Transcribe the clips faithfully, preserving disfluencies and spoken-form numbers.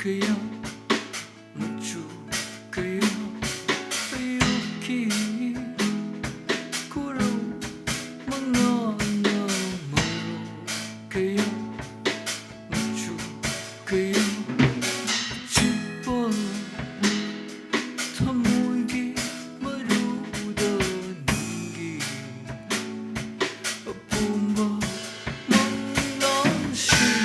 ꯀꯌꯥ, ꯃꯆꯨ ꯀꯌꯥ, ꯑꯌꯨꯛꯀꯤ ꯈꯨꯔꯧ ꯃꯉꯥꯜꯅ ꯃꯔꯧ ꯀꯌꯥ, ꯃꯆꯨ ꯀꯌꯥ, ꯑꯆꯤꯛꯄ ꯊꯃꯣꯏꯒꯤ ꯃꯔꯨꯗ ꯅꯪꯒꯤ ꯑꯄꯣꯝꯕ ꯃꯪꯂꯥꯟꯁꯤꯡ꯫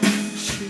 ꯅꯨꯡꯁꯤ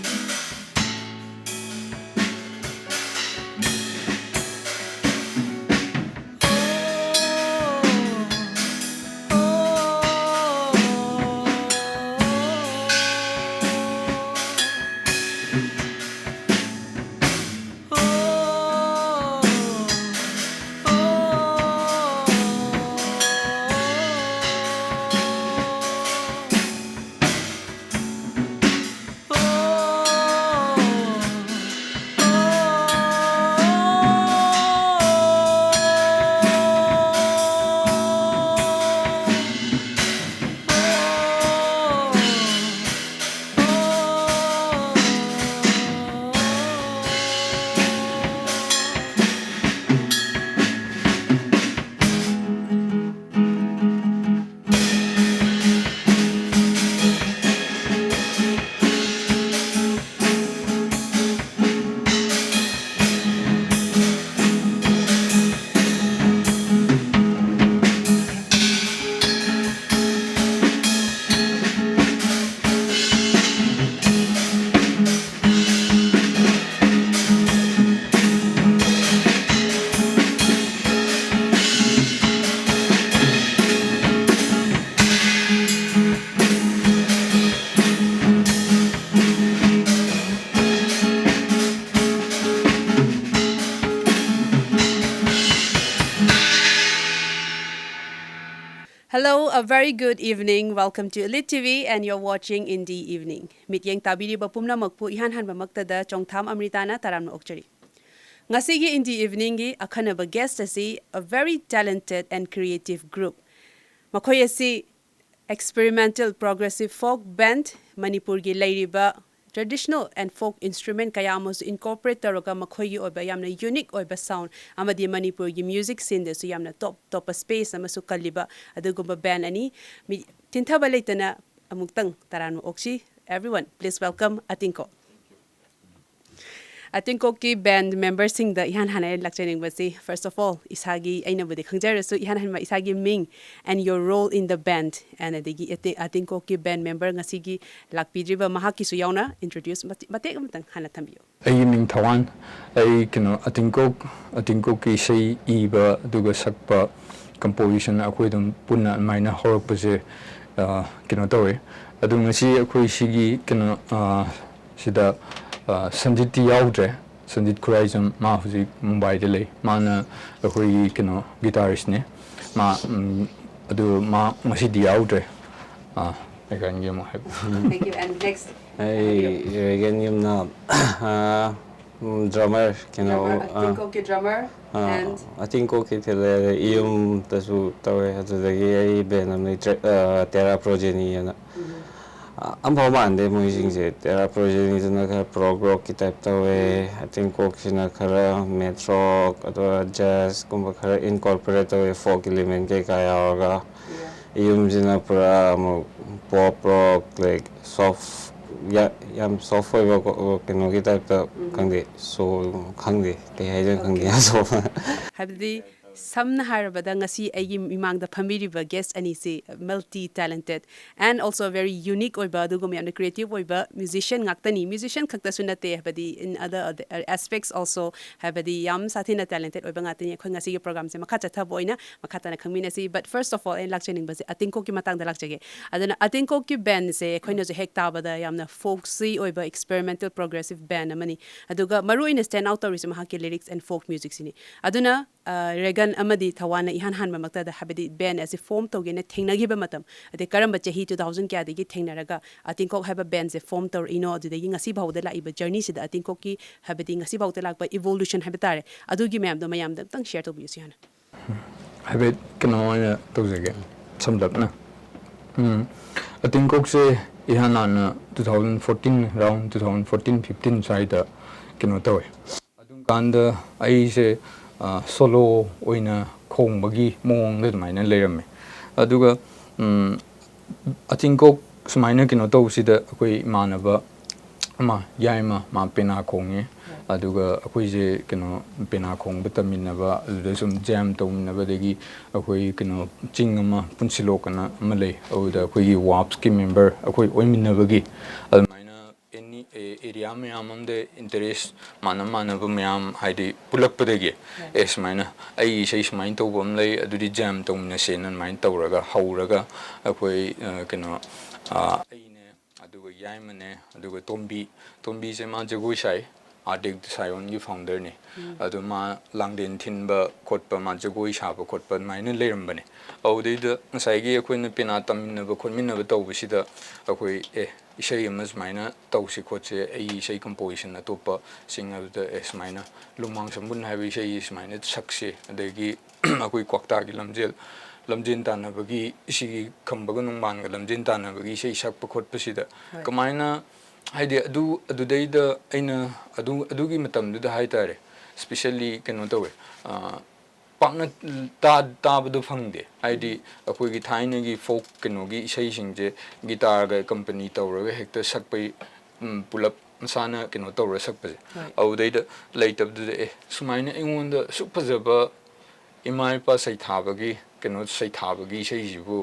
A very good evening. Welcome to Elite T V and you're watching Indie Evening. ꯃꯤꯠꯌꯦꯡ ꯇꯥꯕꯤꯔꯤꯕ ꯄꯨꯝꯅꯃꯛꯄꯨ ꯏꯍꯥꯟ ꯍꯥꯟꯕꯃꯛꯇꯗ ꯆꯣꯡꯊꯥꯝ ꯑꯃ꯭ꯔꯤꯇꯥꯅ ꯇꯔꯥꯝꯅ ꯑꯣꯛꯆꯔꯤ꯫ ꯉꯁꯤꯒꯤ Indie Eveningꯒꯤ ꯑꯈꯟꯅꯕ guest ꯑꯁꯤ a very talented and creative group꯫ ꯃꯈꯣꯏ ꯑꯁꯤ experimental progressive folk band, ꯃꯅꯤꯄꯨꯔꯒꯤ ꯂꯩꯔꯤꯕ traditional and folk instrument ꯀꯌꯥ ꯑꯃꯁꯨ incorporate ꯇꯧꯔꯒ ꯃꯈꯣꯏꯒꯤ ꯑꯣꯏꯕ ꯌꯥꯝꯅ unique ꯑꯣꯏꯕ sound ꯑꯃꯗꯤ ꯃꯅꯤꯄꯨꯔꯒꯤ music sceneꯗꯁꯨ ꯌꯥꯝꯅ top ꯇꯣꯞꯄ space ꯑꯃꯁꯨ ꯀꯜꯂꯤꯕ ꯑꯗꯨꯒꯨꯝꯕ band ꯑꯅꯤ꯫ ꯃꯤ ꯆꯤꯟꯊꯕ ꯂꯩꯇꯅ ꯑꯃꯨꯛꯇꯪ ꯇꯔꯥꯝꯅ ꯑꯣꯛꯁꯤ꯫ Everyone, please welcome ꯑꯇꯤꯡꯀꯣꯛ꯫ ꯑꯇꯤꯡꯀꯣꯛꯀꯤ band memberꯁꯤꯡꯗ ꯏꯍꯥꯟ ꯍꯥꯟꯅ ꯑꯩꯅ ꯂꯥꯛꯆꯅꯤꯡꯕꯁꯤ, first of all, ꯏꯁꯥꯒꯤ, ꯑꯩꯅꯕꯨꯗꯤ ꯈꯪꯖꯔꯁꯨ, ꯏꯍꯥꯟ ꯍꯥꯟꯕ ꯏꯁꯥꯒꯤ ꯃꯤꯡ and your role in the band, and ꯑꯗꯒꯤ ꯑꯇꯤ-, ꯑꯇꯤꯡꯀꯣꯛꯀꯤ band member ꯉꯁꯤꯒꯤ ꯂꯥꯛꯄꯤꯗ꯭ꯔꯤꯕ ꯃꯍꯥꯛꯀꯤꯁꯨ ꯌꯥꯎꯅ introduce ꯃꯇꯦꯛ, ꯃꯇꯦꯛ ꯑꯃꯇꯪ ꯍꯥꯟꯅ ꯊꯝꯕꯤꯌꯨ꯫ ꯑꯩꯒꯤ ꯃꯤꯡ ꯊꯋꯥꯟ꯫ ꯑꯩ, ꯀꯩꯅꯣ, ꯑꯇꯤꯡꯀꯣꯛ, ꯑꯇꯤꯡꯀꯣꯛꯀꯤ ꯏꯁꯩ ꯏꯕ ꯑꯗꯨꯒ ꯁꯛꯄ, composition ꯑꯩꯈꯣꯏ ꯑꯗꯨꯝ ꯄꯨꯟꯅ ꯑꯗꯨꯃꯥꯏꯅ ꯍꯧꯔꯛꯄꯁꯦ, ꯑ, ꯀꯩꯅꯣ ꯇꯧꯋꯦ꯫ ꯑꯗꯨ ꯉꯁꯤ ꯑꯩꯈꯣꯏ ꯁꯤꯒꯤ, ꯀꯩꯅꯣ, ꯑ, ꯁꯤꯗ, ꯑ, ꯁꯟꯖꯤꯠꯇꯤ ꯌꯥꯎꯗ꯭ꯔꯦ꯫ ꯁꯟꯖꯤꯠ ꯈꯨꯔꯥꯏꯖꯝ, ꯃꯥ ꯍꯧꯖꯤꯛ ꯃꯨꯝꯕꯥꯏꯗ ꯂꯩ꯫ ꯃꯥꯅ ꯑꯩꯈꯣꯏꯒꯤ, ꯀꯩꯅꯣ, guitaristꯅꯦ꯫ ꯃꯥ, ꯎꯝ, ꯑꯗꯨ ꯃꯥ ꯉꯁꯤꯗꯤ ꯌꯥꯎꯗ꯭ꯔꯦ꯫ ꯑ, ꯑꯩ ꯀꯩꯅꯣ ꯑꯃꯨꯛ ꯍꯥꯏꯕ꯫ Thank you. And next, ꯑꯩ ꯔꯦꯒꯟ ꯌꯨꯝꯅꯥꯝ, ꯑ, ꯎꯝ, drummer, ꯀꯩꯅꯣ, drummer, ꯑ, ꯑꯇꯤꯡꯀꯣꯛꯀꯤ drummer ꯑ, and ꯑꯇꯤꯡꯀꯣꯛꯀꯤ ꯊꯤꯜꯂꯦ, ꯑꯗꯩ ꯏꯌꯨꯝꯗꯁꯨ ꯇꯧꯋꯦ꯫ ꯑꯗꯨꯗꯒꯤ ꯑꯩ band ꯑꯃ ꯂꯩꯇ꯭ꯔꯦ, ꯑ, Terra Progeny ꯍꯥꯏꯅ꯫ ꯑ, ꯑꯝꯐꯥꯎ ꯃꯥꯟꯗꯦ ꯃꯣꯏꯁꯤꯡꯁꯦ꯫ Terra Progeny ꯗꯨꯅ ꯈꯔ prog rock ꯀꯤ type ꯇꯧꯋꯦ, ꯑꯇꯤꯡꯀꯣꯛꯁꯤꯅ ꯈꯔ math rock, ꯑꯗꯨꯒ jazz ꯀꯨꯝꯕ ꯈꯔ incorporate ꯇꯧꯋꯦ, folk element ꯀꯩꯀꯥ ꯌꯥꯎꯔꯒ꯫ yeah. ꯏꯌꯨꯝꯁꯤꯅ ꯄꯨꯔꯥ ꯑꯃꯨꯛ pop rock, like, soft, ꯌꯥ-, ꯌꯥꯝ soft ꯑꯣꯏꯕ ꯀꯣ-, ꯀꯩꯅꯣꯒꯤ type ꯇ, ꯈꯪꯗꯦ, soul, ꯈꯪꯗꯦ, ꯀꯩ ꯍꯥꯏꯗꯣꯏꯅꯣ ꯈꯪꯗꯦ, soul꯫ ꯍꯥꯏꯕꯗꯤ ꯁꯝꯅ ꯍꯥꯏꯔꯕꯗ ꯉꯁꯤ ꯑꯩꯒꯤ ꯏꯃꯥꯡꯗ ꯐꯝꯕꯤꯔꯤꯕ guest ꯑꯅꯤꯁꯤ multi talented and also very unique ꯑꯣꯏꯕ, ꯑꯗꯨꯒꯨꯝꯕ ꯌꯥꯝꯅ creative ꯑꯣꯏꯕ musician ꯉꯥꯛꯇꯅꯤ꯫ Musician ꯈꯛꯇꯁꯨ ꯅꯠꯇꯦ, ꯍꯥꯏꯕꯗꯤ in other, other aspects also, ꯍꯥꯏꯕꯗꯤ ꯌꯥꯝ ꯁꯥꯊꯤꯅ talented ꯑꯣꯏꯕ ꯉꯥꯛꯇꯅꯤ꯫ ꯑꯩꯈꯣꯏ ꯉꯁꯤꯒꯤ program ꯁꯦ ꯃꯈꯥ ꯆꯠꯊꯕ ꯑꯣꯏꯅ ꯃꯈꯥ ꯇꯥꯅ ꯈꯪꯃꯤꯟꯅꯁꯤ꯫ But first of all, ꯑꯩꯅ ꯂꯥꯛꯆꯅꯤꯡꯕꯁꯦ ꯑꯇꯤꯡꯀꯣꯛꯀꯤ ꯃꯇꯥꯡꯗ ꯂꯥꯛꯆꯒꯦ꯫ ꯑꯗꯨꯅ ꯑꯇꯤꯡꯀꯣꯛꯀꯤ band ꯁꯦ ꯑꯩꯈꯣꯏꯅꯁꯨ ꯍꯦꯛ ꯇꯥꯕꯗ ꯌꯥꯝꯅ folksy ꯑꯣꯏꯕ experimental progressive band ꯑꯃꯅꯤ꯫ ꯑꯗꯨꯒ ꯃꯔꯨꯑꯣꯏꯅ stand out ꯇꯧꯔꯤꯁꯦ ꯃꯍꯥꯛꯀꯤ lyrics and folk music ꯁꯤꯅꯤ꯫ ꯑꯗꯨꯅ ꯔꯦꯒꯟ ꯑꯃꯗꯤ ꯊꯋꯥꯟꯅ ꯏꯍꯥꯟ ꯍꯥꯟꯕꯃꯛꯇꯗ, ꯍꯥꯏꯕꯗꯤ ꯕꯦꯟ ꯑꯁꯤ ꯐꯣꯔꯝ ꯇꯧꯒꯦꯅ ꯊꯦꯡꯅꯈꯤꯕ ꯃꯇꯝ, ꯑꯗꯩ ꯀꯔꯝꯕ ꯆꯍꯤ, ꯇꯨ ꯊꯥꯎꯖꯟ ꯀꯌꯥꯗꯒꯤ ꯊꯦꯡꯅꯔꯒ ꯑꯇꯤꯡꯀꯣꯛ ꯍꯥꯏꯕ ꯕꯦꯟꯁꯦ ꯐꯣꯔꯝ ꯇꯧꯔꯛꯏꯅꯣ, ꯑꯗꯨꯗꯒꯤ ꯉꯁꯤ ꯐꯥꯎꯗ ꯂꯥꯛꯏꯕ ꯖꯔꯅꯤꯁꯤꯗ ꯑꯇꯤꯡꯀꯣꯛꯀꯤ, ꯍꯥꯏꯕꯗꯤ ꯉꯁꯤ ꯐꯥꯎꯗ ꯂꯥꯛꯄ ꯏꯚꯣꯂꯨꯁꯟ ꯍꯥꯏꯕ ꯇꯥꯔꯦ, ꯑꯗꯨꯒꯤ ꯃꯌꯥꯝꯗꯣ ꯃꯌꯥꯝꯗ ꯑꯝꯇꯪ ꯁꯤꯌꯔ ꯇꯧꯕꯤꯌꯨ ꯁꯤ ꯍꯥꯟꯅ꯫ ꯍꯥꯏꯐꯦꯠ ꯀꯩꯅꯣ ꯑꯣꯏꯅ ꯇꯧꯖꯒꯦ, ꯁꯝꯂꯞꯅ꯫ ꯎꯝ, ꯑꯇꯤꯡꯀꯣꯛꯁꯦ ꯏꯍꯥꯟ ꯍꯥꯟꯅ two thousand fourteen, around two thousand fourteen fifteen ꯁ꯭ꯋꯥꯏꯗ ꯀꯩꯅꯣ ꯇꯧꯋꯦ꯫ ꯑꯗꯨꯝ ꯀꯥꯟꯗ ꯑꯩꯁꯦ ꯁꯣꯂꯣ ꯑꯣꯏꯅ ꯈꯣꯡꯕꯒꯤ ꯃꯑꯣꯡꯗ ꯑꯗꯨꯃꯥꯏꯅ ꯂꯩꯔꯝꯃꯦ꯫ ꯑꯗꯨꯒ ꯎꯝ, ꯑꯇꯤꯡꯀꯣꯛ ꯁꯨꯃꯥꯏꯅ ꯀꯩꯅꯣ ꯇꯧꯕꯁꯤꯗ ꯑꯩꯈꯣꯏ ꯏꯃꯥꯟꯅꯕ ꯑꯃ, ꯌꯥꯏꯃ, ꯃꯥ ꯄꯦꯅꯥ ꯈꯣꯡꯉꯦ꯫ ꯑꯗꯨꯒ ꯑꯩꯈꯣꯏꯁꯦ ꯀꯩꯅꯣ, ꯄꯦꯅꯥ ꯈꯣꯡꯕ ꯇꯝꯃꯤꯟꯅꯕ, ꯑꯗꯨꯗ ꯁꯨꯝ ꯖꯦꯝ ꯇꯧꯃꯤꯟꯅꯕꯗꯒꯤ ꯑꯩꯈꯣꯏ ꯀꯩꯅꯣ, ꯆꯤꯡ ꯑꯃ, ꯄꯨꯟꯁꯤꯂꯣꯛ ꯑꯅ ꯑꯃ ꯂꯩ, ꯑꯗꯨꯗ ꯑꯩꯈꯣꯏꯒꯤ ꯋꯥꯞꯁꯀꯤ ꯃꯦꯝꯕꯔ ꯑꯩꯈꯣꯏ ꯑꯣꯏꯃꯤꯟꯅꯕꯒꯤ ꯑꯗꯨꯃꯥꯏꯅ ꯑꯦꯅꯤ ꯑꯦꯔꯤꯌꯥ ꯃꯌꯥꯝ ꯑꯃꯗ ꯏꯟꯇꯔꯦꯁ ꯃꯥꯟꯅ ꯃꯥꯟꯅꯕ ꯃꯌꯥꯝ ꯍꯥꯏꯗꯤ ꯄꯨꯜꯂꯛꯄꯗꯒꯤ, ꯑꯦ, ꯁꯨꯃꯥꯏꯅ ꯑꯩ ꯏꯁꯩ ꯁꯨꯃꯥꯏꯅ ꯇꯧꯕ ꯑꯃ ꯂꯩ, ꯑꯗꯨꯗꯤ ꯖꯦꯝ ꯇꯧꯃꯤꯟꯅꯁꯦꯅ ꯑꯗꯨꯃꯥꯏꯅ ꯇꯧꯔꯒ ꯍꯧꯔꯒ ꯑꯩꯈꯣꯏ ꯑ, ꯀꯩꯅꯣ, ꯑ, ꯑꯩꯅꯦ, ꯑꯗꯨꯒ ꯌꯥꯏꯃꯅꯦ, ꯑꯗꯨꯒ ꯇꯣꯝꯕꯤ, ꯇꯣꯝꯕꯤꯁꯦ ꯃꯥ ꯖꯒꯣꯏ ꯁꯥꯏ, ꯑꯥꯔꯇꯤꯛ ꯁꯥꯏꯑꯣꯟꯒꯤ ꯐꯥꯎꯟꯗꯔꯅꯤ꯫ ꯑꯗꯨ ꯃꯥ ꯂꯥꯡꯂꯦꯟ ꯊꯤꯟꯕ ꯈꯣꯠꯄ, ꯃꯥ ꯖꯒꯣꯏ ꯁꯥꯕ ꯈꯣꯠꯄ ꯑꯗꯨꯃꯥꯏꯅ ꯂꯩꯔꯝꯕꯅꯦ꯫ ꯑꯗꯨꯗꯩꯗ ꯉꯁꯥꯏꯒꯤ ꯑꯩꯈꯣꯏꯅ ꯄꯦꯅꯥ ꯇꯝꯃꯤꯟꯅꯕ ꯈꯣꯠꯃꯤꯟꯅꯕ ꯇꯧꯕꯁꯤꯗ ꯑꯩꯈꯣꯏ, ꯑꯦ, ꯏꯁꯩ ꯑꯃ ꯁꯨꯃꯥꯏꯅ ꯇꯧꯁꯤ ꯈꯣꯠꯁꯤ, ꯑꯩ ꯏꯁꯩ ꯀꯝꯄꯣꯖꯤꯁꯟ ꯑꯇꯣꯞꯄꯁꯤꯡ ꯑꯗꯨꯗ, ꯑꯦ, ꯁꯨꯃꯥꯏꯅ ꯂꯨꯃꯥꯡ ꯁꯝꯕꯨꯟ ꯍꯥꯏꯕ ꯏꯁꯩ ꯁꯨꯃꯥꯏꯅ ꯁꯛꯁꯤ, ꯑꯗꯒꯤ ꯑꯩꯈꯣꯏ ꯀ꯭ꯋꯥꯛꯇꯥꯒꯤ ꯂꯝꯖꯦꯜ, ꯂꯝꯖꯦꯟ ꯇꯥꯟꯅꯕꯒꯤ, ꯁꯤꯒꯤ ꯈꯝꯕꯒ ꯅꯣꯡꯕꯥꯟꯒ ꯂꯝꯖꯦꯟ ꯇꯥꯟꯅꯕꯒꯤ ꯏꯁꯩ ꯁꯛꯄ ꯈꯣꯠꯄꯁꯤꯗ ꯀꯃꯥꯏꯅ, ꯍꯥꯏꯗꯤ ꯑꯗꯨ, ꯑꯗꯨꯗꯩꯗ ꯑꯩꯅ ꯑꯗꯨ, ꯑꯗꯨꯒꯤ ꯃꯇꯝꯗꯨꯗ ꯍꯥꯏꯇꯥꯔꯦ, ꯏꯁꯄꯤꯁꯦꯜꯂꯤ ꯀꯩꯅꯣ ꯇꯧꯋꯦ, ꯑ, ꯄꯥꯛꯅ ꯇꯥ-, ꯇꯥꯕꯗꯣ ꯐꯪꯗꯦ꯫ ꯍꯥꯏꯗꯤ ꯑꯩꯈꯣꯏꯒꯤ ꯊꯥꯏꯅꯒꯤ ꯐꯣꯛ ꯀꯩꯅꯣꯒꯤ ꯏꯁꯩꯁꯤꯡꯁꯦ ꯒꯤꯇꯥꯔꯒ ꯑꯦꯀꯝꯄꯅꯤ ꯇꯧꯔꯒ ꯍꯦꯛꯇ ꯁꯛꯄꯩ, ꯎꯝ, ꯄꯨꯂꯞ ꯃꯁꯥꯅ ꯀꯩꯅꯣ ꯇꯧꯔ ꯁꯛꯄꯁꯦ꯫ ꯑꯗꯨꯗꯩꯗ ꯂꯩꯇꯕꯗꯨꯗ, ꯑꯦ, ꯁꯨꯃꯥꯏꯅ ꯑꯩꯉꯣꯟꯗ ꯑꯁꯨꯛ ꯐꯖꯕ ꯏꯃꯥ ꯏꯄꯥ ꯁꯩꯊꯥꯕꯒꯤ, ꯀꯩꯅꯣ, ꯁꯩꯊꯥꯕꯒꯤ ꯏꯁꯩꯁꯤꯕꯨ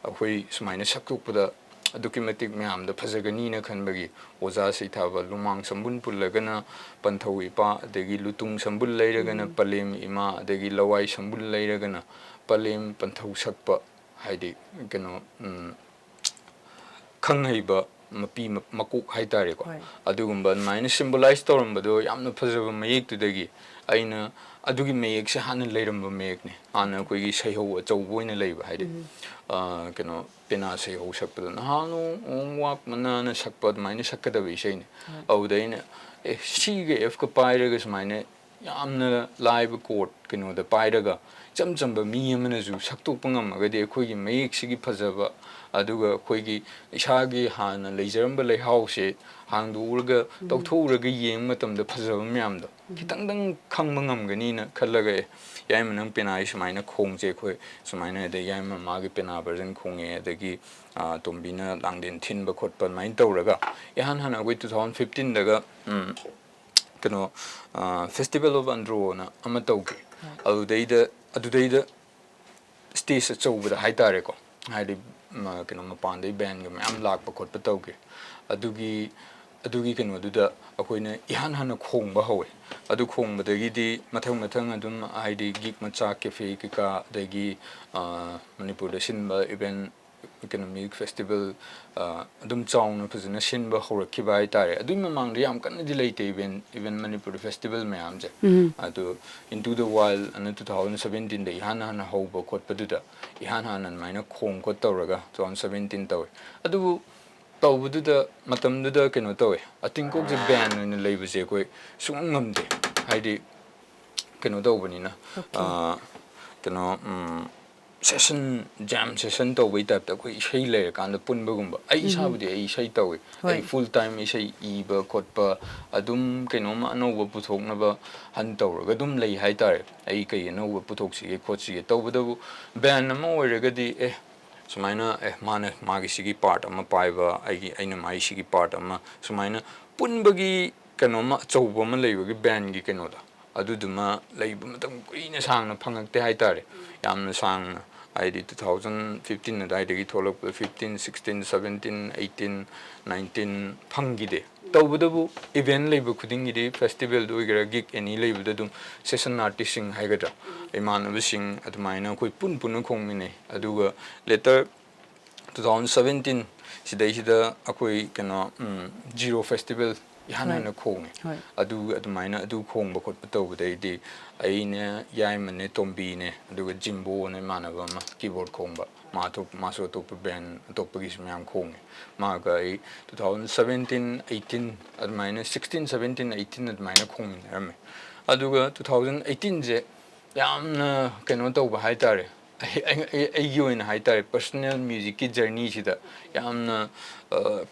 ꯑꯩꯈꯣꯏ ꯁꯨꯃꯥꯏꯅ ꯁꯛꯇꯣꯛꯄꯗ ꯑꯗꯨꯛꯀꯤ ꯃꯇꯤꯛ ꯃꯌꯥꯝꯗ ꯐꯖꯒꯅꯤꯅ ꯈꯟꯕꯒꯤ, ꯑꯣꯖꯥ ꯁꯩꯊꯥꯕ ꯂꯨꯃꯥꯡ ꯁꯝꯕꯨꯟ ꯄꯨꯜꯂꯒꯅ ꯄꯟꯊꯧ ꯏꯄꯥ, ꯑꯗꯒꯤ ꯂꯨꯇꯨꯡ ꯁꯝꯕꯨꯜ ꯂꯩꯔꯒꯅ ꯄꯂꯦꯝ ꯏꯃꯥ, ꯑꯗꯒꯤ ꯂꯋꯥꯏ ꯁꯝꯕꯨꯜ ꯂꯩꯔꯒꯅ ꯄꯂꯦꯝ ꯄꯟꯊꯧ ꯁꯛꯄ, ꯍꯥꯏꯗꯤ ꯀꯩꯅꯣ, ꯎꯝ, ꯈꯪ ꯍꯩꯕ ꯃꯄꯤ ꯃ- ꯃꯀꯣꯛ ꯍꯥꯏꯇꯥꯔꯦꯀꯣ, ꯍꯣꯏ. ꯑꯗꯨꯒꯨꯝꯕ ꯑꯗꯨꯃꯥꯏꯅ symbolize ꯇꯧꯔꯝꯕꯗꯣ ꯌꯥꯝꯅ ꯐꯖꯕ ꯃꯌꯦꯛꯇꯨꯗꯒꯤ ꯑꯩꯅ ꯑꯗꯨꯒꯤ ꯃꯌꯦꯛꯁꯦ ꯍꯥꯟꯅ ꯂꯩꯔꯝꯕ ꯃꯌꯦꯛꯅꯦ, ꯍꯥꯟꯅ ꯑꯩꯈꯣꯏꯒꯤ ꯁꯩꯍꯧ ꯑꯆꯧꯕ ꯑꯣꯏꯅ ꯂꯩꯕ ꯍꯥꯏꯗꯤ, ꯑ, ꯀꯩꯅꯣ, ꯄꯦꯅꯥ ꯁꯩꯍꯧ ꯁꯛꯄꯗꯣ ꯅꯍꯥꯟ ꯋꯥꯛ ꯃꯅꯥꯅ ꯁꯛꯄ ꯑꯗꯨꯃꯥꯏꯅ ꯁꯛꯀꯗꯕ ꯏꯁꯩꯅꯦ꯫ ꯑꯗꯨꯗ ꯑꯩꯅ ꯑꯦ ꯁꯤꯒ ꯑꯦꯐꯀ ꯄꯥꯏꯔꯒ ꯁꯨꯃꯥꯏꯅ ꯌꯥꯝꯅ ꯂꯥꯏꯕ ꯀꯣꯔꯠ ꯀꯩꯅꯣꯗ ꯄꯥꯏꯔꯒ ꯏꯆꯝ ꯆꯝꯕ ꯃꯤ ꯑꯃꯅꯁꯨ ꯁꯛꯇꯣꯛꯄ ꯉꯝꯃꯒꯗꯤ ꯑꯩꯈꯣꯏꯒꯤ ꯃꯌꯦꯛꯁꯤꯒꯤ ꯐꯖꯕ, ꯑꯗꯨꯒ ꯑꯩꯈꯣꯏꯒꯤ ꯏꯁꯥꯒꯤ ꯍꯥꯟꯅ ꯂꯩꯖꯔꯝꯕ ꯂꯩꯍꯥꯎꯁꯦ ꯍꯥꯡꯗꯣꯛꯎꯔꯒ ꯇꯧꯊꯣꯛꯎꯔꯒ ꯌꯦꯡꯕ ꯃꯇꯝꯗ ꯐꯖꯕ ꯃꯌꯥꯝꯗꯣ ꯈꯤꯇꯪꯗꯪ ꯈꯪꯕ ꯉꯝꯒꯅꯤꯅ ꯈꯜꯂꯒ, ꯑꯦ, ꯌꯥꯏꯃ ꯅꯪ ꯄꯦꯅꯥꯁꯤ ꯁꯨꯃꯥꯏꯅ ꯈꯣꯡꯁꯦ, ꯑꯩꯈꯣꯏ ꯁꯨꯃꯥꯏꯅ, ꯑꯗꯩ ꯌꯥꯏꯃ ꯃꯥꯒꯤ ꯄꯦꯅꯥ version ꯈꯣꯡꯉꯦ, ꯑꯗꯒꯤ, ꯑ, ꯇꯣꯝꯕꯤꯅ ꯂꯥꯡꯗꯦꯟ ꯊꯤꯟꯕ ꯈꯣꯠꯄ ꯑꯗꯨꯃꯥꯏꯅ ꯇꯧꯔꯒ ꯏꯍꯥꯟ ꯍꯥꯟꯅ ꯑꯩꯈꯣꯏ two thousand fifteenꯗꯒ, ꯎꯝ, ꯀꯩꯅꯣ, ꯑ, Festival of Androꯅ ꯑꯃ ꯇꯧꯈꯤ꯫ ꯑꯗꯨꯗꯩꯗ, ꯑꯗꯨꯗꯩꯗ stage ꯑꯆꯧꯕꯗ ꯍꯥꯏꯇꯥꯔꯦꯀꯣ, ꯍꯥꯏꯗꯤ, ꯃ-, ꯀꯩꯅꯣ, ꯃꯄꯥꯟꯗꯩ ꯕꯦꯟꯒ ꯃꯌꯥꯝ ꯂꯥꯛꯄ ꯈꯣꯠꯄ ꯇꯧꯈꯤ꯫ ꯑꯗꯨꯒꯤ, ꯑꯗꯨꯒꯤ ꯀꯩꯅꯣꯗꯨꯗ ꯑꯩꯈꯣꯏꯅ ꯏꯍꯥꯟ ꯍꯥꯟꯅ ꯈꯣꯡꯕ ꯍꯧꯋꯦ꯫ ꯑꯗꯨ ꯈꯣꯡꯕꯗꯒꯤꯗꯤ ꯃꯊꯪ ꯃꯊꯪ ꯑꯗꯨꯝ, ꯍꯥꯏꯗꯤ, ꯒꯤꯛ ꯃꯆꯥ, ꯀꯦꯐꯦ ꯀꯩꯀꯥ, ꯑꯗꯒꯤ, ꯑ, ꯃꯅꯤꯄꯨꯔꯗ ꯁꯤꯟꯕ ꯏꯚꯦꯟ, ꯀꯩꯅꯣ, ꯃ꯭ꯌꯨꯖꯤꯛ ꯐꯦꯁꯇꯤꯚꯦꯜ, ꯑ, ꯑꯗꯨꯝ ꯆꯥꯎꯅ ꯐꯖꯅ ꯁꯤꯟꯕ ꯍꯧꯔꯛꯈꯤꯕ ꯍꯥꯏꯇꯥꯔꯦ꯫ ꯑꯗꯨꯒꯤ ꯃꯃꯥꯡꯗ ꯌꯥꯝ ꯀꯟꯅꯗꯤ ꯂꯩꯇꯦ ꯏꯚꯦꯟ, ꯏꯚꯦꯟ ꯃꯅꯤꯄꯨꯔꯗ ꯐꯦꯁꯇꯤꯚꯦꯜ ꯃꯌꯥꯝꯁꯦ꯫ ꯑꯗꯣ Into the Wild ꯑꯅ two thousand seventeenꯗ ꯏꯍꯥꯟ ꯍꯥꯟꯅ ꯍꯧꯕ ꯈꯣꯠꯄꯗꯨꯗ ꯏꯍꯥꯟ ꯍꯥꯟꯅ ꯑꯗꯨꯃꯥꯏꯅ ꯈꯣꯡ ꯈꯣꯠ ꯇꯧꯔꯒ two thousand seventeen ꯇꯧꯋꯦ꯫ ꯑꯗꯨꯕꯨ ꯇꯧꯕꯗꯨꯗ, ꯃꯇꯝꯗꯨꯗ ꯀꯩꯅꯣ ꯇꯧꯋꯦ, ꯑꯇꯤꯡꯀꯣꯛꯁꯦ ꯕꯦꯟ ꯑꯣꯏꯅ ꯂꯩꯕꯁꯦ ꯑꯩꯈꯣꯏ ꯁꯨꯡꯉꯝ ꯉꯝꯗꯦ꯫ ꯍꯥꯏꯗꯤ, ꯀꯩꯅꯣ ꯇꯧꯕꯅꯤꯅ, ꯑ, ꯀꯩꯅꯣ, ꯎꯝ, session, jam session ꯇꯧꯕꯩ typeꯇ ꯑꯩꯈꯣꯏ ꯏꯁꯩ ꯂꯩꯔꯀꯥꯟꯗ ꯄꯨꯟꯕꯒꯨꯝꯕ꯫ ꯑꯩ ꯏꯁꯥꯕꯨꯗꯤ ꯑꯩ ꯏꯁꯩ ꯇꯧꯋꯤ꯫ ꯍꯣꯏ. ꯑꯩ full time ꯏꯁꯩ ꯏꯕ ꯈꯣꯠꯄ, ꯑꯗꯨꯝ ꯀꯩꯅꯣꯝꯃ ꯑꯅꯧꯕ ꯄꯨꯊꯣꯛꯅꯕ ꯍꯟ ꯇꯧꯔꯒ ꯑꯗꯨꯝ ꯂꯩ ꯍꯥꯏꯇꯥꯔꯦ꯫ ꯑꯩ ꯀꯩ ꯑꯅꯧꯕ ꯄꯨꯊꯣꯛꯁꯤꯒꯦ ꯈꯣꯠꯁꯤꯒꯦ꯫ ꯇꯧꯕꯇꯕꯨ ꯕꯦꯟ ꯑꯃ ꯑꯣꯏꯔꯒꯗꯤ, ꯑꯦ, ꯁꯨꯃꯥꯏꯅ, ꯑꯦ, ꯃꯥꯅ ꯃꯥꯒꯤ ꯁꯤꯒꯤ part ꯑꯃ ꯄꯥꯏꯕ, ꯑꯩꯒꯤ, ꯑꯩꯅ ꯃꯥꯒꯤ ꯁꯤꯒꯤ part ꯑꯃ, ꯁꯨꯃꯥꯏꯅ ꯄꯨꯟꯕꯒꯤ ꯀꯩꯅꯣꯝꯃ ꯑꯆꯧꯕ ꯑꯃ ꯂꯩꯕꯒꯤ ꯕꯦꯟꯒꯤ ꯀꯩꯅꯣꯗꯣ, ꯑꯗꯨꯗꯨꯃ ꯂꯩꯕ ꯃꯇꯝ ꯀꯨꯏꯅ ꯁꯥꯡꯅ ꯐꯪꯉꯛꯇꯦ ꯍꯥꯏꯇꯥꯔꯦ꯫ ꯌꯥꯝꯅ ꯁꯥꯡꯅ, ꯍꯥꯏꯗꯤ two thousand fifteen ꯑꯗꯨꯋꯥꯏꯗꯒꯤ ꯊꯣꯛꯂꯛꯄ, fifteen, sixteen, seventeen, eighteen, nineteen ꯐꯪꯈꯤꯗꯦ꯫ ꯇꯧꯕꯇꯕꯨ ꯏꯚꯦꯟ ꯂꯩꯕ ꯈꯨꯗꯤꯡꯒꯤꯗꯤ, ꯐꯦꯁꯇꯤꯚꯦꯜꯗ ꯑꯣꯏꯒꯦꯔꯥ, ꯒꯤꯛ ꯑꯦꯅꯤ ꯂꯩꯕꯗ ꯑꯗꯨꯝ session artistꯁꯤꯡ ꯍꯥꯏꯒꯗ꯭ꯔꯥ, ꯏꯃꯥꯟꯅꯕꯁꯤꯡ ꯑꯗꯨꯃꯥꯏꯅ ꯑꯩꯈꯣꯏ ꯄꯨꯟ ꯄꯨꯟꯅ ꯈꯣꯡꯃꯤꯟꯅꯩ꯫ ꯑꯗꯨꯒ later two thousand seventeen ꯁꯤꯗꯩꯁꯤꯗ ꯑꯩꯈꯣꯏ ꯀꯩꯅꯣ ꯎꯝ, ꯖꯤꯔꯣ ꯐꯦꯁꯇꯤꯚꯦꯜ ꯏꯍꯥꯟ ꯍꯣꯏ꯫ ꯍꯥꯟꯅ ꯈꯣꯡꯉꯦ꯫ ꯍꯣꯏ꯫ ꯑꯗꯨ ꯑꯗꯨꯃꯥꯏꯅ ꯑꯗꯨ ꯈꯣꯡꯕ ꯈꯣꯠꯄ ꯇꯧꯕꯗꯩꯗꯤ ꯑꯩꯅꯦ, ꯌꯥꯏꯃꯅꯦ, ꯇꯣꯝꯕꯤꯅꯦ, ꯑꯗꯨꯒ ꯖꯤꯝꯕꯣꯅ ꯏꯃꯥꯟꯅꯕ ꯑꯃ ꯀꯤꯕꯣꯔꯗ ꯈꯣꯡꯕ, ꯃꯥ ꯑꯇꯣꯞ ꯃꯥꯁꯨ ꯑꯇꯣꯞꯄ ꯕꯦꯟ ꯑꯇꯣꯞꯄꯒꯤꯁꯨ ꯃꯌꯥꯝ ꯈꯣꯡꯉꯦ꯫ ꯃꯥꯒ ꯑꯩ ꯇꯨ ꯊꯥꯎꯖꯟ ꯁꯕꯦꯟꯇꯤꯟ ꯑꯩꯠꯇꯤꯟ ꯑꯗꯨꯃꯥꯏꯅ, ꯁꯤꯛꯁꯇꯤꯟ ꯁꯕꯦꯟꯇꯤꯟ ꯑꯩꯠꯇꯤꯟ ꯑꯗꯨꯃꯥꯏꯅ ꯈꯣꯡꯃꯤꯟꯅꯔꯝꯃꯦ꯫ ꯑꯗꯨꯒ ꯇꯨ ꯊꯥꯎꯖꯟ ꯑꯩꯠꯇꯤꯟꯁꯦ ꯌꯥꯝꯅ ꯀꯩꯅꯣ ꯇꯧꯕ ꯍꯥꯏ ꯇꯥꯔꯦ, ꯑꯩ ꯑꯩ- ꯑꯩ- ꯑꯩꯒꯤ ꯑꯣꯏꯅ ꯍꯥꯏ ꯇꯥꯔꯦ, ꯄꯔꯁꯣꯅꯦꯜ ꯃ꯭ꯌꯨꯖꯤꯛꯀꯤ ꯖꯔꯅꯤꯁꯤꯗ ꯌꯥꯝꯅ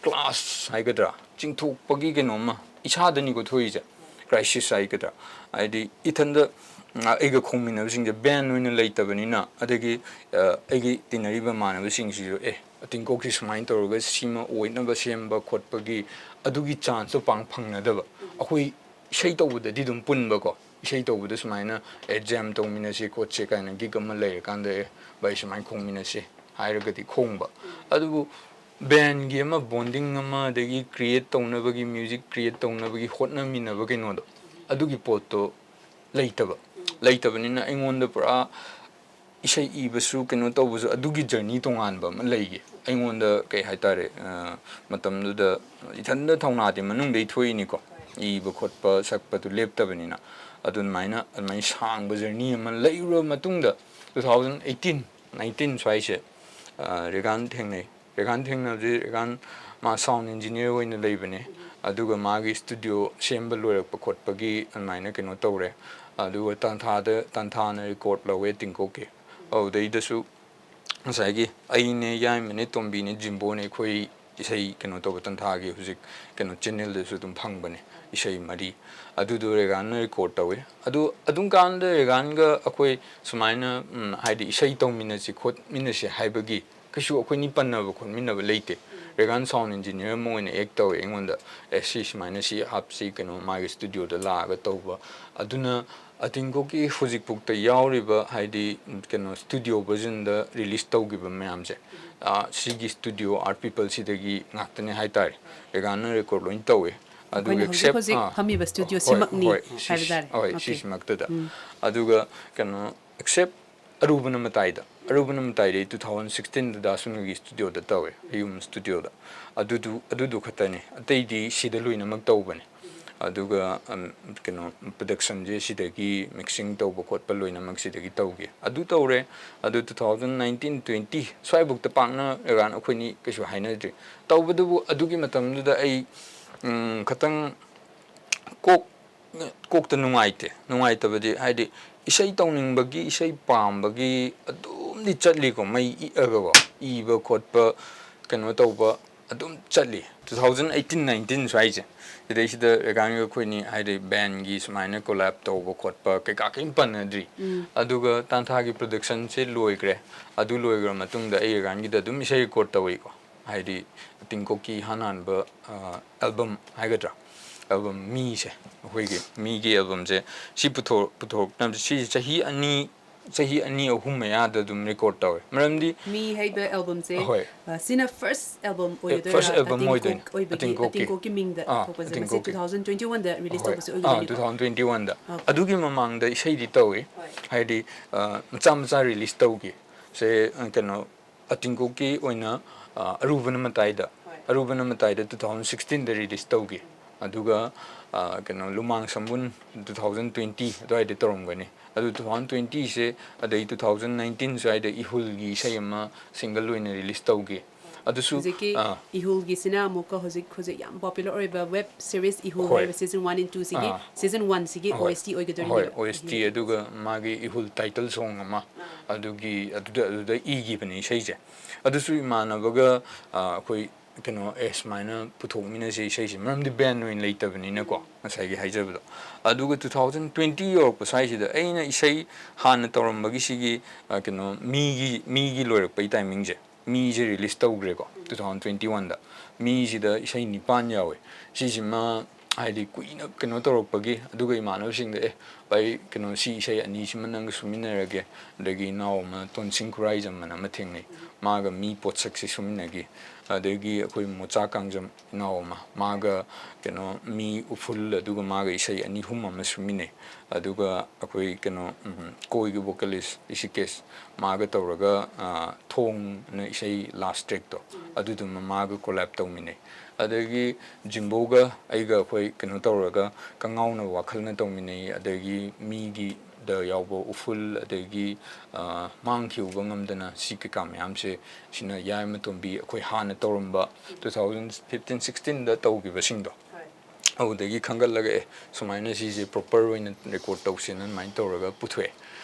ꯀ꯭ꯂꯥꯁ ꯍꯥꯏꯒꯗ꯭ꯔꯥ, ꯆꯤꯡꯊꯣꯛꯄꯒꯤ ꯀꯩꯅꯣꯝꯃ ꯏꯁꯥꯗꯅꯤꯀꯣ ꯊꯣꯛꯏꯁꯦ, ꯀ꯭ꯔꯥꯏꯁꯤꯁ ꯍꯥꯏꯒꯗ꯭ꯔꯥ꯫ ꯍꯥꯏꯗꯤ ꯏꯊꯟꯗ ꯎꯝ, ꯑꯩꯒ ꯈꯣꯡꯃꯤꯟꯅꯕꯁꯤꯡꯁꯦ ꯕꯦꯟ ꯑꯣꯏꯅ ꯂꯩꯇꯕꯅꯤꯅ, ꯑꯗꯒꯤ ꯑ, ꯑꯩꯒꯤ ꯇꯤꯟꯅꯔꯤꯕ ꯏꯃꯥꯟꯅꯕꯁꯤꯡꯁꯤꯁꯨ ꯑꯦ, ꯇꯤꯡꯀꯣꯛꯁꯤ ꯁꯨꯃꯥꯏꯅ ꯇꯧꯔꯒ ꯁꯤꯃ ꯑꯣꯏꯅꯕ ꯁꯦꯝꯕ ꯈꯣꯠꯄꯒꯤ ꯑꯗꯨꯒꯤ ꯆꯥꯟꯁꯇꯣ ꯄꯥꯡ ꯐꯪꯅꯗꯕ꯫ ꯑꯩꯈꯣꯏ ꯏꯁꯩ ꯇꯧꯕꯗꯗꯤ ꯑꯗꯨꯝ ꯄꯨꯟꯕꯀꯣ, ꯏꯁꯩ ꯇꯧꯕꯗ ꯁꯨꯃꯥꯏꯅ ꯑꯦ, ꯖꯦꯝ ꯇꯧꯃꯤꯟꯅꯁꯤ ꯈꯣꯠꯁꯤ ꯀꯥꯏꯅ ꯒꯤꯛ ꯑꯃ ꯂꯩꯔꯀꯥꯟꯗ ꯑꯦ, ꯚꯥꯏ ꯁꯨꯃꯥꯏꯅ ꯈꯣꯡꯃꯤꯟꯅꯁꯤ ꯍꯥꯏꯔꯒꯗꯤ ꯈꯣꯡꯕ꯫ ꯑꯗꯨꯕꯨ ꯕꯦꯟꯒꯤ ꯑꯃ ꯕꯣꯟꯗꯤꯡ ꯑꯃ, ꯑꯗꯒꯤ ꯀ꯭ꯔꯤꯌꯦꯠ ꯇꯧꯅꯕꯒꯤ, ꯃ꯭ꯌꯨꯖꯤꯛ ꯀ꯭ꯔꯤꯌꯦꯠ ꯇꯧꯅꯕꯒꯤ ꯍꯣꯠꯅꯃꯤꯟꯅꯕ ꯀꯩꯅꯣꯗꯣ, ꯑꯗꯨꯒꯤ ꯄꯣꯠꯇꯣ ꯂꯩꯇꯕ꯫ ꯂꯩꯇꯕꯅꯤꯅ ꯑꯩꯉꯣꯟꯗ ꯄꯨꯔꯥ ꯏꯁꯩ ꯏꯕꯁꯨ ꯀꯩꯅꯣ ꯇꯧꯕꯁꯨ ꯑꯗꯨꯒꯤ ꯖꯔꯅꯤ ꯇꯣꯉꯥꯟꯕ ꯑꯃ ꯂꯩꯈꯤ ꯑꯩꯉꯣꯟꯗ꯫ ꯀꯩ ꯍꯥꯏꯇꯥꯔꯦ, ꯑ, ꯃꯇꯝꯗꯨꯗ ꯏꯊꯟꯗ ꯊꯧꯅꯥꯗꯤ ꯃꯅꯨꯡꯗꯩ ꯊꯣꯛꯏꯅꯤꯀꯣ, ꯏꯕ ꯈꯣꯠꯄ ꯁꯛꯄꯗꯨ ꯂꯦꯞꯇꯕꯅꯤꯅ꯫ ꯑꯗꯨꯃꯥꯏꯅ ꯑꯗꯨꯃꯥꯏꯅ ꯁꯥꯡꯕ ꯖꯔꯅꯤ ꯑꯃ ꯂꯩꯔꯨꯔꯕ ꯃꯇꯨꯡꯗ ꯇꯨ ꯊꯥꯎꯖꯟ ꯑꯩꯠꯇꯤꯟ ꯅꯥꯏꯟꯇꯤꯟ ꯁ꯭ꯋꯥꯏꯁꯦ, ꯑ, ꯔꯦꯒꯥꯟ ꯊꯦꯡꯅꯩ꯫ ꯔꯦꯒꯥꯟ ꯊꯦꯡꯅꯕꯁꯦ, ꯔꯦꯒꯥꯟ ꯃꯥ ꯁꯥꯎꯟ ꯏꯟꯖꯤꯅꯤꯌꯔ ꯑꯣꯏꯅ ꯂꯩꯕꯅꯦ꯫ ꯑꯗꯨꯒ ꯃꯥꯒꯤ ꯁ꯭ꯇꯨꯗꯤꯑꯣ ꯁꯦꯝꯕ ꯂꯣꯏꯔꯛꯄ ꯈꯣꯠꯄꯒꯤ ꯑꯗꯨꯃꯥꯏꯅ ꯀꯩꯅꯣ ꯇꯧꯔꯦ꯫ ꯑꯗꯨꯒ ꯇꯥꯟꯊꯥꯗ, ꯇꯥꯟꯊꯥꯅ ꯔꯦꯀꯣꯔꯗ ꯂꯧꯋꯦ ꯇꯤꯡꯀꯣꯛꯀꯤ꯫ ꯑꯗꯨꯗꯩꯗꯁꯨ ꯉꯁꯥꯏꯒꯤ ꯑꯩꯅꯦ, ꯌꯥꯏꯃꯅꯦ, ꯇꯣꯝꯕꯤꯅꯦ, ꯖꯤꯝꯕꯣꯅꯦ, ꯑꯩꯈꯣꯏ ꯏꯁꯩ ꯀꯩꯅꯣ ꯇꯧꯕ ꯇꯥꯟꯊꯥꯒꯤ ꯍꯧꯖꯤꯛ ꯀꯩꯅꯣ ꯆꯦꯅꯦꯜꯗꯁꯨ ꯑꯗꯨꯝ ꯐꯪꯕꯅꯦ, ꯏꯁꯩ ꯃꯔꯤ꯫ ꯑꯗꯨꯗꯣ ꯔꯦꯒꯥꯟꯅ ꯔꯦꯀꯣꯔꯗ ꯇꯧꯋꯦ꯫ ꯑꯗꯨ ꯑꯗꯨꯝ ꯀꯥꯟꯗ ꯔꯦꯒꯥꯟꯒ ꯑꯩꯈꯣꯏ ꯁꯨꯃꯥꯏꯅ ꯎꯝ, ꯍꯥꯏꯗꯤ ꯏꯁꯩ ꯇꯧꯃꯤꯟꯅꯁꯤ ꯈꯣꯠꯃꯤꯟꯅꯁꯤ ꯍꯥꯏꯕꯒꯤ ꯀꯩꯁꯨ ꯑꯩꯈꯣꯏꯅꯤ ꯄꯟꯅꯕ ꯈꯣꯠꯃꯤꯟꯅꯕ ꯂꯩꯇꯦ꯫ ꯔꯦꯒꯥꯟ ꯁꯥꯎꯟ ꯏꯟꯖꯤꯅꯤꯌꯔ ꯑꯃ ꯑꯣꯏꯅ ꯑꯦꯛ ꯇꯧꯋꯦ ꯑꯩꯉꯣꯟꯗ, ꯑꯦ, ꯁꯤ ꯁꯨꯃꯥꯏꯅ ꯁꯤ ꯍꯥꯞꯁꯤ, ꯀꯩꯅꯣ, ꯃꯥꯒꯤ ꯁ꯭ꯇꯨꯗꯤꯑꯣꯗ ꯂꯥꯛꯑꯒ ꯇꯧꯕ꯫ ꯑꯗꯨꯅ ꯑꯇꯤꯡꯀꯣꯛꯀꯤ ꯍꯧꯖꯤꯛꯐꯥꯎꯗ ꯌꯥꯎꯔꯤꯕ, ꯍꯥꯏꯗꯤ, ꯀꯩꯅꯣ, ꯁ꯭ꯇꯨꯗꯤꯑꯣ ꯚꯔꯖꯟꯗ ꯔꯤꯂꯤꯁ ꯇꯧꯈꯤꯕ ꯃꯌꯥꯝꯁꯦ, ꯑ, ꯁꯤꯒꯤ ꯁ꯭ꯇꯨꯗꯤꯑꯣ ꯑꯥꯔꯠ ꯄꯤꯄꯜꯁꯤꯗꯒꯤ ꯉꯥꯛꯇꯅꯦ ꯍꯥꯏꯇꯥꯔꯦ꯫ ꯔꯦꯒꯥꯟꯅ ꯔꯦꯀꯣꯔꯗ ꯂꯣꯏ ꯇꯧꯋꯦ꯫ ꯑꯗꯨꯒ ꯑꯩꯈꯣꯏꯅ ꯍꯧꯖꯤꯛ except, ꯍꯧꯖꯤꯛ ꯑꯥ, ꯐꯝꯃꯤꯕ ꯁ꯭ꯇꯨꯗꯤꯑꯣ ꯍꯣꯏ, ꯁꯤꯃꯛꯅꯤ ꯍꯣꯏ, ꯁꯤ- ꯍꯥꯏꯕ ꯇꯥꯔꯦ꯫ ꯍꯣꯏ, ꯑꯣꯀꯦ꯫ ꯁꯤꯁꯤꯃꯛꯇꯗ꯫ ꯎꯝ꯫ ꯑꯗꯨꯒ ꯀꯩꯅꯣ, ꯑꯦꯛꯁꯦꯞ ꯑꯔꯨꯕꯅ ꯃꯇꯥꯏꯗ ꯑꯔꯨꯕꯅ ꯃꯇꯥꯏꯗ ꯑꯩ two thousand sixteenꯗ ꯗꯥ ꯁꯨꯅꯤꯜꯒꯤ studioꯗ ꯇꯧꯋꯦ, ꯑꯌꯨꯝ studioꯗ꯫ ꯑꯗꯨꯗꯨ ꯑꯗꯨꯗꯨ ꯈꯛꯇꯅꯤ, ꯑꯇꯩꯗꯤ ꯁꯤꯗ ꯂꯣꯏꯅꯃꯛ ꯇꯧꯕꯅꯤ꯫ ꯑꯗꯨꯒ ꯀꯩꯅꯣ productionꯁꯦ ꯁꯤꯗꯒꯤ mixing ꯇꯧꯕ ꯈꯣꯠꯄ ꯂꯣꯏꯅꯃꯛ ꯁꯤꯗꯒꯤ ꯇꯧꯈꯤ꯫ ꯑꯗꯨ ꯇꯧꯔꯦ꯫ ꯑꯗꯨ two thousand nineteen twenty ꯁ꯭ꯋꯥꯏꯐꯥꯎꯗ ꯄꯥꯛꯅ ꯔꯦꯒꯥꯟ ꯑꯩꯈꯣꯏꯅꯤ ꯀꯩꯁꯨ ꯍꯥꯏꯅꯗ꯭ꯔꯤ꯫ ꯇꯧꯕꯗꯕꯨ ꯑꯗꯨꯒꯤ ꯃꯇꯝꯗꯨꯗ ꯑꯩ ꯈꯇꯪ ꯀꯣꯛ ꯀꯣꯛꯇ ꯅꯨꯡꯉꯥꯏꯇꯦ꯫ ꯅꯨꯡꯉꯥꯏꯇꯕꯗꯤ ꯍꯥꯏꯗꯤ ꯏꯁꯩ ꯇꯧꯅꯤꯡꯕꯒꯤ, ꯏꯁꯩ ꯄꯥꯝꯕꯒꯤ ꯑꯗꯨꯝꯗꯤ ꯆꯠꯂꯤꯀꯣ, ꯃꯩ ꯏꯛꯑꯒꯀꯣ, ꯏꯕ ꯈꯣꯠꯄ, ꯀꯩꯅꯣ ꯇꯧꯕ ꯑꯗꯨꯝ ꯆꯠꯂꯤ꯫ Two thousand eighteen nineteen ꯁ꯭ꯋꯥꯏꯁꯦ, ꯁꯤꯗꯩꯁꯤꯗ ꯔꯦꯒꯥꯟꯒ ꯑꯩꯈꯣꯏꯅꯤ ꯍꯥꯏꯗꯤ bandꯒꯤ ꯁꯨꯃꯥꯏꯅ collab ꯇꯧꯕ ꯈꯣꯠꯄ ꯀꯩꯀꯥ ꯀꯔꯤꯝ ꯄꯟꯅꯗ꯭ꯔꯤ꯫ ꯑꯗꯨꯒ ꯇꯥꯟꯊꯥꯒꯤ productionꯁꯦ ꯂꯣꯏꯈ꯭ꯔꯦ꯫ ꯑꯗꯨ ꯂꯣꯏꯈ꯭ꯔ ꯃꯇꯨꯡꯗ ꯑꯩ ꯔꯦꯒꯥꯟꯒꯤꯗ ꯑꯗꯨꯝ ꯏꯁꯩ record ꯇꯧꯋꯤꯀꯣ꯫ ꯍꯥꯏꯗꯤ ꯇꯤꯡꯀꯣꯛꯀꯤ ꯏꯍꯥꯟ ꯍꯥꯟꯕ album ꯍꯥꯏꯒꯗ꯭ꯔꯥ, album ꯃꯤꯁꯦ, ꯑꯩꯈꯣꯏꯒꯤ ꯃꯤꯒꯤ albumꯁꯦ ꯁꯤ ꯄꯨꯊꯣꯔꯛ ꯄꯨꯊꯣꯔꯛꯅꯕ ꯁꯤꯁꯦ ꯆꯍꯤ ꯑꯅꯤ ꯆꯍꯤ ꯑꯅꯤ ꯑꯍꯨꯝ ꯃꯌꯥꯗ ꯑꯗꯨꯝ record ꯇꯧꯋꯦ꯫ ꯃꯔꯝꯗꯤ ꯃꯤ ꯍꯥꯏꯕ albumꯁꯦ ꯍꯣꯏ꯫ ꯑ, ꯁꯤꯅ first album first ꯑꯣꯏꯒꯗꯣꯏꯔꯥ? album ꯑꯣꯏꯗꯣꯏꯅꯤ, ꯑꯇꯤꯡꯀꯣꯛ ꯑꯣꯏꯕꯒꯤ ꯑꯇꯤꯡꯀꯣꯛꯀꯤ꯫ ꯑꯇꯤꯡꯀꯣꯛꯀꯤ ꯃꯤꯡꯗ ꯑꯥ, ꯊꯣꯛꯄꯁꯦ꯫ ꯃꯁꯤ ꯑꯇꯤꯡꯀꯣꯛꯀꯤ꯫ two thousand twenty oneꯗ release ꯍꯣꯏ꯫ ꯇꯧꯕꯁꯦ ꯑꯥ, ꯑꯣꯏꯒꯗꯣꯏꯅꯤꯀꯣ? two thousand twenty oneꯗ꯫ Okay. ꯑꯗꯨꯒꯤ ꯃꯃꯥꯡꯗ ꯏꯁꯩꯗꯤ ꯇꯧꯏ꯫ ꯍꯣꯏ꯫ ꯍꯥꯏꯗꯤ ꯑ, ꯃꯆꯥ ꯃꯆꯥ release ꯇꯧꯈꯤ꯫ ꯁꯦ ꯑ, ꯀꯩꯅꯣ ꯑꯇꯤꯡꯀꯣꯛꯀꯤ ꯑꯣꯏꯅ ꯑ, ꯑꯔꯨꯕꯅ ꯃꯇꯥꯏꯗ ꯍꯣꯏ꯫ ꯑꯔꯨꯕꯅ ꯃꯇꯥꯏꯗ two thousand sixteenꯗ release ꯇꯧꯈꯤ꯫ ꯑꯗꯨꯒ ꯑ, ꯀꯩꯅꯣ ꯂꯨꯃꯥꯡ ꯁꯝꯕꯨꯟ two thousand twenty ꯑꯗꯨꯋꯥꯏꯗ ꯇꯧꯔꯝꯒꯅꯤ꯫ ꯑꯗꯨ two thousand twentyꯁꯦ ꯑꯗꯩ two thousand nineteen ꯁ꯭ꯋꯥꯏꯗ ꯏꯍꯨꯜꯒꯤ ꯏꯁꯩ ꯑꯃ single ꯑꯣꯏꯅ release ꯇꯧꯈꯤ꯫ ꯑꯗꯨꯁꯨ ꯍꯧꯖꯤꯛꯀꯤ ꯑ, ꯏꯍꯨꯜꯒꯤꯁꯤꯅ ꯑꯃꯨꯛꯀ ꯍꯧꯖꯤꯛ ꯍꯧꯖꯤꯛ ꯌꯥꯝ popular ꯑꯣꯏꯕ web series ꯏꯍꯨꯜ ꯍꯣꯏ꯫ ꯍꯥꯏꯕ season one and twoꯁꯤꯒꯤ ah. season oneꯁꯤꯒꯤ ꯍꯣꯏ꯫ OST ꯑꯣꯏꯒꯗꯣꯏꯅꯤ꯫ ꯍꯣꯏ, OST ꯑꯗꯨꯒ ꯃꯥꯒꯤ ꯏꯍꯨꯜ title song ꯑꯃ ꯑꯗꯨꯒꯤ ꯑꯗꯨꯗ ꯑꯗꯨꯗ ꯏꯈꯤꯕꯅꯤ ꯏꯁꯩꯁꯦ꯫ ꯑꯗꯨꯁꯨ ꯏꯃꯥꯟꯅꯕꯒ ꯑ, ꯑꯩꯈꯣꯏ ꯀꯩꯅꯣ ꯑꯦ ꯁꯨꯃꯥꯏꯅ ꯄꯨꯊꯣꯛꯃꯤꯟꯅꯁꯦ ꯏꯁꯩꯁꯦ, ꯃꯔꯝꯗꯤ band ꯑꯣꯏꯅ ꯂꯩꯇꯕꯅꯤꯅꯀꯣ, ꯉꯁꯥꯏꯒꯤ ꯍꯥꯏꯖꯕꯗꯣ꯫ ꯑꯗꯨꯒ two thousand twenty ꯌꯧꯔꯛꯄ ꯁ꯭ꯋꯥꯏꯁꯤꯗ ꯑꯩꯅ ꯏꯁꯩ ꯍꯥꯟꯅ ꯇꯧꯔꯝꯕꯒꯤ ꯁꯤꯒꯤ ꯑ, ꯀꯩꯅꯣ ꯃꯤꯒꯤ ꯃꯤꯒꯤ ꯂꯣꯏꯔꯛꯄꯩ timingꯁꯦ, ꯃꯤꯁꯦ release ꯇꯧꯈ꯭ꯔꯦꯀꯣ two thousand twenty oneꯗ꯫ ꯃꯤꯁꯤꯗ ꯏꯁꯩ ꯅꯤꯄꯥꯟ ꯌꯥꯎꯋꯦ꯫ ꯁꯤꯁꯤꯃ ꯍꯥꯏꯗꯤ ꯀꯨꯏꯅ ꯀꯩꯅꯣ ꯇꯧꯔꯛꯄꯒꯤ, ꯑꯗꯨꯒ ꯏꯃꯥꯟꯅꯕꯁꯤꯡꯗ ꯑꯦ ꯚꯥꯏ, ꯀꯩꯅꯣ, ꯁꯤ ꯏꯁꯩ ꯑꯅꯤꯁꯤꯃ ꯅꯪꯒ ꯁꯨꯃꯤꯟꯅꯔꯒꯦ꯫ ꯑꯗꯒꯤ ꯏꯅꯥꯎ ꯑꯃ, ꯇꯣꯟꯁꯤꯡ ꯈꯨꯔꯥꯏꯖꯝ ꯑꯅ ꯑꯃ ꯊꯦꯡꯅꯩ, ꯃꯥꯒ ꯃꯤ ꯄꯣꯠꯁꯛꯁꯦ ꯁꯨꯃꯤꯟꯅꯈꯤ꯫ ꯑꯗꯒꯤ ꯑꯩꯈꯣꯏ ꯃꯣꯆꯥ ꯀꯥꯡꯖꯝ ꯏꯅꯥꯎ ꯑꯃ, ꯃꯥꯒ ꯀꯩꯅꯣ, ꯃꯤ ꯎꯐꯨꯜ, ꯑꯗꯨꯒ ꯃꯥꯒ ꯏꯁꯩ ꯑꯅꯤ ꯑꯍꯨꯝ ꯑꯃ ꯁꯨꯃꯤꯟꯅꯩ꯫ ꯑꯗꯨꯒ ꯑꯩꯈꯣꯏ ꯀꯩꯅꯣ, ꯎꯝ, ꯀꯣꯏꯒꯤ vocalist ꯏꯁꯤꯀꯦꯁ, ꯃꯥꯒ ꯇꯧꯔꯒ, ꯑ, ꯊꯣꯡꯅ ꯏꯁꯩ last trackꯇꯣ, ꯑꯗꯨꯗꯨꯃ ꯃꯥꯒ collab ꯇꯧꯃꯤꯟꯅꯩ꯫ ꯑꯗꯒꯤ ꯖꯤꯝꯕꯣꯒ ꯑꯩꯒ ꯑꯩꯈꯣꯏ ꯀꯩꯅꯣ ꯇꯧꯔꯒ ꯀꯉꯥꯎꯅꯕ ꯋꯥꯈꯜꯅ ꯇꯧꯃꯤꯟꯅꯩ꯫ ꯑꯗꯒꯤ ꯃꯤꯒꯤꯗ ꯌꯥꯎꯕ ꯎꯐꯨꯜ, ꯑꯗꯒꯤ, ꯑ, ꯃꯥꯡꯈꯤꯕ ꯉꯝꯗꯅ, ꯁꯤ ꯀꯩꯀꯥ ꯃꯌꯥꯝꯁꯦ, ꯁꯤꯅ ꯌꯥꯏꯃ ꯇꯣꯝꯕꯤ ꯑꯩꯈꯣꯏ ꯍꯥꯟꯅ ꯇꯧꯔꯝꯕ two thousand fifteen sixteenꯗ ꯇꯧꯈꯤꯕꯁꯤꯡꯗꯣ, ꯑꯗꯨꯗꯒꯤ ꯈꯟꯒꯠꯂꯒ, "ꯑꯦ, ꯁꯨꯃꯥꯏꯅ ꯁꯤꯁꯦ proper ꯑꯣꯏꯅ record ꯇꯧꯁꯦꯅ" ꯑꯗꯨꯃꯥꯏꯅ ꯇꯧꯔꯒ ꯄꯨꯊꯣꯛꯑꯦ꯫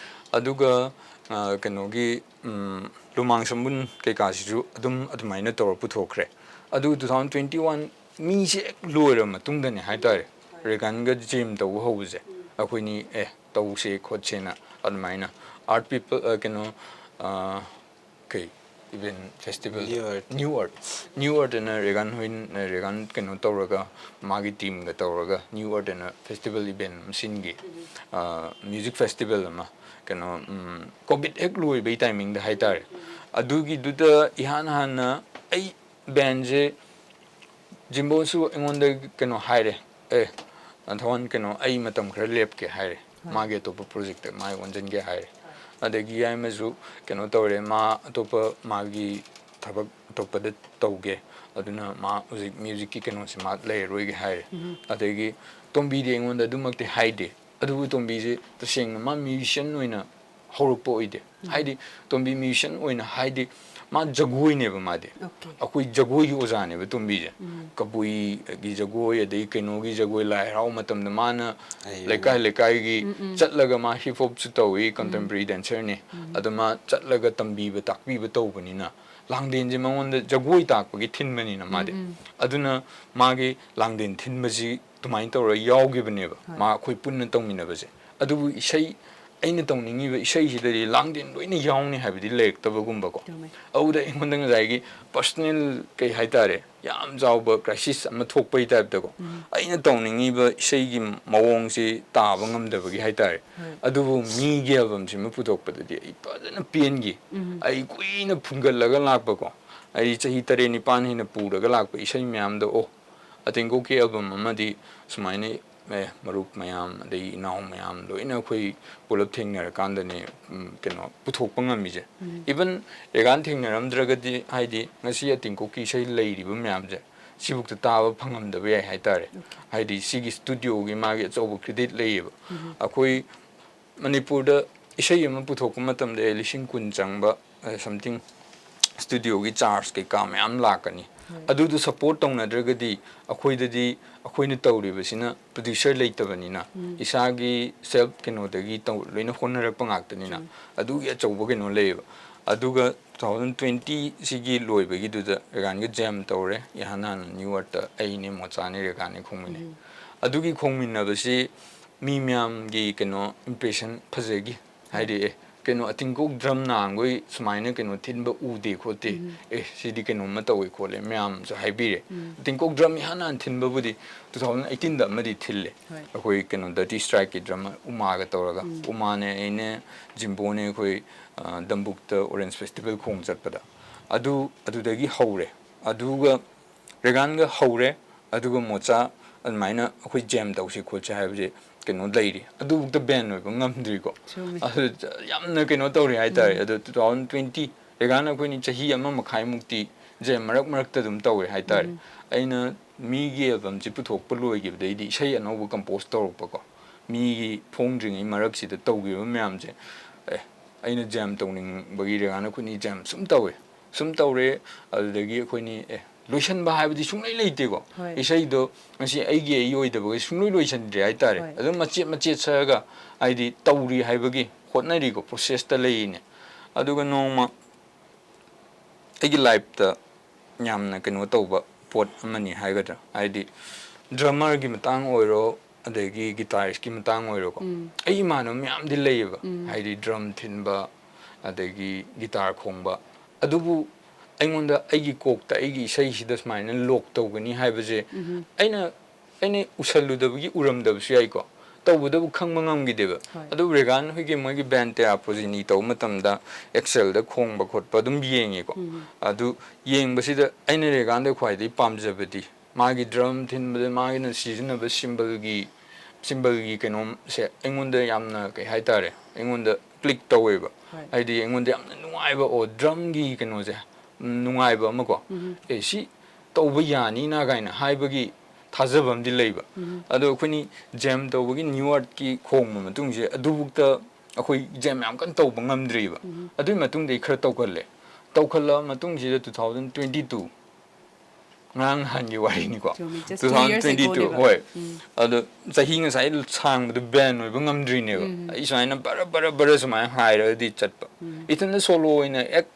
ꯑꯗꯨꯒ, ꯑ, ꯀꯩꯅꯣꯒꯤ, ꯎꯝ, ꯂꯨꯃꯥꯡ ꯁꯝꯕꯨꯟ ꯀꯩꯀꯥꯁꯤꯁꯨ ꯑꯗꯨꯝ ꯑꯗꯨꯃꯥꯏꯅ ꯇꯧꯔ ꯄꯨꯊꯣꯛꯈ꯭ꯔꯦ꯫ ꯑꯗꯨ two thousand twenty one ꯃꯤꯁꯦ ꯍꯦꯛ ꯂꯣꯏꯔꯕ ꯃꯇꯨꯡꯗꯅꯦ ꯍꯥꯏꯇꯥꯔꯦ, ꯔꯦꯒꯥꯟꯒ jam ꯇꯧꯕ ꯍꯧꯕꯁꯦ꯫ ꯑꯩꯈꯣꯏꯅꯤ, "ꯑꯦ, ꯇꯧꯁꯦ ꯈꯣꯠꯁꯦꯅ" ꯑꯗꯨꯃꯥꯏꯅ Art People, ꯑ, ꯀꯩꯅꯣ, ꯑ, ꯀꯩ event festival? New Earth. New Earth. New Earth ꯑꯅ ꯔꯦꯒꯥꯟ ꯍꯣꯏ, ꯔꯦꯒꯥꯟ ꯀꯩꯅꯣ ꯇꯧꯔꯒ, ꯃꯥꯒꯤ teamꯒ ꯇꯧꯔꯒ New Earth ꯑꯅ festival event ꯑꯃ ꯁꯤꯟꯈꯤ꯫ ꯑ, music festival ꯑꯃ, ꯀꯩꯅꯣ, ꯎꯝ, COVID ꯍꯦꯛ ꯂꯣꯏꯕꯩ timingꯗ ꯍꯥꯏꯇꯥꯔꯦ꯫ ꯑꯗꯨꯒꯤꯗꯨꯗ ꯏꯍꯥꯟ ꯍꯥꯟꯅ ꯑꯩ bandꯁꯦ, ꯖꯤꯝꯕꯣꯁꯨ ꯑꯩꯉꯣꯟꯗ ꯀꯩꯅꯣ ꯍꯥꯏꯔꯦ, "ꯑꯦ, ꯊꯋꯥꯟ, ꯀꯩꯅꯣ, ꯑꯩ ꯃꯇꯝ ꯈꯔ ꯂꯦꯞꯀꯦ" ꯍꯥꯏꯔꯦ꯫ ꯃꯥꯒꯤ ꯑꯇꯣꯞꯄ projectꯇ ꯃꯥꯏ ꯑꯣꯟꯁꯤꯟꯒꯦ ꯍꯥꯏꯔꯦ꯫ ꯑꯗꯒꯤ ꯌꯥꯏꯃꯁꯨ ꯀꯩꯅꯣ ꯇꯧꯔꯦ, ꯃꯥ ꯑꯇꯣꯞꯄ ꯃꯥꯒꯤ ꯊꯕꯛ ꯑꯇꯣꯞꯄꯗ ꯇꯧꯒꯦ, ꯑꯗꯨꯅ ꯃꯥ ꯍꯧꯖꯤꯛ musicꯀꯤ ꯀꯩꯅꯣꯁꯦ ꯃꯥ ꯂꯩꯔꯔꯣꯏꯒꯦ ꯍꯥꯏꯔꯦ꯫ ꯑꯗꯒꯤ ꯇꯣꯝꯕꯤꯗꯤ ꯑꯩꯉꯣꯟꯗ ꯑꯗꯨꯃꯛꯇꯤ ꯍꯥꯏꯗꯦ, ꯑꯗꯨꯕꯨ ꯇꯣꯝꯕꯤꯁꯦ ꯇꯁꯦꯡꯅ ꯃꯥ musician ꯑꯣꯏꯅ ꯍꯧꯔꯛꯄ ꯑꯣꯏꯗꯦ꯫ ꯍꯥꯏꯗꯤ ꯇꯣꯝꯕꯤ musician ꯑꯣꯏꯅ ꯍꯥꯏꯗꯤ ꯃꯥ ꯖꯒꯣꯏꯅꯦꯕ ꯃꯥꯗꯤ꯫ Okay. ꯑꯩꯈꯣꯏ ꯖꯒꯣꯏꯒꯤ ꯑꯣꯖꯥꯅꯦꯕ ꯇꯣꯝꯕꯤꯁꯦ꯫ ꯀꯕꯨꯏꯒꯤ ꯖꯒꯣꯏ, ꯑꯗꯩ ꯀꯩꯅꯣꯒꯤ ꯖꯒꯣꯏ, ꯂꯥꯏ ꯍꯔꯥꯎ ꯃꯇꯝꯗ ꯃꯥꯅ ꯑꯩ ꯂꯩꯀꯥꯏ ꯂꯩꯀꯥꯏꯒꯤ ꯆꯠꯂꯒ ꯃꯥ hip hopꯁꯨ ꯇꯧꯏ, contemporary dancerꯅꯤ꯫ ꯑꯗꯣ ꯃꯥ ꯆꯠꯂꯒ ꯇꯝꯕꯤꯕ ꯇꯥꯛꯄꯤꯕ ꯇꯧꯕꯅꯤꯅ ꯂꯥꯡꯗꯦꯟꯁꯦ ꯃꯉꯣꯟꯗ ꯖꯒꯣꯏ ꯇꯥꯛꯄꯒꯤ ꯊꯤꯟꯕꯅꯤꯅ ꯃꯥꯗꯤ꯫ ꯑꯗꯨꯅ ꯃꯥꯒꯤ ꯂꯥꯡꯗꯦꯟ ꯊꯤꯟꯕꯁꯤ ꯑꯗꯨꯃꯥꯏꯅ ꯇꯧꯔꯒ ꯌꯥꯎꯈꯤꯕꯅꯦꯕ꯫ ꯃꯥ ꯑꯩꯈꯣꯏ ꯄꯨꯟꯅ ꯇꯧꯃꯤꯟꯅꯕꯁꯦ꯫ ꯑꯗꯨꯕꯨ ꯏꯁꯩ ꯑꯩꯅ ꯇꯧꯅꯤꯡꯉꯤꯕ ꯏꯁꯩꯁꯤꯗꯗꯤ ꯂꯥꯡꯗꯦꯟ ꯂꯣꯏꯅ ꯌꯥꯎꯅꯤ ꯍꯥꯏꯕꯗꯤ ꯂꯩꯔꯛꯇꯕꯒꯨꯝꯕꯀꯣ꯫ ꯆꯨꯝꯃꯦ꯫ ꯑꯗꯨꯗ ꯑꯩꯉꯣꯟꯗ ꯉꯁꯥꯏꯒꯤ ꯄꯔꯁꯅꯦꯜ, ꯀꯩ ꯍꯥꯏꯇꯥꯔꯦ, ꯌꯥꯝ ꯆꯥꯎꯕ ꯀ꯭ꯔꯥꯏꯁꯤꯁ ꯑꯃ ꯊꯣꯛꯄꯒꯤ ꯇꯥꯏꯞꯇꯀꯣ꯫ ꯑꯩꯅ ꯇꯧꯅꯤꯡꯉꯤꯕ ꯏꯁꯩꯒꯤ ꯃꯑꯣꯡꯁꯤ ꯇꯥꯕ ꯉꯝꯗꯕꯒꯤ ꯍꯥꯏꯇꯥꯔꯦ꯫ ꯍꯣꯏ꯫ ꯑꯗꯨꯕꯨ ꯃꯤꯒꯤ ꯑꯦꯜꯕꯝꯁꯤꯃ ꯄꯨꯊꯣꯛꯄꯗꯗꯤ ꯑꯩ ꯐꯖꯅ ꯄꯦꯟꯈꯤ꯫ ꯎꯝ꯫ ꯑꯩ ꯀꯨꯏꯅ ꯐꯨꯝꯒꯠꯂꯒ ꯂꯥꯛꯄꯀꯣ, ꯑꯩ ꯆꯍꯤ ꯇꯔꯦꯠ ꯅꯤꯄꯥꯟ ꯍꯦꯟꯅ ꯄꯨꯔꯒ ꯂꯥꯛꯄ ꯏꯁꯩ ꯃꯌꯥꯝꯗꯣ, ꯑꯣ, ꯑꯇꯦꯡꯀꯣꯛꯀꯤ ꯑꯦꯜꯕꯝ ꯑꯃꯗꯤ ꯁꯨꯃꯥꯏꯅ, ꯑꯦ, ꯃꯔꯨꯞ ꯃꯌꯥꯝ, ꯑꯗꯩ ꯏꯅꯥꯎ ꯃꯌꯥꯝ ꯂꯣꯏꯅ ꯑꯩꯈꯣꯏ ꯄꯨꯂꯞ ꯊꯦꯡꯅꯔꯀꯥꯟꯗꯅꯦ, ꯎꯝ, ꯀꯩꯅꯣ ꯄꯨꯊꯣꯛꯄ ꯉꯝꯃꯤꯁꯦ꯫ ꯎꯝ꯫ ꯏꯚꯟ ꯔꯦꯒꯥꯟ ꯊꯦꯡꯅꯔꯝꯗ꯭ꯔꯒꯗꯤ, ꯍꯥꯏꯗꯤ, ꯉꯁꯤ ꯑꯇꯦꯡꯀꯣꯛꯀꯤ ꯏꯁꯩ ꯂꯩꯔꯤꯕ ꯃꯌꯥꯝꯁꯦ ꯁꯤꯐꯧꯗ ꯇꯥꯕ ꯐꯪꯉꯝꯗꯕ ꯌꯥꯏ ꯍꯥꯏꯇꯥꯔꯦ꯫ Okay꯫ ꯍꯥꯏꯗꯤ, ꯁꯤꯒꯤ ꯁ꯭ꯇꯨꯗꯤꯑꯣꯒꯤ ꯃꯥꯒꯤ ꯑꯆꯧꯕ ꯀ꯭ꯔꯦꯗꯤꯠ ꯂꯩꯌꯦꯕ꯫ ꯎꯝ꯫ ꯑꯩꯈꯣꯏ ꯃꯅꯤꯄꯨꯔꯗ ꯏꯁꯩ ꯑꯃ ꯄꯨꯊꯣꯛꯄ ꯃꯇꯝꯗ, ꯑꯦ, ꯂꯤꯁꯤꯡ ꯀꯨꯟ ꯆꯪꯕ, ꯑꯦ, ꯁꯝꯊꯤꯡ ꯁ꯭ꯇꯨꯗꯤꯑꯣꯒꯤ ꯆꯥꯔꯖ ꯀꯩꯀꯥ ꯃꯌꯥꯝ ꯂꯥꯛꯀꯅꯤ꯫ ꯍꯣꯏ꯫ ꯑꯗꯨꯗꯣ ꯁꯞꯄꯣꯔꯠ ꯇꯧꯅꯗ꯭ꯔꯒꯗꯤ, ꯑꯩꯈꯣꯏꯗꯗꯤ, ꯑꯩꯈꯣꯏꯅ ꯇꯧꯔꯤꯕꯁꯤꯅ ꯄ꯭ꯔꯗ꯭ꯌꯨꯁꯔ ꯂꯩꯇꯕꯅꯤꯅ, ꯎꯝ꯫ ꯏꯁꯥꯒꯤ ꯁꯦꯜꯐ ꯀꯩꯅꯣꯗꯒꯤ ꯇꯧ-, ꯂꯣꯏꯅ ꯍꯣꯠꯅꯔꯛꯄ ꯉꯥꯛꯇꯅꯤꯅ, ꯆꯨꯝꯃꯤ꯫ ꯑꯗꯨꯒꯤ ꯑꯆꯧꯕ ꯀꯩꯅꯣ ꯂꯩꯌꯦꯕ꯫ ꯑꯗꯨꯒ two thousand twenty ꯁꯤꯒꯤ ꯂꯣꯏꯕꯒꯤꯗꯨꯗ ꯔꯦꯒꯥꯟꯒ ꯖꯦꯝ ꯇꯧꯔꯦ꯫ ꯏꯍꯥꯟ ꯍꯥꯟꯅ ꯅ꯭ꯌꯨ ꯑꯥꯔꯠꯇ ꯑꯩꯅꯦ, ꯃꯣꯆꯥꯅꯦ, ꯔꯦꯒꯥꯅꯦ ꯈꯣꯡꯃꯤꯟꯅꯩ꯫ ꯎꯝ꯫ ꯑꯗꯨꯒꯤ ꯈꯣꯡꯃꯤꯟꯅꯕꯁꯤ ꯃꯤ ꯃꯌꯥꯝꯒꯤ ꯀꯩꯅꯣ ꯏꯝꯄ꯭ꯔꯦꯁꯟ ꯐꯖꯈꯤ꯫ ꯍꯥꯏꯗꯤ, ꯑꯦ, ꯀꯩꯅꯣ, ꯑꯇꯤꯡꯀꯣꯛ ꯗ꯭ꯔꯝ ꯅꯍꯥꯟꯈꯣꯏ ꯁꯨꯃꯥꯏꯅ ꯀꯩꯅꯣ ꯊꯤꯟꯕ ꯎꯗꯦ ꯈꯣꯠꯇꯦ, ꯎꯝ꯫ ꯑꯦ, ꯁꯤꯗꯤ ꯀꯩꯅꯣꯝꯃ ꯇꯧꯋꯦ ꯈꯣꯠꯂꯦ ꯃꯌꯥꯝꯁꯨ ꯍꯥꯏꯕꯤꯔꯦ꯫ ꯎꯝ꯫ ꯑꯇꯤꯡꯀꯣꯛ ꯗ꯭ꯔꯝ ꯏꯍꯥꯟ ꯍꯥꯟꯅ ꯊꯤꯟꯕꯕꯨꯗꯤ two thousand eighteenꯗ ꯑꯃꯗꯤ ꯊꯤꯜꯂꯦ꯫ ꯍꯣꯏ꯫ ꯑꯩꯈꯣꯏ ꯀꯩꯅꯣ, ꯗꯔꯇꯤ ꯁ꯭ꯇ꯭ꯔꯥꯏꯛꯀꯤ ꯗ꯭ꯔꯝ ꯎꯃꯥꯒ ꯇꯧꯔꯒ, ꯎꯝ꯫ ꯎꯃꯥꯅꯦ, ꯑꯩꯅꯦ, ꯖꯤꯝꯕꯣꯅꯦ, ꯑꯩꯈꯣꯏ, ꯑ, ꯗꯝꯕꯨꯛꯇ ꯑꯣꯔꯦꯟꯖ ꯐꯦꯁꯇꯤꯚꯦꯜ ꯈꯣꯡ ꯆꯠꯄꯗ꯫ ꯑꯗꯨ, ꯑꯗꯨꯗꯒꯤ ꯍꯧꯔꯦ꯫ ꯑꯗꯨꯒ ꯔꯦꯒꯥꯟꯒ ꯍꯧꯔꯦ, ꯑꯗꯨꯒ ꯃꯣꯆꯥ ꯑꯗꯨꯃꯥꯏꯅ ꯑꯩꯈꯣꯏ ꯖꯦꯝ ꯇꯧꯁꯤ ꯈꯣꯠꯁꯤ ꯍꯥꯏꯕꯁꯦ ꯀꯩꯅꯣ ꯂꯩꯔꯤ, ꯑꯗꯨꯐꯥꯎꯗ ꯕꯦꯟ ꯑꯣꯏꯕ ꯉꯝꯗ꯭ꯔꯤꯀꯣ꯫ ꯆꯨꯝꯃꯤ꯫ ꯑꯗꯨ ꯌꯥꯝꯅ ꯀꯩꯅꯣ ꯇꯧꯔꯤ ꯍꯥꯏꯇꯥꯔꯦ꯫ ꯎꯝ꯫ ꯑꯗꯣ two thousand twenty, ꯔꯦꯒꯥꯟ ꯑꯩꯈꯣꯏꯅꯤ ꯆꯍꯤ ꯑꯃ ꯃꯈꯥꯏꯃꯨꯛꯇꯤ ꯖꯦꯝ ꯃꯔꯛ ꯃꯔꯛꯇ ꯑꯗꯨꯝ ꯇꯧꯔꯦ ꯍꯥꯏꯇꯥꯔꯦ꯫ ꯎꯝ꯫ ꯑꯩꯅ ꯃꯤꯒꯤ ꯑꯦꯜꯕꯝꯁꯤ ꯄꯨꯊꯣꯛꯄ ꯂꯣꯏꯈꯤꯕꯗꯩꯗꯤ ꯏꯁꯩ ꯑꯅꯧꯕ ꯀꯝꯄꯣꯁ ꯇꯧꯔꯛꯄꯀꯣ, ꯃꯤꯒꯤ ꯐꯣꯡꯗ꯭ꯔꯤꯉꯩ ꯃꯔꯛꯁꯤꯗ ꯇꯧꯈꯤꯕ ꯃꯌꯥꯝꯁꯦ, ꯑꯦ, ꯑꯩꯅ ꯖꯦꯝ ꯇꯧꯅꯤꯡꯕꯒꯤ ꯔꯦꯒꯥꯟ ꯑꯩꯈꯣꯏꯅꯤ ꯖꯦꯝ ꯁꯨꯝ ꯇꯧꯋꯦ, ꯁꯨꯝ ꯇꯧꯔꯦ꯫ ꯑꯗꯨꯗꯒꯤ ꯑꯩꯈꯣꯏꯅꯤ, ꯑꯦ, ꯂꯣꯏꯁꯟꯕ ꯍꯥꯏꯕꯗꯤ ꯁꯨꯡꯂꯩ ꯂꯩꯇꯦꯀꯣ꯫ ꯍꯣꯏ꯫ ꯏꯁꯩꯗꯣ ꯉꯁꯤ ꯑꯩꯒꯤ ꯑꯩ ꯑꯣꯏꯗꯕꯒꯤ ꯁꯨꯡꯂꯣꯏ ꯂꯣꯏꯁꯟꯗ꯭ꯔꯤ ꯍꯥꯏꯇꯥꯔꯦ꯫ ꯍꯣꯏ꯫ ꯑꯗꯨꯝ ꯃꯆꯦꯠ ꯃꯆꯦꯠ ꯁꯛꯑꯒ, ꯍꯥꯏꯗꯤ, ꯇꯧꯔꯤ ꯍꯥꯏꯕꯒꯤ ꯍꯣꯠꯅꯔꯤꯀꯣ, ꯄ꯭ꯔꯣꯁꯦꯁꯇ ꯂꯩꯔꯤꯅꯦ꯫ ꯑꯗꯨꯒ ꯅꯣꯡꯃ ꯑꯩꯒꯤ ꯂꯥꯏꯐꯇ ꯌꯥꯝꯅ ꯀꯩꯅꯣ ꯇꯧꯕ ꯄꯣꯠ ꯑꯃꯅꯤ ꯍꯥꯏꯒꯗ꯭ꯔꯥ, ꯍꯥꯏꯗꯤ, ꯗ꯭ꯔꯃꯔꯒꯤ ꯃꯇꯥꯡ ꯑꯣꯏꯔꯣ, ꯑꯗꯒꯤ ꯒꯤꯇꯥꯔꯤꯁꯀꯤ ꯃꯇꯥꯡ ꯑꯣꯏꯔꯣꯀꯣ, ꯑꯩ ꯏꯃꯥꯟꯅꯕ ꯃꯌꯥꯝꯗꯤ ꯂꯩꯌꯦꯕ, ꯍꯥꯏꯗꯤ ꯗ꯭ꯔꯝ ꯊꯤꯟꯕ, ꯑꯗꯒꯤ ꯒꯤꯇꯥꯔ ꯈꯣꯡꯕ꯫ ꯑꯗꯨꯕꯨ ꯑꯩꯉꯣꯟꯗ, ꯑꯩꯒꯤ ꯀꯣꯛꯇ ꯑꯩꯒꯤ ꯏꯁꯩꯁꯤꯗ ꯁꯨꯃꯥꯏꯅ ꯂꯣꯛ ꯇꯧꯒꯅꯤ ꯍꯥꯏꯕꯁꯦ ꯑꯩꯅ, ꯑꯩꯅ ꯎꯁꯜꯂꯨꯗꯕꯒꯤ ꯎꯔꯝꯗꯕꯁꯨ ꯌꯥꯏꯀꯣ, ꯇꯧꯕꯗꯕꯨ ꯈꯪꯕ ꯉꯝꯈꯤꯗꯦꯕ꯫ ꯍꯣꯏ꯫ ꯑꯗꯨ ꯔꯦꯒꯥꯟ ꯍꯣꯏꯒꯤ ꯃꯣꯏꯒꯤ ꯕꯦꯟ ꯇꯦꯔꯥꯄꯣꯖꯤꯅꯤ ꯇꯧꯕ ꯃꯇꯝꯗ ꯑꯦꯛꯁꯦꯜꯗ ꯈꯣꯡꯕ ꯈꯣꯠꯄ ꯑꯗꯨꯝ ꯌꯦꯡꯉꯤꯀꯣ꯫ ꯑꯗꯨ ꯌꯦꯡꯕꯁꯤꯗ ꯑꯩꯅ ꯔꯦꯒꯥꯟꯗ ꯈ꯭ꯋꯥꯏꯗꯒꯤ ꯄꯥꯝꯖꯕꯗꯤ ꯃꯥꯒꯤ ꯗ꯭ꯔꯝ ꯊꯤꯟꯕꯗ ꯃꯥꯒꯤꯅ ꯁꯤꯖꯤꯟꯅꯕ ꯁꯤꯝꯕꯜꯒꯤ, ꯁꯤꯝꯕꯜꯒꯤ ꯀꯩꯅꯣꯝꯁꯦ ꯑꯩꯉꯣꯟꯗ ꯌꯥꯝꯅ, ꯀꯩ ꯍꯥꯏꯇꯥꯔꯦ, ꯑꯩꯉꯣꯟꯗ ꯀ꯭ꯂꯤꯛ ꯇꯧꯋꯦꯕ꯫ ꯍꯣꯏ꯫ ꯍꯥꯏꯗꯤ ꯑꯩꯉꯣꯟꯗ ꯌꯥꯝꯅ ꯅꯨꯡꯉꯥꯏꯕ, ꯑꯣ, ꯗ꯭ꯔꯝꯒꯤ ꯀꯩꯅꯣꯁꯦ, ꯎꯝ, ꯅꯨꯡꯉꯥꯏꯕ ꯑꯃꯀꯣ, ꯑꯦ, ꯁꯤ ꯇꯧꯕ ꯌꯥꯅꯤꯅ ꯀꯥꯏꯅ ꯍꯥꯏꯕꯒꯤ ꯊꯥꯖꯕ ꯑꯃꯗꯤ ꯂꯩꯕ꯫ ꯑꯗꯣ ꯑꯩꯈꯣꯏꯅꯤ ꯖꯦꯝ ꯇꯧꯕꯒꯤ ꯅ꯭ꯌꯨ ꯑꯥꯔꯠꯀꯤ ꯈꯣꯡꯕ ꯃꯇꯨꯡꯁꯦ, ꯑꯗꯨꯕꯨꯛꯇ ꯑꯩꯈꯣꯏ ꯖꯦꯝ ꯌꯥꯝ ꯀꯟꯅ ꯇꯧꯕ ꯉꯝꯗ꯭ꯔꯤꯕ꯫ ꯑꯗꯨꯒꯤ ꯃꯇꯨꯡꯗ ꯑꯩ ꯈꯔ ꯇꯧꯈꯠꯂꯦ꯫ ꯇꯧꯈꯠꯂꯛꯑ ꯃꯇꯨꯡꯁꯤꯗ two thousand twenty two, ꯉꯔꯥꯡ ꯅꯍꯥꯟꯒꯤ ꯋꯥꯔꯤꯅꯤꯀꯣ, ꯆꯨꯝꯃꯤ, just two two thousand years twenty two, ago-ꯅꯦꯕ꯫ ꯍꯣꯏ꯫ ꯎꯝ꯫ ꯑꯗꯣ ꯆꯍꯤ ꯉꯁꯥꯏ ꯁꯥꯡꯕꯗꯣ ꯕꯦꯟ ꯑꯣꯏꯕ ꯉꯝꯗ꯭ꯔꯤꯅꯦꯕ꯫ ꯑꯩ ꯁꯨꯃꯥꯏꯅ ꯕꯔ ꯕꯔ ꯕꯔ ꯁꯨꯃꯥꯏꯅ ꯍꯥꯏꯔꯒꯗꯤ ꯆꯠꯄ, ꯏꯊꯟꯗ ꯁꯣꯂꯣ ꯑꯣꯏꯅ ꯑꯦꯛ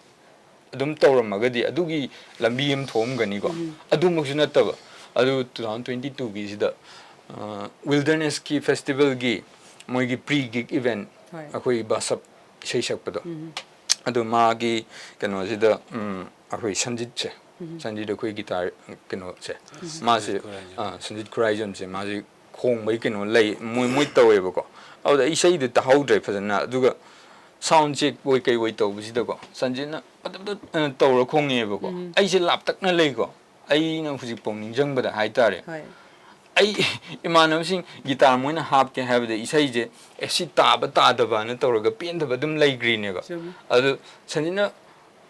ꯑꯗꯨꯝ ꯇꯧꯔꯝꯃꯒꯗꯤ ꯑꯗꯨꯒꯤ ꯂꯝꯕꯤ ꯑꯃ ꯊꯣꯛꯑꯝꯒꯅꯤꯀꯣ꯫ ꯑꯗꯨꯃꯛꯁꯨ ꯅꯠꯇꯕ, ꯑꯗꯨ two thousand twenty two ꯒꯤꯁꯤꯗ ꯋꯤꯜꯗꯔꯅꯦꯁꯀꯤ ꯐꯦꯁꯇꯤꯚꯦꯜꯒꯤ ꯃꯣꯏꯒꯤ ꯄ꯭ꯔꯤ ꯒꯤꯛ ꯏꯚꯦꯟ, ꯍꯣꯏ꯫ ꯑꯩꯈꯣꯏ ꯕꯥꯁꯞ ꯏꯁꯩ ꯁꯛꯄꯗꯣ, ꯑꯗꯨ ꯃꯥꯒꯤ ꯀꯩꯅꯣꯁꯤꯗ, ꯎꯝ, ꯑꯩꯈꯣꯏ ꯁꯟꯖꯤꯠꯁꯦ, ꯁꯟꯖꯤꯠ ꯑꯩꯈꯣꯏ ꯒꯤꯇꯥꯔ ꯀꯩꯅꯣꯁꯦ, ꯃꯥꯁꯦ, ꯈꯨꯔꯥꯏꯖꯝ꯫ ꯑꯥ, ꯁꯟꯖꯤꯠ ꯈꯨꯔꯥꯏꯖꯝꯁꯦ, ꯃꯥꯁꯦ ꯈꯣꯡꯕꯒꯤ ꯀꯩꯅꯣ ꯂꯩ, ꯃꯣꯏ, ꯃꯣꯏ ꯇꯧꯋꯦꯕꯀꯣ꯫ ꯑꯗꯨꯗ ꯑꯩ ꯏꯁꯩꯗꯤ ꯇꯥꯍꯧꯗ꯭ꯔꯦ ꯐꯖꯅ, ꯑꯗꯨꯒ ꯁꯥꯎꯟ ꯆꯦꯛ ꯑꯣꯏ ꯀꯩ ꯑꯣꯏ ꯇꯧꯕꯁꯤꯗꯀꯣ, ꯁꯟꯖꯤꯠꯅ ꯄꯇꯞ ꯇꯞ, ꯑ, ꯇꯧꯔ ꯈꯣꯡꯉꯛꯑꯦꯕꯀꯣ꯫ ꯑꯩꯁꯦ ꯂꯥꯞꯇꯛꯅ ꯂꯩꯀꯣ, ꯑꯩꯅ ꯍꯧꯖꯤꯛꯐꯥꯎ ꯅꯤꯡꯁꯤꯡꯕꯗ ꯍꯥꯏꯇꯥꯔꯦ꯫ ꯍꯣꯏ꯫ ꯑꯩ, ꯏꯃꯥꯟꯅꯕꯁꯤꯡ ꯒꯤꯇꯥꯔ ꯃꯣꯏꯅ ꯍꯥꯞꯀꯦ ꯍꯥꯏꯕꯗ ꯏꯁꯩꯁꯦ, ꯑꯦ, ꯁꯤ ꯇꯥꯕ ꯇꯥꯗꯕꯅ ꯇꯧꯔꯒ ꯄꯦꯟꯗꯕ ꯑꯗꯨꯝ ꯂꯩꯈ꯭ꯔꯤꯅꯦꯕ꯫ ꯆꯨꯝꯃꯤ꯫ ꯑꯗꯨ ꯁꯟꯖꯤꯠꯅ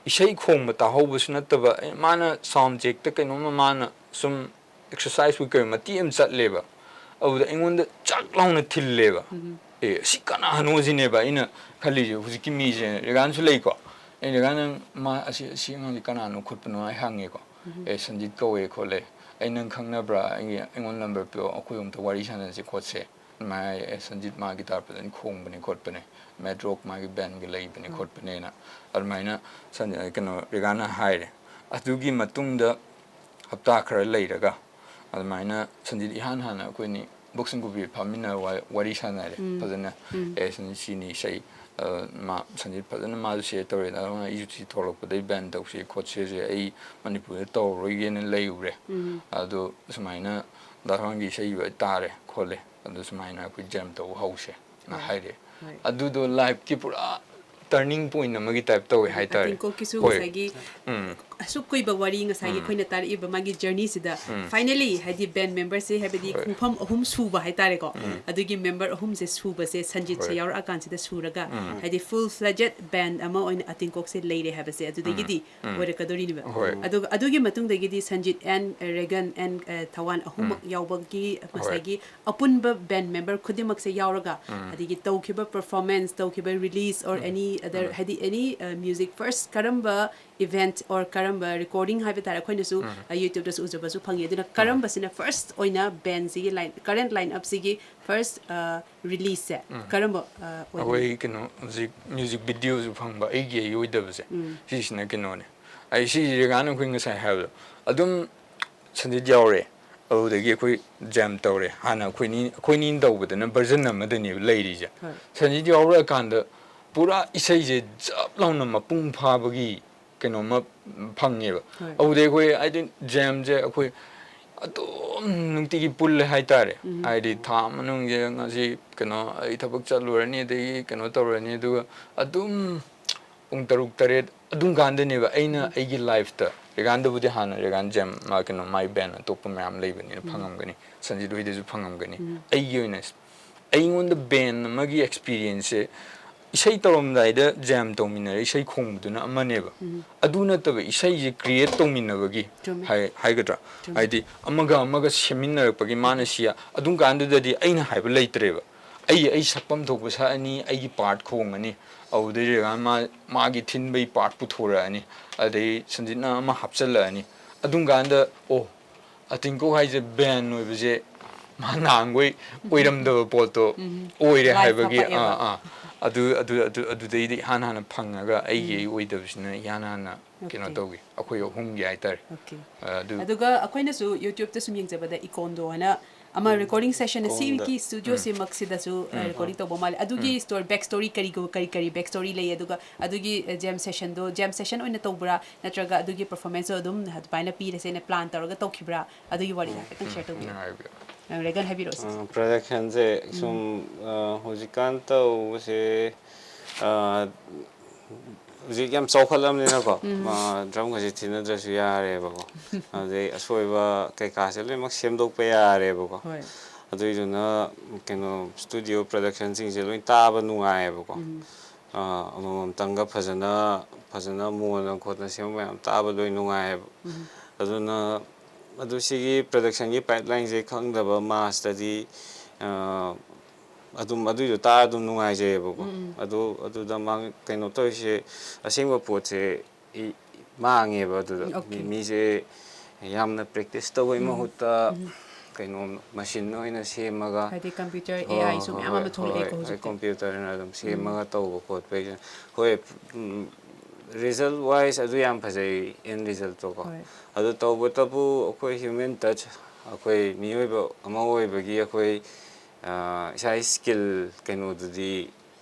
ꯏꯁꯩ ꯈꯣꯡꯕ ꯇꯥꯍꯧꯕꯁꯨ ꯅꯠꯇꯕ, ꯑꯩ, ꯃꯥꯅ ꯁꯥꯎꯟ ꯆꯦꯛꯇ ꯀꯩꯅꯣꯝꯃ ꯃꯥꯅ ꯁꯨꯝ ꯑꯦꯛꯁꯔꯁꯥꯏꯁ ꯑꯣꯏ ꯀꯩ ꯃꯇꯦꯛ ꯑꯃ ꯆꯠꯂꯦꯕ꯫ ꯑꯗꯨꯗ ꯑꯩꯉꯣꯟꯗ ꯆꯥꯛ ꯂꯥꯎꯅ ꯊꯤꯜꯂꯦꯕ꯫ ꯑꯦ, ꯑꯁꯤ ꯀꯅꯥꯅꯣ ꯁꯤꯅꯦꯕ ꯑꯩꯅ ꯈꯜꯂꯤꯁꯦ꯫ ꯍꯧꯖꯤꯛꯀꯤ ꯃꯤꯁꯦ, ꯔꯦꯒꯥꯟꯁꯨ ꯂꯩꯀꯣ꯫ ꯑꯩ ꯔꯦꯒꯥꯟ, ꯅꯪ ꯃꯥ ꯑꯁꯤ, ꯑꯁꯤ ꯑꯉꯥꯡꯁꯦ ꯀꯅꯥꯅꯣ ꯈꯣꯠꯄꯅꯣ ꯑꯩ ꯍꯪꯉꯦꯀꯣ꯫ ꯑꯦ, ꯁꯟꯖꯤꯠ ꯀꯧꯋꯦ ꯈꯣꯠꯂꯦ, ꯑꯩ ꯅꯪ ꯈꯪꯅꯕ꯭ꯔꯥ? ꯑꯩꯒꯤ, ꯑꯩꯉꯣꯟꯗ ꯅꯝꯕꯔ ꯄꯤꯔꯛꯑꯣ, ꯑꯩꯈꯣꯏ ꯑꯝꯇ ꯋꯥꯔꯤ ꯁꯥꯟꯅꯁꯤ ꯈꯣꯠꯁꯦ꯫ ꯑꯗꯨꯃꯥꯏꯅ ꯍꯥꯏ꯫ "ꯑꯦ, ꯁꯟꯖꯤꯠ ꯃꯥ ꯒꯤꯇꯥꯔ ꯐꯖꯅ ꯈꯣꯡꯕꯅꯦ ꯈꯣꯠꯄꯅꯦ, ꯃꯦꯠ ꯔꯣꯛ ꯃꯥꯒꯤ ꯕꯦꯟꯒ ꯂꯩꯕꯅꯦ ꯈꯣꯠꯄꯅꯦꯅ" ꯑꯗꯨꯃꯥꯏꯅ ꯁꯟ-, ꯀꯩꯅꯣ, ꯔꯦꯒꯥꯟꯅ ꯍꯥꯏꯔꯦ꯫ ꯑꯗꯨꯒꯤ ꯃꯇꯨꯡꯗ ꯍꯞꯇꯥ ꯈꯔ ꯂꯩꯔꯒ ꯑꯗꯨꯃꯥꯏꯅ ꯁꯟꯖꯤꯠ ꯏꯍꯥꯟ ꯍꯥꯟꯅ ꯑꯩꯈꯣꯏꯅꯤ ꯕꯣꯛꯁꯤꯡ ꯀꯨꯕꯤ ꯐꯝꯃꯤꯟꯅ ꯋꯥ- ꯋꯥꯔꯤ ꯁꯥꯟꯅꯔꯦ ꯐꯖꯅ꯫ ꯑꯦ ꯁꯤ- ꯁꯤꯅꯤ ꯏꯁꯩ, ꯑ, ꯃꯥ ꯁꯟꯖꯤꯠ ꯐꯖꯅ ꯃꯥꯁꯨ ꯁꯤꯌꯔ ꯇꯧꯔꯦ꯫ ꯑꯗꯨꯅ ꯑꯩꯁꯨ ꯁꯤ ꯊꯣꯛꯂꯛꯄꯗꯩ ꯕꯦꯟ ꯇꯧꯁꯦ ꯈꯣꯠꯁꯦꯁꯦ ꯑꯩ ꯃꯅꯤꯄꯨꯔꯗ ꯇꯧꯔꯔꯣꯏꯒꯦꯅ ꯂꯩꯔꯨꯔꯦ꯫ ꯑꯗꯣ ꯁꯨꯃꯥꯏꯅ ꯗꯥ ꯊꯋꯥꯟꯒꯤ ꯏꯁꯩ ꯇꯥꯔꯦ ꯈꯣꯠꯂꯦ, ꯑꯗꯨ ꯁꯨꯃꯥꯏꯅ ꯑꯩꯈꯣꯏ ꯖꯦꯝ ꯇꯧꯕ ꯍꯧꯁꯦ ꯅ ꯍꯥꯏꯔꯦ꯫ ꯑꯗꯨꯗꯣ ꯂꯥꯏꯐꯀꯤ ꯄꯨꯔꯥ ꯇꯔꯅꯤꯡ ꯄꯣꯏꯟ ꯑꯃꯒꯤ ꯇꯥꯏꯞ ꯇꯧꯋꯦ ꯍꯥꯏꯇꯥꯔꯦ꯫ ꯑꯇꯤꯡꯀꯣꯛꯀꯤꯁꯨ ꯉꯁꯥꯏꯒꯤ ꯑꯁꯨꯛ ꯀꯨꯏꯕ ꯋꯥꯔꯤ, ꯉꯁꯥꯏꯒꯤ ꯑꯩꯈꯣꯏꯅ ꯇꯥꯔꯛꯏꯕ ꯃꯥꯒꯤ ꯖꯔꯅꯤꯁꯤꯗ ꯐꯥꯏꯅꯦꯂꯤ ꯍꯥꯏꯗꯤ ꯕꯦꯟ ꯃꯦꯝꯕꯔꯁꯦ, ꯍꯥꯏꯕꯗꯤ ꯈꯣꯡꯐꯝ ꯑꯍꯨꯝ ꯁꯨꯕ ꯍꯥꯏꯇꯥꯔꯦꯀꯣ꯫ ꯑꯗꯨꯒꯤ ꯃꯦꯝꯕꯔ ꯑꯍꯨꯝꯁꯦ ꯁꯨꯕꯁꯦ ꯁꯟꯖꯤꯠꯁꯦ ꯌꯥꯎꯔꯛꯑꯀꯥꯟꯁꯤꯗ ꯁꯨꯔꯒ ꯍꯥꯏꯗꯤ ꯐꯨꯜ ꯐ꯭ꯂꯦꯖꯦꯠ ꯕꯦꯟ ꯑꯃ ꯑꯣꯏꯅ ꯑꯇꯤꯡꯀꯣꯛꯁꯦ ꯂꯩꯔꯦ ꯍꯥꯏꯕꯁꯦ ꯑꯗꯨꯗꯒꯤꯗꯤ ꯑꯣꯏꯔꯛꯀꯗꯣꯔꯤꯅꯦꯕ꯫ ꯑꯗꯨꯒ ꯑꯗꯨꯒꯤ ꯃꯇꯨꯡꯗꯒꯤꯗꯤ ꯁꯟꯖꯤꯠ ꯑꯦꯟ ꯔꯦꯒꯟ ꯑꯦꯟ ꯊꯋꯥꯟ ꯑꯍꯨꯝꯃꯛ ꯌꯥꯎꯕꯒꯤ ꯉꯁꯥꯏꯒꯤ ꯑꯄꯨꯟꯕ ꯕꯦꯟ ꯃꯦꯝꯕꯔ ꯈꯨꯗꯤꯡꯃꯛꯁꯦ ꯌꯥꯎꯔꯒ ꯑꯗꯒꯤ ꯇꯧꯈꯤꯕ ꯄꯔꯐꯣꯔꯃꯦꯟꯁ, ꯇꯧꯈꯤꯕ ꯔꯤꯂꯤꯁ ꯑꯣꯔ ꯑꯦꯅꯤ ꯑꯗꯔ ꯍꯥꯏꯗꯤ ꯑꯦꯅꯤ ꯃ꯭ꯌꯨꯖꯤꯛ ꯐꯥꯔꯁ ꯀꯔꯝꯕ ꯏꯚꯦꯟꯠ ꯑꯣꯔ ꯀꯔꯝꯕ ꯔꯦꯀꯣꯔꯗꯤꯡ ꯍꯥꯏꯕ ꯇꯥꯔꯦ, ꯑꯩꯈꯣꯏꯅꯁꯨ ꯌꯨꯇ꯭ꯌꯨꯕꯇꯁꯨ ꯎꯖꯕꯁꯨ ꯐꯪꯉꯤ꯫ ꯑꯗꯨꯅ ꯀꯔꯝꯕꯁꯤꯅ ꯐꯥꯔꯁ ꯑꯣꯏꯅ ꯕꯦꯟꯁꯤꯒꯤ ꯂꯥꯏꯟ ꯀꯔꯦꯟ ꯂꯥꯏꯟ ꯑꯞꯁꯤꯒꯤ ꯐꯥꯔꯁ ꯔꯤꯂꯤꯁꯁꯦ ꯀꯔꯝꯕ ꯑ, ꯑꯣꯏꯒꯅꯤ? ꯑꯩꯈꯣꯏ ꯀꯩꯅꯣ ꯍꯧꯖꯤꯛ ꯃ꯭ꯌꯨꯖꯤꯛ ꯚꯤꯗꯤꯑꯣꯁꯨ ꯐꯪꯕ ꯑꯩꯒꯤ ꯑꯩ ꯑꯣꯏꯗꯕꯁꯦ ꯁꯤꯁꯤꯅ ꯀꯩꯅꯣꯅꯦ꯫ ꯑꯩ ꯁꯤꯁꯤ ꯔꯦꯒꯥꯟ ꯑꯩꯈꯣꯏ ꯉꯁꯥꯏ ꯍꯥꯏꯕꯗꯣ ꯑꯗꯨꯝ ꯁꯟꯖꯤꯠ ꯌꯥꯎꯔꯦ꯫ ꯑꯗꯨꯗꯒꯤ ꯑꯩꯈꯣꯏ ꯖꯦꯝ ꯇꯧꯔꯦ꯫ ꯍꯥꯟꯅ ꯑꯩꯈꯣꯏꯅꯤ ꯑꯩꯈꯣꯏꯅꯤ ꯇꯧꯕꯗꯅ ꯚꯔꯖꯟ ꯑꯃꯗꯅꯦꯕ ꯂꯩꯔꯤꯁꯦ꯫ ꯍꯣꯏ꯫ ꯁꯟꯖꯤꯠ ꯌꯥꯎꯔꯛꯑꯀꯥꯟꯗ ꯄꯨꯔꯥ ꯏꯁꯩꯁꯦ ꯖꯞ ꯂꯥꯎꯅ ꯃꯄꯨꯡ ꯐꯥꯕꯒꯤ ꯀꯩꯅꯣꯝꯃ ꯐꯪꯉꯦꯕ꯫ ꯍꯣꯏ꯫ ꯑꯗꯨꯗꯩ ꯑꯩꯈꯣꯏ ꯍꯥꯏꯗꯤ ꯖꯦꯝꯁꯦ ꯑꯩꯈꯣꯏ ꯑꯗꯨꯝ ꯅꯨꯡꯇꯤꯒꯤ ꯄꯨꯜꯂꯦ ꯍꯥꯏꯇꯥꯔꯦ꯫ ꯍꯥꯏꯗꯤ ꯊꯥ ꯃꯅꯨꯡꯁꯦ ꯉꯁꯤ ꯀꯩꯅꯣ ꯑꯩ ꯊꯕꯛ ꯆꯠꯂꯨꯔꯅꯤ, ꯑꯗꯒꯤ ꯀꯩꯅꯣ ꯇꯧꯔꯅꯤ, ꯑꯗꯨꯒ ꯑꯗꯨꯝ ꯄꯨꯡ ꯇꯔꯨꯛ ꯇꯔꯦꯠ ꯑꯗꯨꯝ ꯀꯥꯟꯗꯅꯦꯕ ꯑꯩꯅ ꯑꯩꯒꯤ ꯂꯥꯏꯐꯇ, ꯔꯦꯒꯥꯟꯗꯕꯨꯗꯤ ꯍꯥꯟꯅ ꯔꯦꯒꯥꯟ ꯖꯦꯝ ꯃꯥ ꯀꯩꯅꯣ ꯃꯥꯏ ꯕꯦꯟ ꯑꯇꯣꯞꯄ ꯃꯌꯥꯝ ꯂꯩꯕꯅꯤꯅ ꯐꯪꯉꯝꯒꯅꯤ, ꯁꯟꯖꯤꯠ ꯍꯣꯏꯗꯁꯨ ꯐꯪꯉꯝꯒꯅꯤ꯫ ꯑꯩꯒꯤ ꯑꯣꯏꯅ ꯑꯩꯉꯣꯟꯗ ꯕꯦꯟ ꯑꯃꯒꯤ ꯑꯦꯛꯁꯄꯤꯔꯤꯌꯦꯟꯁꯁꯦ ꯏꯁꯩ ꯇꯧꯔꯝꯗꯥꯏꯗ ꯖꯦꯝ ꯇꯧꯃꯤꯟꯅꯔ ꯏꯁꯩ ꯈꯣꯡꯕꯗꯨꯅ ꯑꯃꯅꯦꯕ꯫ ꯑꯗꯨ ꯅꯠꯇꯕ ꯏꯁꯩꯁꯦ ꯀ꯭ꯔꯤꯌꯦꯠ ꯇꯧꯃꯤꯟꯅꯕꯒꯤ ꯆꯨꯝꯃꯦ꯫ ꯍꯥꯏ- ꯍꯥꯏꯒꯗ꯭ꯔꯥ? ꯆꯨꯝꯃꯦ꯫ ꯍꯥꯏꯗꯤ ꯑꯃꯒ ꯑꯃꯒ ꯁꯦꯝꯃꯤꯟꯅꯔꯛꯄꯒꯤ ꯃꯥꯅ ꯁꯤ ꯑꯗꯨꯝ ꯀꯥꯟꯗꯨꯗꯗꯤ ꯑꯩꯅ ꯍꯥꯏꯕ ꯂꯩꯇ꯭ꯔꯦꯕ꯫ ꯑꯩ ꯑꯩ ꯁꯛꯐꯝ ꯊꯣꯛꯄ ꯁꯛꯑꯅꯤ, ꯑꯩꯒꯤ ꯄꯥꯔꯠ ꯈꯣꯡꯉꯅꯤ, ꯑꯗꯨꯗꯩ ꯔꯦꯒꯥꯟ ꯃꯥ ꯃꯥꯒꯤ ꯊꯤꯟꯕꯒꯤ ꯄꯥꯔꯠ ꯄꯨꯊꯣꯔꯛꯑꯅꯤ, ꯑꯗꯩ ꯁꯟꯖꯤꯠꯅ ꯑꯃ ꯍꯥꯞꯆꯤꯜꯂꯛꯑꯅꯤ꯫ ꯑꯗꯨꯝ ꯀꯥꯟꯗ ꯑꯣ ꯑꯇꯤꯡꯀꯣꯛ ꯍꯥꯏꯁꯦ ꯕꯦꯟ ꯑꯣꯏꯕꯁꯦ ꯃꯥ ꯅꯍꯥꯟꯈꯣꯏ ꯑꯣꯏꯔꯝꯗꯕ ꯄꯣꯠꯇꯣ ꯑꯣꯏꯔꯦ Life ꯍꯥꯏꯕꯒꯤ ꯍꯥꯞꯄꯛꯑꯦꯕ꯫ ꯑꯥ ꯑꯥ ꯑꯗꯨ ꯑꯗꯨ ꯑꯗꯨ ꯑꯗꯨꯗꯩꯗꯤ ꯏꯍꯥꯟ ꯍꯥꯟꯅ ꯐꯪꯉꯒ ꯑꯩꯒꯤ ꯑꯩ ꯑꯣꯏꯗꯕꯁꯤꯅ ꯏꯍꯥꯟ ꯍꯥꯟꯅ ꯀꯩꯅꯣ Okay. ꯇꯧꯈꯤ, ꯑꯩꯈꯣꯏ ꯑꯍꯨꯝꯒꯤ ꯍꯥꯏꯇꯥꯔꯦ꯫ Okay. ꯑꯗꯨ ꯑꯗꯨꯒ ꯑꯩꯈꯣꯏꯅꯁꯨ YouTube-ꯇ ꯁꯨꯝ ꯌꯦꯡꯖꯕꯗ ꯏꯀꯣꯟꯗꯣ ꯍꯥꯏꯅ ꯑꯃ recording session ꯑꯁꯤꯒꯤ studio-ꯁꯤꯃꯛꯁꯤꯗꯁꯨ recording ꯇꯧꯕ ꯃꯥꯜꯂꯦ꯫ ꯑꯗꯨꯒꯤ story, back story, ꯀꯔꯤ ꯀꯔꯤ ꯀꯔꯤ back story ꯂꯩ, ꯑꯗꯨꯒ ꯑꯗꯨꯒꯤ jam session-ꯗꯣ jam session ꯑꯣꯏꯅ ꯇꯧꯕ꯭ꯔꯥ, ꯅꯠꯇ꯭ꯔꯒ ꯑꯗꯨꯒꯤ performance-ꯇꯣ ꯑꯗꯨꯝ ꯑꯗꯨꯃꯥꯏꯅ ꯄꯤꯔꯁꯦꯅ plan ꯇꯧꯔꯒ ꯇꯧꯈꯤꯕ꯭ꯔꯥ? ꯑꯗꯨꯒꯤ ꯋꯥꯔꯤꯗꯣ ꯍꯥꯏꯐꯦꯠꯇꯪ share ꯇꯧꯕꯤꯌꯨ꯫ ꯍꯥꯏꯕꯤꯌꯨ꯫ ꯑ, ꯔꯦꯒꯟ, ꯍꯥꯏꯕꯤꯔꯛꯑꯣ ꯁꯤꯁꯦ꯫ ꯄ꯭ꯔꯗꯛꯁꯟꯁꯦ ꯁꯨꯝ ꯑ, ꯍꯧꯖꯤꯛꯀꯥꯟ ꯇꯧꯕꯁꯦ, ꯑ, ꯍꯧꯖꯤꯛ ꯌꯥꯝ ꯆꯥꯎꯈꯠꯂꯕꯅꯤꯅꯀꯣ, ꯎꯝ. ꯑ, ꯗ꯭ꯔꯝꯒꯁꯦ ꯊꯤꯅꯗ꯭ꯔꯁꯨ ꯌꯥꯔꯦꯕꯀꯣ꯫ ꯑꯗꯩ ꯑꯁꯣꯏꯕ ꯀꯩꯀꯥꯁꯦ ꯂꯣꯏꯅꯃꯛ ꯁꯦꯝꯗꯣꯛꯄ ꯌꯥꯔꯦꯕꯀꯣ꯫ ꯍꯣꯏ꯫ ꯑꯗꯨꯏꯗꯨꯅ ꯀꯩꯅꯣ, ꯁ꯭ꯇꯨꯗꯤꯑꯣ ꯄ꯭ꯔꯗꯛꯁꯟꯁꯤꯡꯁꯦ ꯂꯣꯏ ꯇꯥꯕ ꯅꯨꯡꯉꯥꯏꯌꯦꯕꯀꯣ꯫ ꯎꯝ. ꯑ, ꯑꯃꯃꯝꯇꯪꯒ ꯐꯖꯅ ꯐꯖꯅ ꯃꯣꯟꯗꯅ ꯈꯣꯠꯇꯅ ꯁꯦꯝꯕ ꯃꯌꯥꯝ ꯇꯥꯕ ꯂꯣꯏ ꯅꯨꯡꯉꯥꯏꯌꯦꯕ꯫ ꯎꯝ. ꯑꯗꯨꯅ ꯑꯗꯨ ꯁꯤꯒꯤ ꯄ꯭ꯔꯗꯛꯁꯟꯒꯤ ꯄꯥꯏꯞꯂꯥꯏꯟꯁꯦ ꯈꯪꯗꯕ ꯃꯥꯁꯇꯗꯤ, ꯑ, ꯑꯗꯨꯝ ꯑꯗꯨꯏꯗꯣ ꯇꯥꯔ ꯑꯗꯨꯝ ꯅꯨꯡꯉꯥꯏꯖꯩꯌꯦꯕꯀꯣ꯫ ꯎꯝ, ꯎꯝ꯫ ꯑꯗꯨ ꯑꯗꯨꯗ ꯃꯥ ꯀꯩꯅꯣ ꯇꯧꯔꯤꯁꯦ, ꯑꯁꯦꯡꯕ ꯄꯣꯠꯁꯦ ꯏ- ꯃꯥꯡꯉꯦꯕ ꯑꯗꯨꯗ꯫ ꯎꯝ, okay. ꯃꯤ- ꯃꯤꯁꯦ ꯌꯥꯝꯅ ꯄ꯭ꯔꯦꯛꯇꯤꯁ ꯇꯧꯕꯩ ꯎꯝ, ꯃꯍꯨꯠꯇ ꯎꯝ꯫ ꯀꯩꯅꯣ, ꯃꯦꯁꯤꯟ ꯑꯣꯏꯅ ꯁꯦꯝꯃꯒ, ꯍꯥꯏꯗꯤ computer, ꯍꯣꯏ, A I ꯁꯨ ꯍꯣꯏ, ꯃꯌꯥꯝ ꯍꯣꯏ, ꯑꯃ ꯊꯣꯛꯂꯛꯑꯦꯀꯣ ꯍꯣꯏ, ꯍꯧꯖꯤꯛꯇꯤ꯫ ꯀꯝꯄ꯭ꯌꯨꯇꯔꯅ ꯑꯗꯨꯝ ꯎꯝ꯫ ꯁꯦꯝꯃꯒ ꯇꯧꯕ ꯈꯣꯠꯄꯩꯁꯦ꯫ ꯍꯣꯏ, ꯎꯝ, result wise ꯑꯗꯨ ꯌꯥꯝ ꯐꯖꯩ, end result ꯇꯣꯀꯣ꯫ ꯍꯣꯏ꯫ ꯑꯗꯨ ꯇꯧꯕꯇꯕꯨ ꯑꯩꯈꯣꯏ human touch, ꯑꯩꯈꯣꯏ ꯃꯤꯑꯣꯏꯕ ꯑꯃ ꯑꯣꯏꯕꯒꯤ ꯑꯩꯈꯣꯏ, ꯑ, ꯏꯁꯥ ꯏꯁꯀꯤꯜ ꯀꯩꯅꯣꯗꯨꯗꯤ,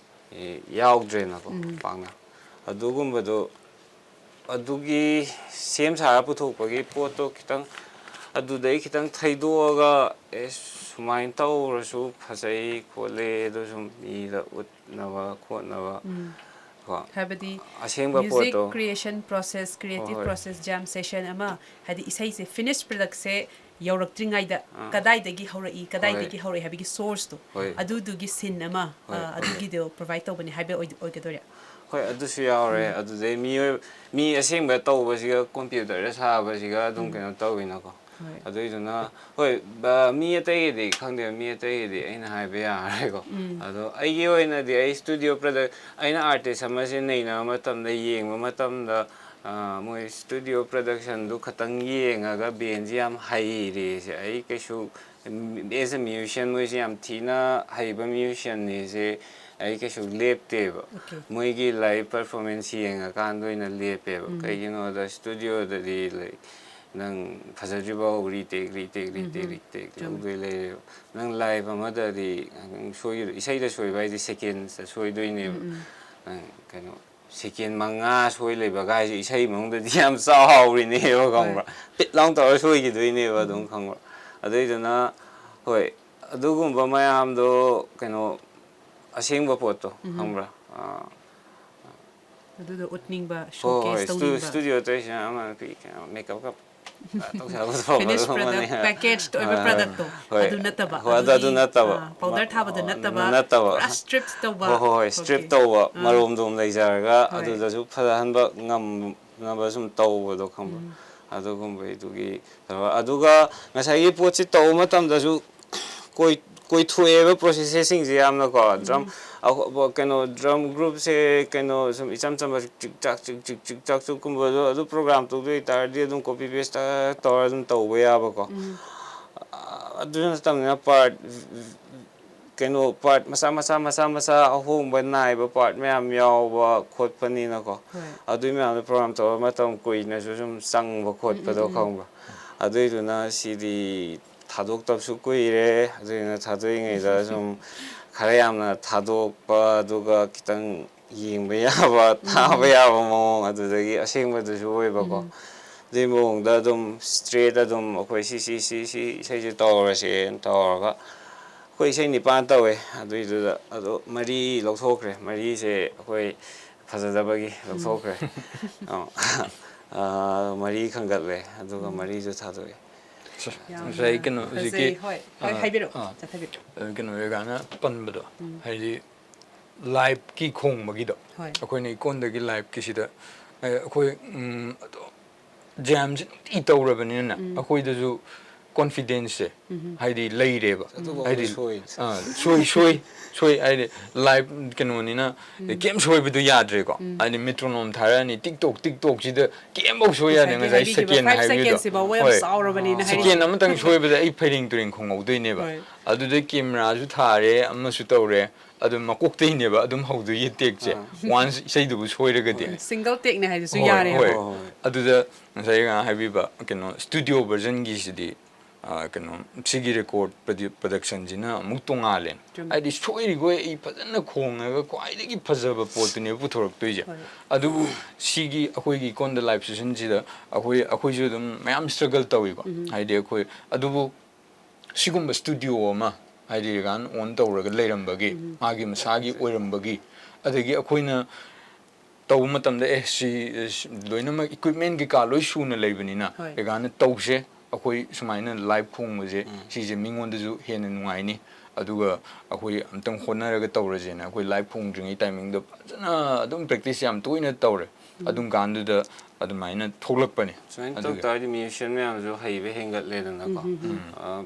ꯑꯦ, ꯌꯥꯎꯗ꯭ꯔꯦꯅꯀꯣ ꯎꯝ꯫ ꯄꯥꯛꯅ꯫ ꯑꯗꯨꯒꯨꯝꯕꯗꯣ, ꯑꯗꯨꯒꯤ ꯁꯦꯝ ꯁꯥꯔ ꯄꯨꯊꯣꯛꯄꯒꯤ ꯄꯣꯠꯇꯣ ꯈꯤꯇꯪ ꯑꯗꯨꯗꯩ ꯈꯤꯇꯪ ꯊꯩꯗꯣꯛꯑꯒ, ꯑꯦ, ꯁꯨꯃꯥꯏꯅ ꯇꯧꯔꯁꯨ ꯐꯖꯩ ꯈꯣꯠꯂꯦ, ꯑꯗꯨ ꯁꯨꯝ ꯃꯤꯗ ꯎꯠꯅꯕ ꯈꯣꯠꯅꯕ ꯎꯝ꯫ ꯀꯣ꯫ ꯍꯥꯏꯕꯗꯤ ꯑꯁꯦꯡꯕ music ꯄꯣꯠꯇꯣ꯫ Creation process, creative ꯍꯣꯏ, ꯍꯣꯏ꯫ Process, jam session ꯑꯃ, ꯍꯥꯏꯗꯤ ꯏꯁꯩꯁꯦ finished product ꯁꯦ ꯌꯧꯔꯛꯇ꯭ꯔꯤꯉꯩꯗ ꯑꯥ꯫ ꯀꯗꯥꯏꯗꯒꯤ ꯍꯧꯔꯛꯏ, ꯍꯣꯏ꯫ ꯀꯗꯥꯏꯗꯒꯤ ꯍꯧꯔꯛꯏ ꯍꯥꯏꯕꯒꯤ source ꯇꯣ, ꯍꯣꯏ꯫ ꯑꯗꯨꯗꯨꯒꯤ scene ꯑꯃ, ꯍꯣꯏ, ꯑ, ꯍꯣꯏ꯫ ꯑꯗꯨꯒꯤꯗꯣ provide ꯇꯧꯕꯅꯦ ꯍꯥꯏꯕ ꯑꯣꯏ-, ꯑꯣꯏꯒꯗꯣꯏꯔꯥ? ꯍꯣꯏ, ꯑꯗꯨꯁꯨ ꯌꯥꯎꯔꯦ꯫ ꯎꯝ꯫ ꯑꯗꯨꯗꯩ ꯃꯤꯑꯣꯏ-, ꯃꯤ ꯑꯁꯦꯡꯕ ꯇꯧꯕꯁꯤꯒ ꯀꯝꯄ꯭ꯌꯨꯇꯔꯗ ꯁꯥꯕꯁꯤꯒ ꯑꯗꯨꯝ ꯎꯝ꯫ ꯀꯩꯅꯣ ꯇꯧꯋꯤꯅꯀꯣ꯫ ꯍꯣꯏ꯫ ꯑꯗꯨꯏꯗꯨꯅ, ꯍꯣꯏ, ꯕ-, ꯃꯤ ꯑꯇꯩꯒꯤꯗꯤ ꯈꯪꯗꯦ, ꯃꯤ ꯑꯇꯩꯒꯤꯗꯤ ꯑꯩꯅ ꯍꯥꯏꯕ ꯌꯥꯔꯔꯣꯏꯀꯣ꯫ ꯎꯝ꯫ ꯑꯗꯣ ꯑꯩꯒꯤ ꯑꯣꯏꯅꯗꯤ ꯑꯩ studio product, ꯑꯩꯅ artist ꯑꯃꯁꯦ ꯅꯩꯅꯕ ꯃꯇꯝꯗ, ꯌꯦꯡꯕ ꯃꯇꯝꯗ, ꯑ, ꯃꯣꯏ studio production ꯗꯨ ꯈꯇꯪ ꯌꯦꯡꯉꯒ ꯕꯦꯟꯁꯤ ꯌꯥꯝ ꯍꯩꯔꯦꯁꯦ ꯑꯩ ꯀꯩꯁꯨ, as a musician ꯃꯣꯏꯁꯦ ꯌꯥꯝ ꯊꯤꯅ ꯍꯩꯕ musician ꯅꯤꯁꯦ ꯑꯩ ꯀꯩꯁꯨ ꯂꯦꯞꯇꯦꯕ꯫ ꯃꯣꯏꯒꯤ live performance ꯌꯦꯡꯉꯀꯥꯟꯗ ꯑꯣꯏꯅ ꯂꯦꯞꯄꯦꯕ꯫ ꯀꯩꯒꯤꯅꯣꯗ studio ꯗꯗꯤ, like, ꯅꯪ ꯐꯖꯗ꯭ꯔꯤꯕꯥꯎ retake, retake, retake, retake ꯂꯧꯗꯣꯏ ꯂꯩꯔꯦꯕ꯫ ꯅꯪ live ꯑꯃꯗꯗꯤ ꯅꯪ ꯁꯣꯏꯈꯤꯗꯣ, ꯏꯁꯩꯗ ꯁꯣꯏꯕ ꯍꯥꯏꯁꯦ seconds ꯇ ꯁꯣꯏꯗꯣꯏꯅꯦꯕ꯫ ꯅꯪ ꯀꯩꯅꯣ, second ꯃꯉꯥ ꯁꯣꯏ ꯂꯩꯕꯒ ꯍꯥꯏꯁꯦ ꯏꯁꯩ ꯃꯅꯨꯡꯗꯗꯤ ꯌꯥꯝ ꯆꯥꯎꯔꯤꯅꯦꯕ, ꯈꯪꯕ꯭ꯔꯥ? ꯄꯤꯠ ꯂꯥꯎ ꯇꯧꯔ ꯁꯣꯏꯈꯤꯗꯣꯏꯅꯦꯕ ꯑꯗꯨꯝ, ꯈꯪꯕ꯭ꯔꯥ? ꯑꯗꯨꯏꯗꯨꯅ, ꯍꯣꯏ, ꯑꯗꯨꯒꯨꯝꯕ ꯃꯌꯥꯝꯗꯣ, ꯀꯩꯅꯣ, ꯑꯁꯦꯡꯕ ꯄꯣꯠꯇꯣ, ꯈꯪꯕ꯭ꯔꯥ? ꯑꯥ, ꯑꯗꯨꯗꯣ ꯎꯠꯅꯤꯡꯕ, ꯍꯣꯏ, ꯍꯣꯏ, showcase stu- ꯇꯧꯅꯤꯡꯕ꯫ studio ꯇꯧꯔꯤꯁꯤꯅ ꯑꯃ ꯅꯨꯄꯤ ꯀꯩꯅꯣ, makeup ꯀꯞ ꯇꯧꯁꯜꯂꯛꯄꯗꯣ ꯇꯧꯕꯗꯣ Finished product, ꯑꯃꯅꯦ꯫ packaged ꯑꯣꯏꯕ ꯑꯥ, product ꯇꯣ, ꯍꯣꯏ, ꯑꯗꯨ ꯅꯠꯇꯕ, ꯍꯣꯏ, ꯑꯗꯨ ꯑꯗꯨ ꯑꯗꯨꯒꯤ, ꯅꯠꯇꯕ꯫ ꯑꯥ, powder ꯊꯥꯕꯗꯣ ꯑꯥ, ꯅꯠꯇꯕ, ꯅꯠꯇꯕ꯫ ꯄꯨꯔꯥ stripped ꯇꯧꯕ꯫ ꯍꯣꯏ, ꯍꯣꯏ, ꯍꯣꯏ, Okay. stripped ꯇꯧꯕ, ꯍꯣꯏ꯫ ꯃꯔꯣꯝꯗꯣꯝ ꯂꯩꯖꯔꯒ ꯍꯣꯏ꯫ ꯑꯗꯨꯗꯁꯨ ꯐꯖꯍꯟꯕ ꯉꯝꯅꯕ ꯁꯨꯝ ꯇꯧꯕꯗꯣ, ꯈꯪꯕ꯭ꯔꯥ? ꯑꯗꯨꯒꯨꯝꯕꯩꯗꯨꯒꯤ ꯇꯧꯔ-, ꯑꯗꯨꯒ ꯉꯁꯥꯏꯒꯤ ꯄꯣꯠꯁꯤ ꯇꯧꯕ ꯃꯇꯝꯗꯁꯨ ꯀꯣꯏ-, ꯀꯣꯏꯊꯣꯛꯑꯦꯕ process ꯁꯤꯡꯁꯦ ꯌꯥꯝꯅꯀꯣ꯫ Drum, ꯑ-, ꯀꯩꯅꯣ, drum group ꯁꯦ, ꯀꯩꯅꯣ, ꯁꯨꯝ ꯏꯆꯝ ꯆꯝꯕ ꯆꯤꯛ ꯆꯥꯛ, ꯆꯤꯛ ꯆꯤꯛ, ꯆꯤꯛ ꯆꯥꯛ, ꯆꯨꯛꯀꯨꯝꯕꯗꯣ ꯑꯗꯨ program ꯇꯧꯗꯣꯏ ꯇꯥꯔꯗꯤ ꯑꯗꯨꯝ copy paste ꯇꯧꯔ ꯑꯗꯨꯝ ꯇꯧꯕ ꯌꯥꯕꯀꯣ꯫ ꯑ-, ꯑꯗꯨ ꯅꯠꯇꯕꯅꯤꯅ part, ꯀꯩꯅꯣ, part ꯃꯆꯥ ꯃꯆꯥ ꯃꯆꯥ ꯃꯆꯥ ꯑꯍꯣꯡꯕ ꯅꯥꯏꯕ part ꯃꯌꯥꯝ ꯌꯥꯎꯕ ꯈꯣꯠꯄꯅꯤꯅꯀꯣ꯫ ꯍꯣꯏ꯫ ꯑꯗꯨꯏ ꯃꯌꯥꯝꯗꯣ program ꯇꯧꯕ ꯃꯇꯝ ꯀꯨꯏꯅꯁꯨ ꯁꯨꯝ ꯆꯪꯕ ꯈꯣꯠꯄꯗꯣ, ꯈꯪꯕ꯭ꯔꯥ? ꯑꯗꯨꯏꯗꯨꯅ ꯁꯤꯗꯤ ꯊꯥꯗꯣꯛꯇꯕꯁꯨ ꯀꯨꯏꯔꯦ꯫ ꯑꯗꯨꯗꯨꯅ ꯊꯥꯗꯣꯛꯏꯉꯩꯗ ꯁꯨꯝ ꯈꯔ ꯌꯥꯝꯅ ꯊꯥꯗꯣꯛꯄ, ꯑꯗꯨꯒ ꯈꯤꯇꯪ ꯌꯦꯡꯕ ꯌꯥꯕ, ꯇꯥꯕ ꯌꯥꯕ ꯃꯑꯣꯡ, ꯑꯗꯨꯗꯒꯤ ꯑꯁꯦꯡꯕꯗꯨꯁꯨ ꯑꯣꯏꯕꯀꯣ꯫ ꯑꯗꯨꯒꯤ ꯃꯑꯣꯡꯗ ꯑꯗꯨꯝ straight ꯑꯗꯨꯝ ꯑꯩꯈꯣꯏ ꯁꯤ, ꯁꯤ, ꯁꯤ, ꯁꯤ ꯏꯁꯩꯁꯦ ꯇꯧꯔꯁꯦꯅ ꯇꯧꯔꯒ, ꯑꯩꯈꯣꯏ ꯏꯁꯩ ꯅꯤꯄꯥꯟ ꯇꯧꯋꯦ꯫ ꯑꯗꯨꯏꯗꯨꯗ ꯑꯗꯣ ꯃꯔꯤ ꯂꯧꯊꯣꯛꯈ꯭ꯔꯦ꯫ ꯃꯔꯤꯁꯦ ꯑꯩꯈꯣꯏ ꯐꯖꯗꯕꯒꯤ ꯂꯧꯊꯣꯛꯈ꯭ꯔꯦ꯫ ꯑ, ꯑ, ꯃꯔꯤ ꯈꯟꯒꯠꯂꯦ, ꯑꯗꯨꯒ ꯃꯔꯤꯁꯨ ꯊꯥꯗꯣꯛꯑꯦ꯫ ꯌꯥꯝꯅ ꯉꯁꯥꯏ ꯀꯩꯅꯣ ꯍꯧꯖꯤꯛꯀꯤ ꯐꯖꯩ꯫ ꯍꯣꯏ, ꯍꯣꯏ, ꯑꯥ, ꯍꯥꯏꯕꯤꯔꯛꯑꯣ꯫ ꯑꯥ, ꯆꯠꯊꯕꯤꯔꯛꯑꯣ꯫ ꯑ, ꯀꯩꯅꯣ ꯔꯦꯒꯥꯅ ꯄꯟꯕꯗꯣ, ꯍꯥꯏꯗꯤ live ꯀꯤ ꯈꯣꯡꯕꯒꯤꯗꯣ, ꯍꯣꯏ꯫ ꯑꯩꯈꯣꯏꯅ ꯏꯀꯣꯟꯗꯒꯤ live ꯀꯤꯁꯤꯗ, ꯑ, ꯑꯩꯈꯣꯏ, ꯎꯝ, ꯑꯗꯣ jam ꯁꯦ ꯅꯨꯡꯇꯤ ꯇꯧꯔꯕꯅꯤꯅꯅꯦ, ꯑꯩꯈꯣꯏꯗꯁꯨ ꯀꯣꯟꯐꯤꯗꯦꯟꯁꯁꯦ ꯍꯥꯏꯗꯤ ꯂꯩꯔꯦꯕ꯫ ꯑꯗꯨꯐꯥꯎꯗ ꯍꯥꯏꯗꯤ ꯁꯣꯏ꯫ ꯑꯥ, ꯁꯣꯏ ꯁꯣꯏ ꯁꯣꯏ ꯍꯥꯏꯗꯤ ꯂꯥꯏꯞ ꯀꯩꯅꯣꯅꯤꯅ ꯀꯩꯝ ꯁꯣꯏꯕꯗꯣ ꯌꯥꯗ꯭ꯔꯦꯀꯣ꯫ ꯍꯥꯏꯗꯤ ꯃꯦꯇ꯭ꯔꯣꯅꯣꯝ ꯊꯥꯔꯛꯑꯅꯤ, ꯇꯤꯛ ꯇꯣꯛ ꯇꯤꯛ ꯇꯣꯛꯁꯤꯗ ꯀꯩꯝꯐꯧ ꯁꯣꯏ ꯌꯥꯗꯦ꯫ ꯉꯁꯥꯏꯒꯤ ꯉꯁꯥꯏ ꯍꯥꯏꯕꯤꯈꯤꯕ ꯁꯦꯀꯦꯟ five ꯍꯥꯏꯕꯤꯗꯣ꯫ seconds ꯁꯤꯐꯥꯎꯕ ꯌꯥꯝ ꯍꯣꯏ, ꯆꯥꯎꯔꯕꯅꯤꯅ ꯍꯥꯏꯗꯤ꯫ ꯁꯦꯀꯦꯟ ꯑꯃꯇꯪ ꯁꯣꯏꯕꯗ ꯑꯩ ꯐꯩꯔꯦꯡ ꯇꯨꯔꯦꯡ ꯈꯣꯡꯍꯧꯗꯣꯏꯅꯦꯕ꯫ ꯍꯣꯏ꯫ ꯑꯗꯨꯗꯩ ꯀꯦꯃꯦꯔꯥꯁꯨ ꯊꯥꯔꯦ, ꯑꯃꯁꯨ ꯇꯧꯔꯦ, ꯑꯗꯨꯝ ꯃꯀꯣꯛꯇꯩꯅꯦꯕ ꯑꯗꯨꯝ ꯍꯧꯗꯣꯏꯒꯤ ꯇꯦꯛꯁꯦ꯫ ꯋꯥꯟꯁ ꯏꯁꯩꯗꯨꯕꯨ ꯁꯣꯏꯔꯒꯗꯤ꯫ ꯁꯤꯡꯒꯜ ꯇꯦꯛꯅꯦ ꯍꯥꯏꯗꯨꯁꯨ ꯍꯣꯏ, ꯌꯥꯔꯦꯕ꯫ ꯍꯣꯏ꯫ ꯍꯣꯏ, ꯍꯣꯏ꯫ ꯑꯗꯨꯗ ꯉꯁꯥꯏ ꯉꯥꯏꯍꯥꯛ ꯍꯥꯏꯕꯤꯕ ꯀꯩꯅꯣ ꯁ꯭ꯇꯨꯗꯤꯑꯣ ꯚꯔꯖꯟꯒꯤꯁꯤꯗꯤ, ꯑ, ꯀꯩꯅꯣ, ꯁꯤꯒꯤ ꯔꯦꯀꯣꯔꯗ ꯄ꯭ꯔꯗꯛꯁꯟꯁꯤꯅ ꯑꯃꯨꯛ ꯇꯣꯡꯉꯥꯜꯂꯦ꯫ ꯆꯨꯝꯃꯦ꯫ ꯍꯥꯏꯗꯤ ꯁꯣꯏꯔꯤꯈꯣꯏ ꯑꯩ ꯐꯖꯅ ꯈꯣꯡꯉꯒ ꯈ꯭ꯋꯥꯏꯗꯒꯤ ꯐꯖꯕ ꯄꯣꯠꯇꯨꯅꯦꯕ ꯄꯨꯊꯣꯔꯛꯇꯣꯏꯁꯦ꯫ ꯍꯣꯏ꯫ ꯑꯗꯨꯕꯨ ꯁꯤꯒꯤ ꯑꯩꯈꯣꯏꯒꯤ ꯏꯀꯣꯟꯗ ꯂꯥꯏꯐ ꯁꯦꯁꯟꯁꯤꯗ ꯑꯩꯈꯣꯏ, ꯑꯩꯈꯣꯏꯁꯨ ꯑꯗꯨꯝ ꯃꯌꯥꯝ ꯁ꯭ꯇ꯭ꯔꯒꯜ ꯇꯧꯋꯤꯀꯣ꯫ ꯍꯥꯏꯗꯤ ꯑꯩꯈꯣꯏ ꯑꯗꯨꯕꯨ ꯁꯤꯒꯨꯝꯕ ꯁ꯭ꯇꯨꯗꯤꯑꯣ ꯑꯃ ꯍꯥꯏꯗꯤ ꯔꯦꯒꯥꯟ ꯑꯣꯟ ꯇꯧꯔꯒ ꯂꯩꯔꯝꯕꯒꯤ, ꯃꯥꯒꯤ ꯃꯁꯥꯒꯤ ꯑꯣꯏꯔꯝꯕꯒꯤ, ꯑꯗꯒꯤ ꯑꯩꯈꯣꯏꯅ ꯇꯧꯕ ꯃꯇꯝꯗ ꯑꯦ ꯁꯤ, ꯁꯤ ꯂꯣꯏꯅꯃꯛ ꯏꯀ꯭ꯋꯤꯞꯃꯦꯟ ꯀꯩꯀꯥ ꯂꯣꯏ ꯁꯨꯅ ꯂꯩꯕꯅꯤꯅ ꯍꯣꯏ꯫ ꯔꯦꯒꯥꯟꯅ ꯇꯧꯁꯦ, ꯑꯩꯈꯣꯏ ꯁꯨꯃꯥꯏꯅ ꯂꯥꯏꯚ ꯈꯣꯡꯕꯁꯦ ꯁꯤꯁꯦ ꯃꯤꯉꯣꯟꯗꯁꯨ ꯍꯦꯟꯅ ꯅꯨꯡꯉꯥꯏꯅꯤ꯫ ꯑꯗꯨꯒ ꯑꯩꯈꯣꯏ ꯑꯝꯇꯪ ꯍꯣꯠꯅꯔꯒ ꯇꯧꯔꯁꯦꯅ ꯑꯩꯈꯣꯏ ꯂꯥꯏꯚ ꯈꯣꯡꯗ꯭ꯔꯤꯉꯩ ꯇꯥꯏꯃꯤꯡꯗ ꯐꯖꯅ ꯑꯗꯨꯝ ꯄ꯭ꯔꯦꯛꯇꯤꯁ ꯌꯥꯝ ꯇꯣꯏꯅ ꯇꯧꯔꯦ꯫ ꯑꯗꯨꯝ ꯀꯥꯟꯗꯨꯗ ꯑꯗꯨꯃꯥꯏꯅ ꯊꯣꯛꯂꯛꯄꯅꯦ꯫ ꯁꯨꯃꯥꯏꯅ ꯇꯧ ꯑꯗꯨꯒꯤ ꯇꯥꯔꯗꯤ ꯃ꯭ꯌꯨꯖꯤꯁꯤꯌꯟ ꯃꯌꯥꯝꯁꯨ ꯍꯩꯕ ꯍꯦꯟꯒꯠꯂꯦꯗꯅꯀꯣ꯫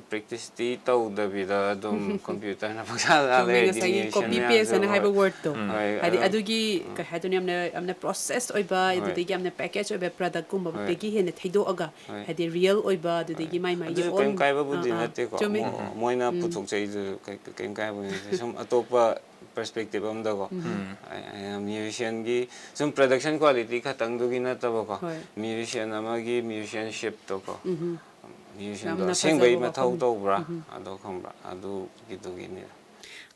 ꯄ꯭ꯔꯦꯛꯇꯤꯁꯇꯤ ꯇꯧꯗꯕꯤꯗ ꯑꯗꯨꯝ ꯀꯝꯄ꯭ꯌꯨꯇꯔꯅ ꯄꯪꯁꯥ ꯁꯥ ꯆꯨꯝꯃꯦ, ꯂꯩꯔꯗꯤ ꯉꯁꯥꯏꯒꯤ ꯃ꯭ꯌꯨꯖꯤꯁꯤꯌꯟ ꯀꯣꯄꯤ ꯃꯌꯥꯝꯁꯨ ꯄꯦꯁ ꯍꯥꯏꯅ ꯍꯣꯏ꯫ ꯍꯥꯏꯕ ꯋꯥꯔꯗꯇꯣ꯫ ꯍꯣꯏ, ꯍꯥꯏꯗꯤ ꯑꯗꯨꯝ ꯑꯗꯨꯒꯤ ꯀꯩ ꯍꯥꯏꯗꯣꯏꯅꯣ, ꯌꯥꯝꯅ ꯌꯥꯝꯅ ꯄ꯭ꯔꯣꯁꯦꯁ ꯑꯣꯏꯕ, ꯍꯣꯏ꯫ ꯑꯗꯨꯗꯒꯤ ꯌꯥꯝꯅ ꯄꯦꯀꯦꯖ ꯑꯣꯏꯕ ꯄ꯭ꯔꯗꯛꯀꯨꯝꯕ ꯍꯣꯏ꯫ ꯄꯦꯛꯀꯤ ꯍꯦꯟꯅ ꯊꯩꯗꯣꯛꯑꯒ ꯍꯣꯏ꯫ ꯍꯥꯏꯗꯤ ꯔꯤꯌꯦꯜ ꯑꯣꯏꯕ, ꯑꯗꯨꯗꯒꯤ ꯃꯥꯏ ꯃꯥꯏꯒꯤ ꯑꯗꯨꯁꯨ ꯑꯣꯟ ꯀꯩꯝ ꯀꯥꯏꯕꯕꯨꯗꯤ ꯑꯥ, ꯑꯥ, ꯅꯠꯇꯦꯀꯣ꯫ ꯆꯨꯝꯃꯤ꯫ ꯃꯣ- ꯃꯣꯏꯅ ꯄꯨꯊꯣꯛꯆꯩꯗꯨꯁꯨ ꯀꯩ- ꯀꯩꯝ ꯀꯥꯏꯕꯕꯨꯗꯤ ꯅꯠꯇꯦ꯫ ꯁꯨꯝ ꯑꯇꯣꯞꯄ ꯄꯔꯁꯄꯦꯛꯇꯤꯞ ꯑꯝꯗꯀꯣ꯫ ꯃ꯭ꯌꯨꯖꯤꯁꯤꯌꯟꯒꯤ ꯁꯨꯝ ꯄ꯭ꯔꯗꯛꯁꯟ ꯀ꯭ꯋꯥꯂꯤꯇꯤ ꯈꯛꯇꯪꯗꯨꯒꯤ ꯅꯠꯇꯕꯀꯣ꯫ ꯍꯣꯏ꯫ ꯃ꯭ꯌꯨꯖꯤꯁꯤꯌꯟ ꯑꯃꯒꯤ ꯃ꯭ꯌꯨꯖꯤꯁꯤꯌꯟꯁꯤꯞꯇꯣꯀꯣ꯫ ꯃ꯭ꯌꯨꯖꯤꯁꯤꯌꯟꯗꯣ ꯌꯥꯝꯅ ꯑꯁꯦꯡꯕꯩ ꯐꯖꯕ ꯃꯊꯧ ꯋꯥꯐꯝꯅꯤ꯫ ꯇꯧꯕ꯭ꯔꯥ? ꯑꯗꯣ ꯈꯪꯕ꯭ꯔꯥ? ꯑꯗꯨꯒꯤꯗꯨꯒꯤꯅꯤꯗ꯫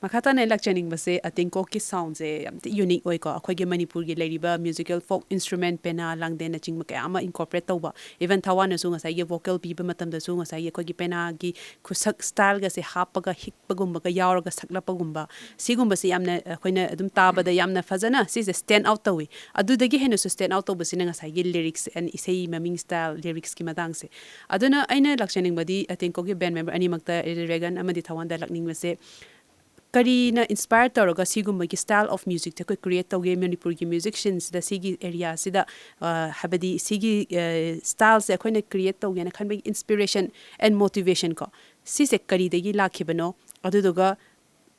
ꯃꯈꯥ ꯇꯥꯅ ꯑꯩ ꯂꯥꯛꯆꯅꯤꯡꯕꯁꯦ, ꯑ, ꯇꯦꯡꯀꯣꯛꯀꯤ ꯁꯥꯎꯟꯁꯦ ꯌꯥꯝ ꯊꯤ ꯌꯨꯅꯤꯛ ꯑꯣꯏꯀꯣ꯫ ꯑꯩꯈꯣꯏꯒꯤ ꯃꯅꯤꯄꯨꯔꯒꯤ ꯂꯩꯔꯤꯕ ꯃ꯭ꯌꯨꯖꯤꯀꯦꯜ ꯐꯣꯛ ꯏꯟꯁꯇ꯭ꯔꯨꯃꯦꯟ, ꯄꯦꯅꯥ, ꯂꯥꯡꯗꯦꯟꯅꯆꯤꯡꯕ ꯀꯌꯥ ꯑꯃ ꯏꯟꯀꯣꯔꯄꯣꯔꯦꯠ ꯇꯧꯕ꯫ ꯏꯚꯟ ꯊꯋꯥꯟꯅꯁꯨ ꯉꯁꯥꯏꯒꯤ ꯚꯣꯀꯦꯜ ꯄꯤꯕ ꯃꯇꯝꯗꯁꯨ ꯉꯁꯥꯏꯒꯤ ꯑꯩꯈꯣꯏꯒꯤ ꯄꯦꯅꯥꯒꯤ ꯈꯨꯁꯛ ꯁ꯭ꯇꯥꯏꯜꯒꯁꯦ ꯍꯥꯞꯄꯒ ꯍꯤꯛꯄꯒꯨꯝꯕꯒ ꯌꯥꯎꯔꯒ ꯁꯛꯂꯛꯄꯒꯨꯝꯕ꯫ ꯁꯤꯒꯨꯝꯕꯁꯦ ꯌꯥꯝꯅ ꯑꯩꯈꯣꯏꯅ ꯑꯗꯨꯝ ꯇꯥꯕꯗ ꯌꯥꯝꯅ ꯐꯖꯅ ꯁꯤꯁꯦ ꯁ꯭ꯇꯦꯟ ꯑꯥꯎꯠ ꯇꯧꯏ꯫ ꯑꯗꯨꯗꯒꯤ ꯍꯦꯟꯅꯁꯨ ꯁ꯭ꯇꯦꯟ ꯑꯥꯎꯠ ꯇꯧꯕꯁꯤꯅ ꯉꯁꯥꯏꯒꯤ ꯂꯤꯔꯤꯛꯁ ꯑꯦꯟ ꯏꯁꯩ ꯃꯃꯤꯡ ꯁ꯭ꯇꯥꯏꯜ, ꯂꯤꯔꯤꯛꯁꯀꯤ ꯃꯇꯥꯡꯁꯦ꯫ ꯑꯗꯨꯅ ꯑꯩꯅ ꯂꯥꯛꯆꯅꯤꯡꯕꯗꯤ, ꯑ, ꯇꯦꯡꯀꯣꯛꯀꯤ ꯕꯦꯟ ꯃꯦꯝꯕꯔ ꯑꯅꯤꯃꯛꯇ, ꯔꯦꯒꯟ ꯑꯃꯗꯤ ꯊꯋꯥꯟꯗ ꯂꯥꯛꯅꯤꯡꯕꯁꯦ, ꯀꯔꯤꯅ inspire ꯇꯧꯔꯒ ꯁꯤꯒꯨꯝꯕꯒꯤ style of musicꯁꯦ ꯑꯩꯈꯣꯏ create ꯇꯧꯒꯦ? ꯃꯅꯤꯄꯨꯔꯒꯤ musicianꯁꯤꯗ, ꯁꯤꯒꯤ areaꯁꯤꯗ, ꯑ, ꯍꯥꯏꯕꯗꯤ ꯁꯤꯒꯤ, ꯑ, styleꯁꯦ ꯑꯩꯈꯣꯏꯅ create ꯇꯧꯒꯦꯅ ꯈꯟꯕꯒꯤ inspiration and motivation ꯀꯣ, ꯁꯤꯁꯦ ꯀꯔꯤꯗꯒꯤ ꯂꯥꯛꯈꯤꯕꯅꯣ? ꯑꯗꯨꯗꯨꯒ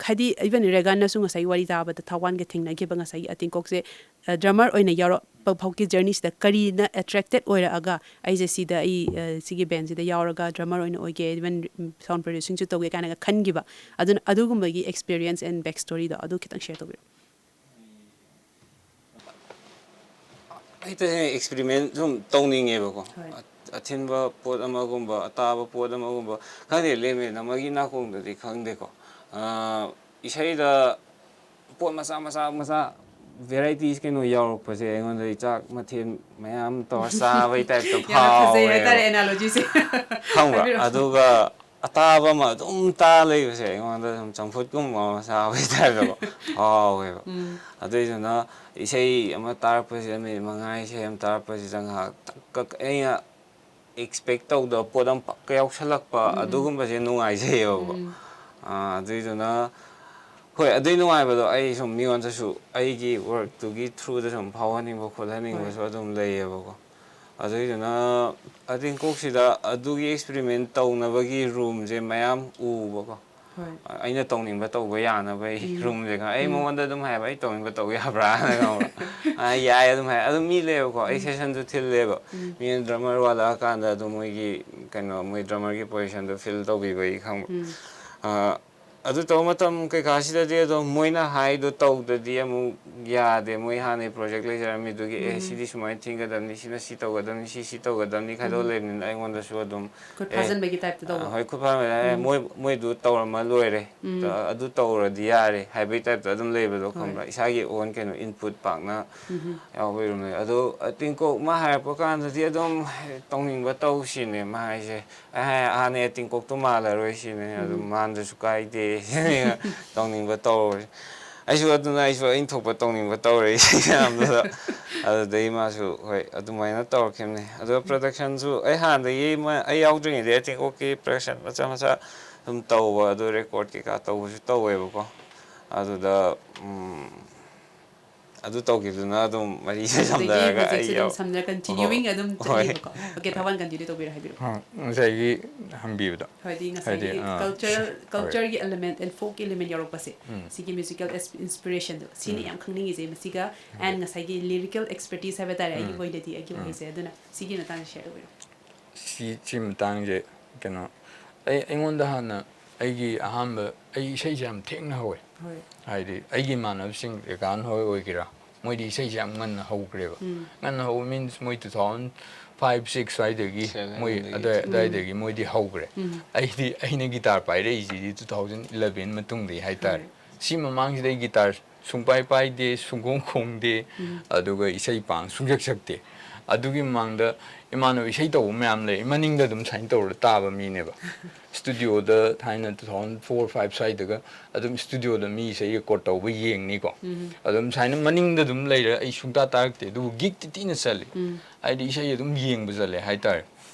ꯍꯥꯏꯗꯤ even ꯔꯦꯒꯥꯟꯅꯁꯨ ꯉꯁꯥꯏ ꯋꯥꯔꯤ ꯇꯥꯕꯗ ꯊꯥꯋꯥꯟꯒ ꯊꯦꯡꯅꯈꯤꯕ ꯉꯁꯥꯏꯒꯤ ꯑꯇꯤꯡꯀꯣꯛꯁꯦ, ꯑ, drummer ꯑꯣꯏꯅ ꯌꯥꯎꯔꯛꯄ ꯐꯥꯎꯒꯤ journeyꯁꯤꯗ ꯀꯔꯤꯅ attracted ꯑꯣꯏꯔꯛꯑꯒ ꯑꯩꯁꯦ ꯁꯤꯗ ꯑꯩ, ꯑ, ꯁꯤꯒꯤ bandꯁꯤꯗ ꯌꯥꯎꯔꯒ drummer ꯑꯣꯏꯅ ꯑꯣꯏꯒꯦ, even, ꯎꯝ, sound producingꯁꯨ ꯇꯧꯒꯦ ꯀꯥꯏꯅꯒ ꯈꯟꯈꯤꯕ? ꯑꯗꯨꯅ ꯑꯗꯨꯒꯨꯝꯕꯒꯤ experience and back storyꯗꯣ ꯑꯗꯨ ꯈꯤꯇꯪ share ꯇꯧꯕꯤꯔꯛꯑꯣ꯫ ꯍꯦꯛꯇ experiment ꯁꯨꯝ ꯇꯧꯅꯤꯡꯉꯦꯕꯀꯣ꯫ ꯍꯣꯏ꯫ ꯑ- ꯑꯊꯤꯟꯕ ꯄꯣꯠ ꯑꯃꯒꯨꯝꯕ, ꯑꯇꯥꯕ ꯄꯣꯠ ꯑꯃꯒꯨꯝꯕ, ꯈꯪꯗꯦ, ꯂꯦꯃꯦꯟ ꯑꯃꯒꯤ ꯅꯥꯀꯣꯡꯗꯗꯤ ꯈꯪꯗꯦꯀꯣ꯫ ꯑ, ꯏꯁꯩꯗ ꯄꯣꯠ ꯃꯆꯥ ꯃꯆꯥ ꯃꯆꯥ varieties ꯀꯩꯅꯣ ꯌꯥꯎꯔꯛꯄꯁꯦ ꯑꯩꯉꯣꯟꯗꯗꯤ ꯆꯥꯛ ꯃꯊꯦꯜ ꯃꯌꯥꯝ ꯇꯧꯔ ꯆꯥꯕꯩ typeꯇ ꯌꯥꯝꯅ ꯐꯖꯩ ꯍꯥꯏꯇꯥꯔꯦ ꯐꯥꯎꯋꯦꯕ꯫ analogyꯁꯦ꯫ ꯈꯪꯕ꯭ꯔꯥ? ꯍꯥꯏꯕꯤꯔꯛꯑꯣ꯫ ꯑꯗꯨꯒ ꯑꯇꯥꯕ ꯑꯃ ꯑꯗꯨꯝ ꯇꯥ ꯂꯩꯕꯁꯦ ꯑꯩꯉꯣꯟꯗ ꯁꯨꯝ ꯆꯝꯐꯨꯠꯀꯨꯝꯕ ꯑꯃ ꯆꯥꯕꯩ typeꯇꯀꯣ ꯐꯥꯎꯋꯦꯕ꯫ ꯎꯝ꯫ ꯑꯗꯨꯏꯗꯨꯅ ꯏꯁꯩ ꯑꯃ ꯇꯥꯔꯛꯄꯁꯤꯗ, ꯃꯤꯅꯤꯠ ꯃꯉꯥ ꯏꯁꯩ ꯑꯃ ꯇꯥꯔꯛꯄꯁꯤꯗ ꯉꯥꯏꯍꯥꯛ ꯀꯛ- ꯑꯩꯅ expect ꯇꯧꯗꯕ ꯄꯣꯠ ꯑꯃ ꯄꯛꯀ ꯌꯥꯎꯁꯜꯂꯛꯄ, ꯎꯝ, ꯎꯝ꯫ ꯑꯗꯨꯒꯨꯝꯕꯁꯦ ꯅꯨꯡꯉꯥꯏꯖꯩꯌꯦꯕꯀꯣ꯫ ꯎꯝ꯫ ꯑꯥ, ꯑꯗꯨꯏꯗꯨꯅ ꯍꯣꯏ, ꯑꯗꯨꯏ ꯅꯨꯡꯉꯥꯏꯕꯗꯣ ꯑꯩ ꯁꯨꯝ ꯃꯤꯉꯣꯟꯗꯁꯨ ꯑꯩꯒꯤ workꯇꯨꯒꯤ throughꯗ ꯁꯨꯝ ꯐꯥꯎꯍꯟꯅꯤꯡꯕ ꯈꯣꯠꯍꯟꯅꯤꯡꯕꯁꯨ ꯑꯗꯨꯝ ꯂꯩꯌꯦꯕꯀꯣ꯫ ꯑꯗꯨꯏꯗꯨꯅ ꯑꯇꯤꯡꯀꯣꯛꯁꯤꯗ ꯑꯗꯨꯒꯤ experiment ꯇꯧꯅꯕꯒꯤ roomꯁꯦ ꯃꯌꯥꯝ ꯎꯕꯀꯣ꯫ ꯍꯣꯏ꯫ ꯑꯩꯅ ꯇꯧꯅꯤꯡꯕ ꯇꯧꯕ ꯌꯥꯅꯕ ꯑꯩ ꯎꯝ꯫ roomꯁꯦ ꯈꯪ-, ꯑꯩ ꯎꯝ꯫ ꯃꯉꯣꯟꯗ ꯑꯗꯨꯝ ꯍꯥꯏꯕ, "ꯑꯩ ꯇꯧꯅꯤꯡꯕ ꯇꯧꯕ ꯌꯥꯕ꯭ꯔꯥꯅ?" ꯈꯪꯕ꯭ꯔꯥ? "ꯑꯥ, ꯌꯥꯏ" ꯑꯗꯨꯝ ꯍꯥꯏ꯫ ꯑꯗꯨꯝ ꯃꯤ ꯂꯩꯌꯦꯕꯀꯣ, ꯑꯩ ꯎꯝ꯫ sessionꯁꯨ ꯊꯤꯜꯂꯦꯕ꯫ ꯎꯝ꯫ ꯃꯤꯅ drummer ꯋꯥꯠꯂꯛꯑꯀꯥꯟꯗ ꯑꯗꯨꯝ ꯃꯣꯏꯒꯤ ꯀꯩꯅꯣ, ꯃꯣꯏ drummerꯒꯤ positionꯗꯣ fill ꯇꯧꯕꯤꯕꯒꯤ, ꯈꯪꯕ꯭ꯔꯥ? ꯎꯝ꯫ ꯑꯥ, ꯑꯗꯨ ꯇꯧꯕ ꯃꯇꯝ ꯀꯩꯀꯥꯁꯤꯗꯗꯤ ꯑꯗꯨꯝ ꯃꯣꯏꯅ ꯍꯥꯏꯗꯣ ꯇꯧꯗꯗꯤ ꯑꯃꯨꯛ ꯌꯥꯗꯦ꯫ ꯃꯣꯏ ꯍꯥꯟꯅꯩ project ꯂꯩꯖꯔꯝꯃꯤꯗꯨꯒꯤ, "ꯑꯦ, ꯎꯝ꯫ ꯁꯤꯗꯤ ꯁꯨꯃꯥꯏꯅ ꯊꯤꯡꯒꯗꯕꯅꯤ, ꯁꯤꯅ ꯁꯤ ꯇꯧꯒꯗꯕꯅꯤ, ꯁꯤ ꯁꯤ ꯇꯧꯒꯗꯕꯅꯤ" ꯈꯥꯏꯗꯣꯛ ꯎꯝ꯫ ꯂꯩꯕꯅꯤꯅ ꯑꯩꯉꯣꯟꯗꯁꯨ ꯑꯗꯨꯝ, ꯈꯨꯠ "ꯑꯦ, ꯐꯥꯖꯟꯕꯒꯤ typeꯇ ꯇꯧꯕ꯫ ꯍꯣꯏ, ꯈꯨꯠ ꯐꯥꯖꯟꯕ ꯍꯥꯏ, ꯎꯝ꯫ ꯃꯣꯏ, ꯃꯣꯏꯗꯨ ꯇꯧꯔꯝꯃ ꯂꯣꯏꯔꯦ꯫ ꯎꯝ꯫ ꯑ-, ꯑꯗꯨ ꯇꯧꯔꯗꯤ ꯌꯥꯔꯦ" ꯍꯥꯏꯕꯒꯤ typeꯇ ꯑꯗꯨꯝ ꯂꯩꯕꯗꯣ, ꯍꯣꯏ꯫ ꯈꯪꯕ꯭ꯔꯥ? ꯏꯁꯥꯒꯤ own ꯀꯩꯅꯣ input ꯄꯥꯛꯅ ꯎꯝ꯫ ꯌꯥꯎꯕ ꯏꯔꯨꯝ ꯂꯩ꯫ ꯑꯗꯣ ꯑꯇꯤꯡꯀꯣꯛ ꯃꯥ ꯍꯥꯏꯔꯛꯄ ꯀꯥꯟꯗꯗꯤ ꯑꯗꯨꯝ ꯇꯧꯅꯤꯡꯕ ꯇꯧꯁꯤꯅꯦ ꯃꯥ ꯍꯥꯏꯁꯦ꯫ ꯑꯩ ꯍꯥꯏ, "ꯍꯥꯟꯅꯩ ꯑꯇꯤꯡꯀꯣꯛꯇꯣ ꯃꯥꯜꯂꯔꯣꯏ" ꯁꯤꯅꯦ꯫ ꯑꯗꯨꯝ, ꯎꯝ꯫ "ꯃꯥꯟꯗ꯭ꯔꯁꯨ ꯀꯥꯏꯗꯦ" ꯁꯤꯅꯦ, "ꯇꯧꯅꯤꯡꯕ ꯇꯧꯔꯣꯏ"꯫ ꯑꯩꯁꯨ ꯑꯗꯨꯅ ꯑꯩꯁꯨ ꯑꯩꯅ ꯊꯣꯛꯄ ꯇꯧꯅꯤꯡꯕ ꯇꯧꯔꯦ ꯏꯁꯩ ꯃꯌꯥꯝꯗꯨꯗ꯫ ꯑꯗꯨꯗꯩ ꯃꯥꯁꯨ ꯍꯣꯏ ꯑꯗꯨꯃꯥꯏꯅ ꯇꯧꯔꯛꯈꯤꯕꯅꯦ꯫ ꯑꯗꯨꯒ ꯄ꯭ꯔꯗꯛꯁꯟꯁꯨ ꯑꯩ ꯍꯥꯟꯅꯗꯒꯤ ꯃ-, ꯑꯩ ꯌꯥꯎꯗ꯭ꯔꯤꯉꯩꯗꯩ ꯑꯇꯦꯡꯀꯣꯛꯀꯤ ꯄ꯭ꯔꯗꯛꯁꯟ ꯃꯆꯥ ꯃꯆꯥ ꯑꯗꯨꯝ ꯇꯧꯕ, ꯑꯗꯨ ꯔꯦꯀꯣꯔꯠ ꯀꯩꯀꯥ ꯇꯧꯕꯁꯨ ꯇꯧꯋꯦꯕꯀꯣ꯫ ꯑꯗꯨꯗ ꯎꯝ, ꯑꯗꯨ ꯇꯧꯈꯤꯕꯗꯨꯅ ꯑꯗꯨꯝ ꯃꯔꯤ ꯑꯗꯨꯗꯒꯤ ꯁꯝꯅꯔꯒ ꯑꯩ ꯍꯧꯖꯤꯛꯁꯨ ꯑꯗꯨꯝ ꯌꯥꯎ-, ꯁꯝꯅ ꯍꯣꯏ, continuing ꯑꯗꯨꯝ ꯍꯣꯏ꯫ ꯆꯠꯂꯤꯕꯀꯣ꯫ ꯑꯣꯀꯦ, ꯊꯥꯕꯜ continue ꯇꯧꯕꯤꯔꯣ, ꯍꯥꯏꯕꯤꯔꯣ꯫ ꯑ, ꯉꯁꯥꯏꯒꯤ ꯍꯪꯕꯤꯕꯗꯣ꯫ ꯍꯥꯏꯗꯤ ꯍꯥꯏꯗꯤ, ꯉꯁꯥꯏꯒꯤ ꯑꯥ, cultural, ꯍꯣꯏ꯫ Cultureꯒꯤ element and folkꯀꯤ element ꯌꯥꯎꯔꯛꯄꯁꯦ, ꯎꯝ꯫ ꯁꯤꯒꯤ musical ins-, inspirationꯗꯣ, ꯁꯤꯅ ꯎꯝ꯫ ꯌꯥꯝ ꯈꯪꯅꯤꯡꯉꯤꯁꯦ꯫ ꯃꯁꯤꯒ ꯎꯝ꯫ And ꯉꯁꯥꯏꯒꯤ lyrical expertise ꯍꯥꯏꯕ ꯇꯥꯔꯦ, ꯑꯩꯒꯤ ꯎꯝ꯫ ꯑꯣꯏꯅꯗꯤ, ꯑꯩꯒꯤ ꯎꯝ꯫ ꯋꯥꯍꯩꯁꯦ꯫ ꯑꯗꯨꯅ ꯁꯤꯒꯤ ꯃꯇꯥꯡꯗ share ꯇꯧꯕꯤꯔꯣ꯫ ꯁꯤ, ꯁꯤ ꯃꯇꯥꯡꯁꯦ ꯀꯩꯅꯣ, ꯑꯩ, ꯑꯩꯉꯣꯟꯗ ꯍꯥꯟꯅ ꯑꯩꯒꯤ ꯑꯍꯥꯟꯕ, ꯑꯩ ꯏꯁꯩꯁꯦ ꯌꯥꯝ ꯊꯦꯡꯅ ꯍꯧꯋꯦ꯫ ꯍꯣꯏ꯫ ꯍꯥꯏꯗꯤ ꯑꯩꯒꯤ ꯏꯃꯥꯟꯅꯕꯁꯤꯡ ꯔꯦꯀꯥꯟ ꯍꯣꯏ ꯑꯣꯏꯒꯦꯔꯥ, ꯃꯣꯏꯗꯤ ꯏꯁꯩꯁꯦ ꯌꯥꯝ ꯉꯟꯅ ꯍꯧꯈ꯭ꯔꯦꯕ꯫ ꯎꯝ꯫ ꯉꯟꯅ ꯍꯧꯕ means ꯃꯣꯏ two thousand five, six ꯁ꯭ꯋꯥꯏꯗꯒꯤ ꯃꯣꯏ sevenꯗꯒꯤ꯫ ꯑꯗꯨꯋꯥꯏ-, ꯎꯝ꯫ ꯑꯗꯨꯋꯥꯏꯗꯒꯤ ꯃꯣꯏꯗꯤ ꯍꯧꯈ꯭ꯔꯦ꯫ ꯎꯝ꯫ ꯑꯩꯗꯤ, ꯑꯩꯅ guitar ꯄꯥꯏꯔꯛꯏꯁꯤꯗꯤ two thousand eleven ꯃꯇꯨꯡꯗꯒꯤ ꯍꯥꯏꯇꯥꯔꯦ꯫ ꯍꯣꯏ꯫ ꯁꯤ ꯃꯃꯥꯡꯁꯤꯗ ꯑꯩ guitar ꯁꯨꯡꯄꯥꯏ ꯄꯥꯏꯗꯦ, ꯁꯨꯡꯈꯣꯡ ꯈꯣꯡꯗꯦ, ꯎꯝ꯫ ꯑꯗꯨꯒ ꯏꯁꯩ ꯄꯥꯡ ꯁꯨꯡꯁꯛ ꯁꯛꯇꯦ꯫ ꯑꯗꯨꯒꯤ ꯃꯃꯥꯡꯗ ꯏꯃꯥꯟꯅꯕ ꯏꯁꯩ ꯇꯧꯕ ꯃꯌꯥꯝ ꯂꯩ, ꯃꯅꯤꯡꯗ ꯑꯗꯨꯝ ꯁꯨꯃꯥꯏꯅ ꯇꯧꯔ ꯇꯥꯕ ꯃꯤꯅꯦꯕ꯫ Studioꯗ ꯊꯥꯏꯅ two thousand four five ꯁ꯭ꯋꯥꯏꯗꯒ ꯑꯗꯨꯝ studioꯗ ꯃꯤ ꯏꯁꯩ record ꯇꯧꯕ ꯌꯦꯡꯅꯤꯀꯣ꯫ ꯎꯝ꯫ ꯑꯗꯨꯝ ꯁꯨꯃꯥꯏꯅ ꯃꯅꯤꯡꯗ ꯑꯗꯨꯝ ꯂꯩꯔ ꯑꯩ ꯁꯨꯡꯇꯥ ꯇꯥꯔꯛꯇꯦ, ꯑꯗꯨꯕꯨ gigꯇꯤ ꯊꯤꯅ ꯆꯠꯂꯤ꯫ ꯎꯝ꯫ ꯍꯥꯏꯗꯤ ꯏꯁꯩ ꯑꯗꯨꯝ ꯌꯦꯡꯕ ꯆꯠꯂꯦ ꯍꯥꯏꯇꯥꯔꯦ꯫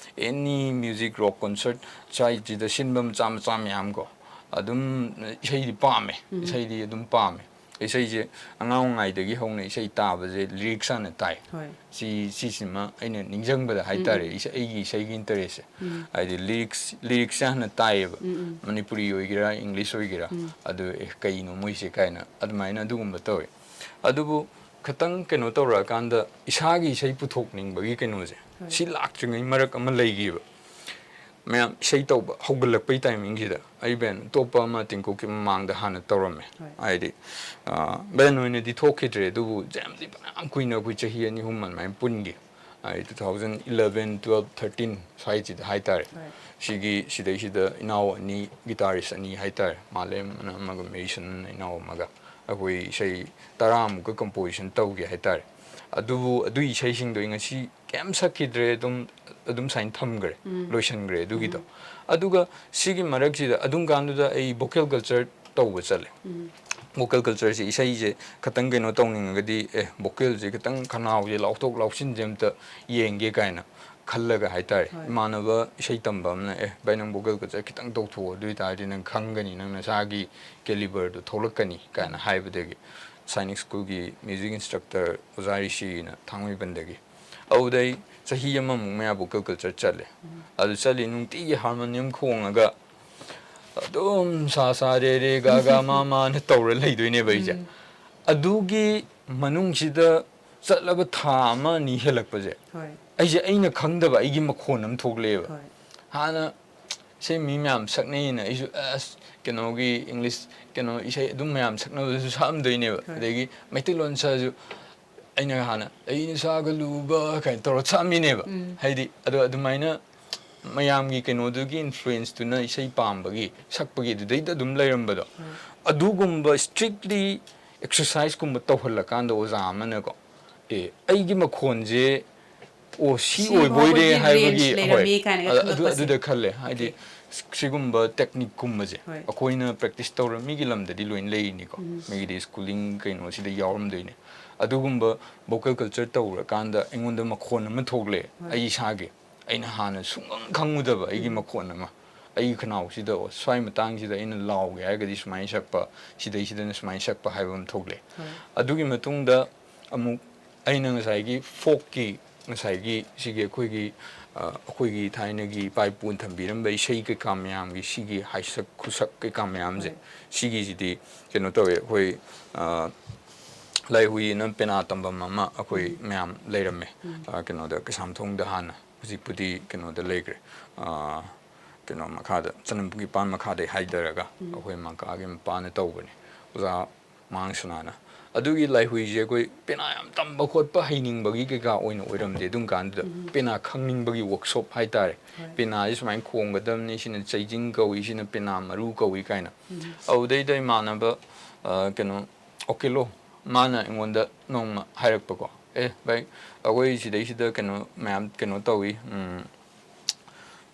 Any music, rock concert ꯁ꯭ꯋꯥꯏꯁꯤꯗ ꯁꯤꯟꯕ ꯃꯆꯥ ꯃꯆꯥ ꯃꯌꯥꯝ ꯀꯣ, ꯑꯗꯨꯝ ꯏꯁꯩꯗꯤ ꯄꯥꯝꯃꯦ, ꯎꯝ꯫ ꯏꯁꯩꯗꯤ ꯑꯗꯨꯝ ꯄꯥꯝꯃꯦ꯫ ꯏꯁꯩꯁꯦ ꯑꯉꯥꯡ ꯑꯣꯏꯔꯤꯉꯩꯗꯒꯤ ꯍꯧꯅ ꯏꯁꯩ ꯇꯥꯕꯁꯦ lyrics ꯍꯥꯟꯅ ꯇꯥꯏ꯫ ꯍꯣꯏ꯫ ꯁꯤ, ꯁꯤꯁꯤꯃ ꯑꯩꯅ ꯅꯤꯡꯁꯤꯡꯕꯗ ꯍꯥꯏꯇꯥꯔꯦ, ꯎꯝ, ꯎꯝ꯫ ꯏꯁꯩ, ꯑꯩꯒꯤ ꯏꯁꯩꯒꯤ interestꯁꯦ꯫ ꯎꯝ꯫ ꯍꯥꯏꯗꯤ lyrics, lyricsꯁꯦ ꯍꯥꯟꯅ ꯇꯥꯏꯌꯦꯕ꯫ ꯎꯝ, ꯎꯝ꯫ ꯃꯅꯤꯄꯨꯔꯤ ꯑꯣꯏꯒꯦꯔꯥ, English ꯑꯣꯏꯒꯦꯔꯥ, ꯎꯝ꯫ ꯑꯗꯨ, "ꯑꯦ, ꯀꯩꯅꯣ ꯃꯣꯏꯁꯦ?" ꯀꯥꯏꯅ ꯑꯗꯨꯃꯥꯏꯅ ꯑꯗꯨꯒꯨꯝꯕ ꯇꯧꯋꯦ꯫ ꯑꯗꯨꯕꯨ ꯈꯤꯇꯪ ꯀꯩꯅꯣ ꯇꯧꯔꯛꯑꯀꯥꯟꯗ ꯏꯁꯥꯒꯤ ꯏꯁꯩ ꯄꯨꯊꯣꯛꯅꯤꯡꯕꯒꯤ ꯀꯩꯅꯣꯁꯦ, ꯍꯣꯏ꯫ ꯁꯤ ꯂꯥꯛꯇ꯭ꯔꯤꯉꯩ ꯃꯔꯛ ꯑꯃ ꯂꯩꯈꯤꯕ꯫ ꯃꯌꯥꯝ ꯏꯁꯩ ꯇꯧꯕ ꯍꯧꯒꯠꯂꯛꯄꯩ timingꯁꯤꯗ ꯑꯩ band ꯑꯇꯣꯞꯄ ꯑꯃ ꯇꯤꯡꯀꯣꯛꯀꯤ ꯃꯃꯥꯡꯗ ꯍꯥꯟꯅ ꯇꯧꯔꯝꯃꯦ꯫ ꯍꯣꯏ꯫ ꯍꯥꯏꯗꯤ, ꯑ, band ꯑꯣꯏꯅꯗꯤ ꯊꯣꯛꯈꯤꯗ꯭ꯔꯦ, ꯑꯗꯨꯕꯨ jamꯗꯤ ꯐꯅꯌꯥꯝ ꯀꯨꯏꯅ ꯑꯩꯈꯣꯏ ꯆꯍꯤ ꯑꯅꯤ ꯑꯍꯨꯝ ꯑꯗꯨꯃꯥꯏꯅ ꯄꯨꯟꯈꯤ꯫ ꯍꯥꯏꯗꯤ two thousand eleven, twelve, thirteen ꯁ꯭ꯋꯥꯏꯁꯤꯗ ꯍꯥꯏꯇꯥꯔꯦ꯫ ꯍꯣꯏ꯫ ꯁꯤꯒꯤ, ꯁꯤꯗꯩꯁꯤꯗ ꯏꯅꯥꯎ ꯑꯅꯤ, guitarist ꯑꯅꯤ ꯍꯥꯏꯇꯥꯔꯦ, ꯃꯥꯂꯦꯝ ꯑꯅ ꯑꯃꯒ, ꯃꯦꯔꯤꯁꯟ ꯑꯅ ꯏꯅꯥꯎ ꯑꯃꯒ, ꯑꯩꯈꯣꯏ ꯏꯁꯩ ꯇꯔꯥꯃꯨꯛꯀ composition ꯇꯧꯒꯦ ꯍꯥꯏꯇꯥꯔꯦ꯫ ꯑꯗꯨꯕꯨ ꯑꯗꯨꯒꯤ ꯏꯁꯩꯁꯤꯡꯗꯣ ꯑꯩ ꯉꯁꯤ ꯀꯩꯝ ꯁꯛꯈꯤꯗ꯭ꯔꯦ, ꯑꯗꯨꯝ, ꯑꯗꯨꯝ ꯁꯨꯃꯥꯏꯅ ꯊꯝꯈ꯭ꯔꯦ, ꯎꯝ꯫ ꯂꯣꯏꯁꯤꯟꯈ꯭ꯔꯦ ꯑꯗꯨꯒꯤꯗꯣ꯫ ꯎꯝ꯫ ꯑꯗꯨꯒ ꯁꯤꯒꯤ ꯃꯔꯛꯁꯤꯗ, ꯑꯗꯨꯝ ꯀꯥꯟꯗꯨꯗ ꯑꯩ vocal culture ꯇꯧꯕ ꯆꯠꯂꯦ꯫ ꯎꯝ꯫ ꯚꯣꯀꯦꯜ ꯀꯜꯆꯔꯁꯦ, ꯏꯁꯩꯁꯦ ꯈꯤꯇꯪ ꯀꯩꯅꯣ ꯇꯧꯅꯤꯡꯉꯒꯗꯤ, ꯑꯦ, ꯚꯣꯀꯦꯜꯁꯦ ꯈꯤꯇꯪ, ꯈꯅꯥꯎꯁꯦ ꯂꯥꯎꯊꯣꯛ ꯂꯥꯎꯁꯤꯟꯁꯦ ꯑꯝꯇ ꯌꯦꯡꯒꯦ ꯀꯥꯏꯅ ꯈꯜꯂꯒ ꯍꯥꯏꯇꯥꯔꯦ꯫ ꯍꯣꯏ꯫ ꯏꯃꯥꯟꯅꯕ ꯏꯁꯩ ꯇꯝꯕ ꯑꯃꯅ, "ꯑꯦ ꯚꯥꯏ, ꯅꯪ ꯚꯣꯀꯦꯜ ꯀꯜꯆꯔ ꯈꯤꯇꯪ ꯇꯧꯊꯣꯛꯑꯣ, ꯑꯗꯨ ꯑꯣꯏꯇꯥꯔꯗꯤ ꯅꯪ ꯈꯪꯒꯅꯤ, ꯅꯪ ꯅꯁꯥꯒꯤ ꯀꯦꯂꯤꯕꯔꯗꯨ ꯊꯣꯛꯂꯛꯀꯅꯤ" ꯀꯥꯏꯅ ꯍꯥꯏꯕꯗꯒꯤ, ꯁꯥꯏꯅꯤꯛ ꯁ꯭ꯀꯨꯜꯒꯤ ꯃ꯭ꯌꯨꯖꯤꯛ ꯏꯟꯁꯇ꯭ꯔꯛꯇꯔ ꯑꯣꯖꯥ ꯔꯤꯁꯤꯅ ꯊꯥꯡꯃꯩꯕꯟꯗꯒꯤ, ꯑꯗꯨꯗꯩ ꯆꯍꯤ ꯑꯃꯃꯨꯛ ꯃꯌꯥ ꯚꯣꯀꯦꯜ ꯀꯜꯆꯔ ꯆꯠꯂꯦ꯫ ꯑꯗꯨ ꯆꯠꯂꯤ, ꯅꯨꯡꯇꯤꯒꯤ ꯍꯥꯔꯃꯣꯅꯤꯌꯝ ꯈꯣꯡꯉꯒ ꯑꯗꯨꯝ ꯁꯥ ꯁꯥ ꯔꯦ ꯔꯦ ꯒꯥ ꯒꯥ ꯃꯥ ꯃꯥꯅ ꯇꯧꯔ ꯂꯩꯗꯣꯏꯅꯦꯕ ꯑꯩꯁꯦ꯫ ꯎꯝ꯫ ꯑꯗꯨꯒꯤ ꯃꯅꯨꯡꯁꯤꯗ ꯆꯠꯂꯕ ꯊꯥ ꯑꯃ ꯑꯅꯤ ꯍꯦꯜꯂꯛꯄꯁꯦ, ꯍꯣꯏ꯫ ꯑꯩꯁꯦ ꯑꯩꯅ ꯈꯪꯗꯕ ꯑꯩꯒꯤ ꯃꯈꯣꯟ ꯑꯃ ꯊꯣꯛꯂꯛꯑꯦꯕ꯫ ꯍꯣꯏ꯫ ꯍꯥꯟꯅ ꯏꯁꯩ ꯃꯤ ꯃꯌꯥꯝ ꯁꯛꯅꯩꯅ ꯑꯩꯁꯨ, ꯑꯁ, ꯀꯩꯅꯣꯒꯤ ꯏꯪꯂꯤꯁ ꯀꯩꯅꯣ ꯏꯁꯩ ꯑꯗꯨꯝ ꯃꯌꯥꯝ ꯁꯛꯅꯕꯗꯁꯨ ꯁꯛꯑꯝꯗꯣꯏꯅꯦꯕ꯫ ꯍꯣꯏ꯫ ꯑꯗꯒꯤ ꯃꯩꯇꯩꯂꯣꯟ ꯁꯛꯑꯁꯨ ꯑꯩꯅ ꯍꯥꯟꯅ "ꯑꯩꯅ ꯁꯥꯒꯂꯨꯕ" ꯀꯥꯏꯅ ꯇꯧꯔ ꯁꯛꯑꯝꯃꯤꯅꯦꯕ꯫ ꯎꯝ꯫ ꯍꯥꯏꯗꯤ, ꯑꯗꯣ ꯑꯗꯨꯃꯥꯏꯅ ꯃꯌꯥꯝꯒꯤ ꯀꯩꯅꯣꯗꯨꯒꯤ ꯏꯟꯐ꯭ꯂꯨꯌꯦꯟꯁꯇꯨꯅ ꯏꯁꯩ ꯄꯥꯝꯕꯒꯤ, ꯁꯛꯄꯒꯤ ꯑꯗꯨꯗꯩꯗ ꯑꯗꯨꯝ ꯂꯩꯔꯝꯕꯗꯣ꯫ ꯎꯝ꯫ ꯑꯗꯨꯒꯨꯝꯕ ꯏꯁꯇ꯭ꯔꯤꯛꯂꯤ ꯑꯦꯛꯁꯔꯁꯥꯏꯁꯀꯨꯝꯕ ꯇꯧꯍꯜꯂꯀꯥꯟꯗ ꯑꯣꯖꯥ ꯑꯃꯅꯀꯣ, "ꯑꯦ, ꯑꯩꯒꯤ ꯃꯈꯣꯟꯁꯦ, ꯑꯣ, ꯁꯤ ꯁꯤ ꯑꯣꯏꯕꯣꯏꯔꯦ" ꯐꯥꯎꯕꯒꯤ ꯍꯥꯏꯕꯒꯤ, ꯔꯦꯟꯖ ꯂꯩꯔꯝꯃꯤ ꯍꯣꯏ, ꯀꯥꯏꯅꯒ ꯑ-, ꯑꯗꯨ, ꯈꯪꯉꯛꯄꯁꯦ꯫ ꯑꯗꯨꯗ ꯈꯜꯂꯦ꯫ ꯍꯥꯏꯗꯤ, ꯑꯣꯀꯦ꯫ ꯁꯤꯒꯨꯝꯕ ꯇꯦꯛꯅꯤꯛꯀꯨꯝꯕꯁꯦ ꯍꯣꯏ꯫ ꯑꯩꯈꯣꯏꯅ ꯄ꯭ꯔꯦꯛꯇꯤꯁ ꯇꯧꯔ, ꯃꯤꯒꯤ ꯂꯝꯗꯗꯤ ꯂꯣꯏꯅ ꯂꯩꯔꯤꯅꯤꯀꯣ꯫ ꯎꯝ꯫ ꯃꯤꯒꯤꯗꯤ ꯁ꯭ꯀꯨꯂꯤꯡ ꯀꯩꯅꯣꯁꯤꯗ ꯌꯥꯎꯔꯝꯗꯣꯏꯅꯦ꯫ ꯑꯗꯨꯒꯨꯝꯕ ꯚꯣꯀꯦꯜ ꯀꯜꯆꯔ ꯇꯧꯔꯀꯥꯟꯗ ꯑꯩꯉꯣꯟꯗ ꯃꯈꯣꯟ ꯑꯃ ꯊꯣꯛꯂꯛꯑꯦ, ꯍꯣꯏ꯫ ꯑꯩ ꯏꯁꯥꯒꯤ꯫ ꯑꯩꯅ ꯍꯥꯟꯅ ꯁꯨꯡꯈꯪ ꯈꯪꯉꯨꯗꯕ ꯑꯩꯒꯤ ꯎꯝ꯫ ꯃꯈꯣꯟ ꯑꯃ꯫ ꯑꯩꯒꯤ ꯈꯅꯥꯎꯁꯤꯗ, ꯑꯣ, ꯁ꯭ꯋꯥꯏ ꯃꯇꯥꯡꯁꯤꯗ ꯑꯩꯅ ꯂꯥꯎꯒꯦ ꯍꯥꯏꯔꯒꯗꯤ ꯁꯨꯃꯥꯏꯅ ꯁꯛꯄ, ꯁꯤꯗꯩꯁꯤꯗꯅ ꯁꯨꯃꯥꯏꯅ ꯁꯛꯄ ꯍꯥꯏꯕ ꯑꯃ ꯊꯣꯛꯂꯛꯑꯦ꯫ ꯍꯣꯏ꯫ ꯑꯗꯨꯒꯤ ꯃꯇꯨꯡꯗ ꯑꯃꯨꯛ ꯑꯩꯅ ꯉꯁꯥꯏꯒꯤ ꯐꯣꯛꯀꯤ, ꯉꯁꯥꯏꯒꯤ ꯁꯤꯒꯤ ꯑꯩꯈꯣꯏꯒꯤ, ꯑ, ꯑꯩꯈꯣꯏꯒꯤ ꯊꯥꯏꯅꯒꯤ ꯏꯄꯥ ꯏꯄꯨꯅ ꯊꯝꯕꯤꯔꯝꯕ ꯏꯁꯩ ꯀꯩꯀꯥ ꯃꯌꯥꯝꯒꯤ ꯁꯤꯒꯤ ꯍꯥꯏꯁꯛ ꯈꯨꯁꯛ ꯀꯩꯀꯥ ꯃꯌꯥꯝꯁꯦ, ꯍꯣꯏ꯫ ꯁꯤꯒꯤꯁꯤꯗꯤ ꯀꯩꯅꯣ ꯇꯧꯋꯦ, ꯑꯩꯈꯣꯏ, ꯑ, ꯂꯥꯏꯍꯨꯏꯅ ꯄꯦꯅꯥ ꯇꯝꯐꯝ ꯑꯃ ꯑꯩꯈꯣꯏ ꯎꯝ꯫ ꯃꯌꯥꯝ ꯂꯩꯔꯝꯃꯦ꯫ ꯎꯝ꯫ ꯑ, ꯀꯩꯅꯣꯗ, ꯀꯩꯁꯥꯝꯊꯣꯡꯗ ꯍꯥꯟꯅ, ꯍꯧꯖꯤꯛꯄꯨꯗꯤ ꯀꯩꯅꯣꯗ ꯂꯩꯈ꯭ꯔꯦ꯫ ꯑ, ꯀꯩꯅꯣ ꯃꯈꯥꯗ, ꯆꯅꯝꯄꯨꯡ ꯏꯄꯥꯟ ꯃꯈꯥꯗꯩ ꯍꯥꯏꯊꯔꯒ ꯎꯝ꯫ ꯑꯩꯈꯣꯏ ꯃꯀꯥꯒꯤ ꯃꯄꯥꯅ ꯇꯧꯕꯅꯦ꯫ ꯑꯣꯖꯥ ꯃꯥꯡ ꯁꯅꯥꯅ꯫ ꯑꯗꯨꯒꯤ ꯂꯥꯏꯍꯨꯏꯁꯦ ꯑꯩꯈꯣꯏ ꯄꯦꯅꯥ ꯌꯥꯝ ꯇꯝꯕ ꯈꯣꯠꯄ ꯍꯩꯅꯤꯡꯕꯒꯤ ꯀꯩꯀꯥ ꯑꯣꯏꯅ ꯑꯣꯏꯔꯝꯗꯦ ꯑꯗꯨꯝ ꯀꯥꯟꯗꯨꯗ꯫ ꯎꯝ꯫ ꯄꯦꯅꯥ ꯈꯪꯅꯤꯡꯕꯒꯤ ꯋꯥꯔꯛꯁꯣꯞ ꯍꯥꯏꯇꯥꯔꯦ꯫ ꯍꯣꯏ꯫ ꯄꯦꯅꯥꯁꯦ ꯁꯨꯃꯥꯏꯅ ꯈꯣꯡꯒꯗꯕꯅꯤ, ꯁꯤꯅ ꯆꯩꯖꯤꯡ ꯀꯧꯏ, ꯁꯤꯅ ꯄꯦꯅꯥ ꯃꯔꯨ ꯀꯧꯏ ꯀꯥꯏꯅ꯫ ꯎꯝ꯫ ꯑꯗꯨꯗꯩꯗ ꯏꯃꯥꯟꯅꯕ, ꯑ, ꯀꯩꯅꯣ, ꯑꯣꯀꯦꯂꯣ, ꯃꯥꯅ ꯑꯩꯉꯣꯟꯗ ꯅꯣꯡꯃ ꯍꯥꯏꯔꯛꯄꯀꯣ, "ꯑꯦ ꯚꯥꯏ, ꯑꯩꯈꯣꯏ ꯁꯤꯗꯩꯁꯤꯗ ꯀꯩꯅꯣ ꯃꯌꯥꯝ ꯀꯩꯅꯣ ꯇꯧꯏ, ꯎꯝ,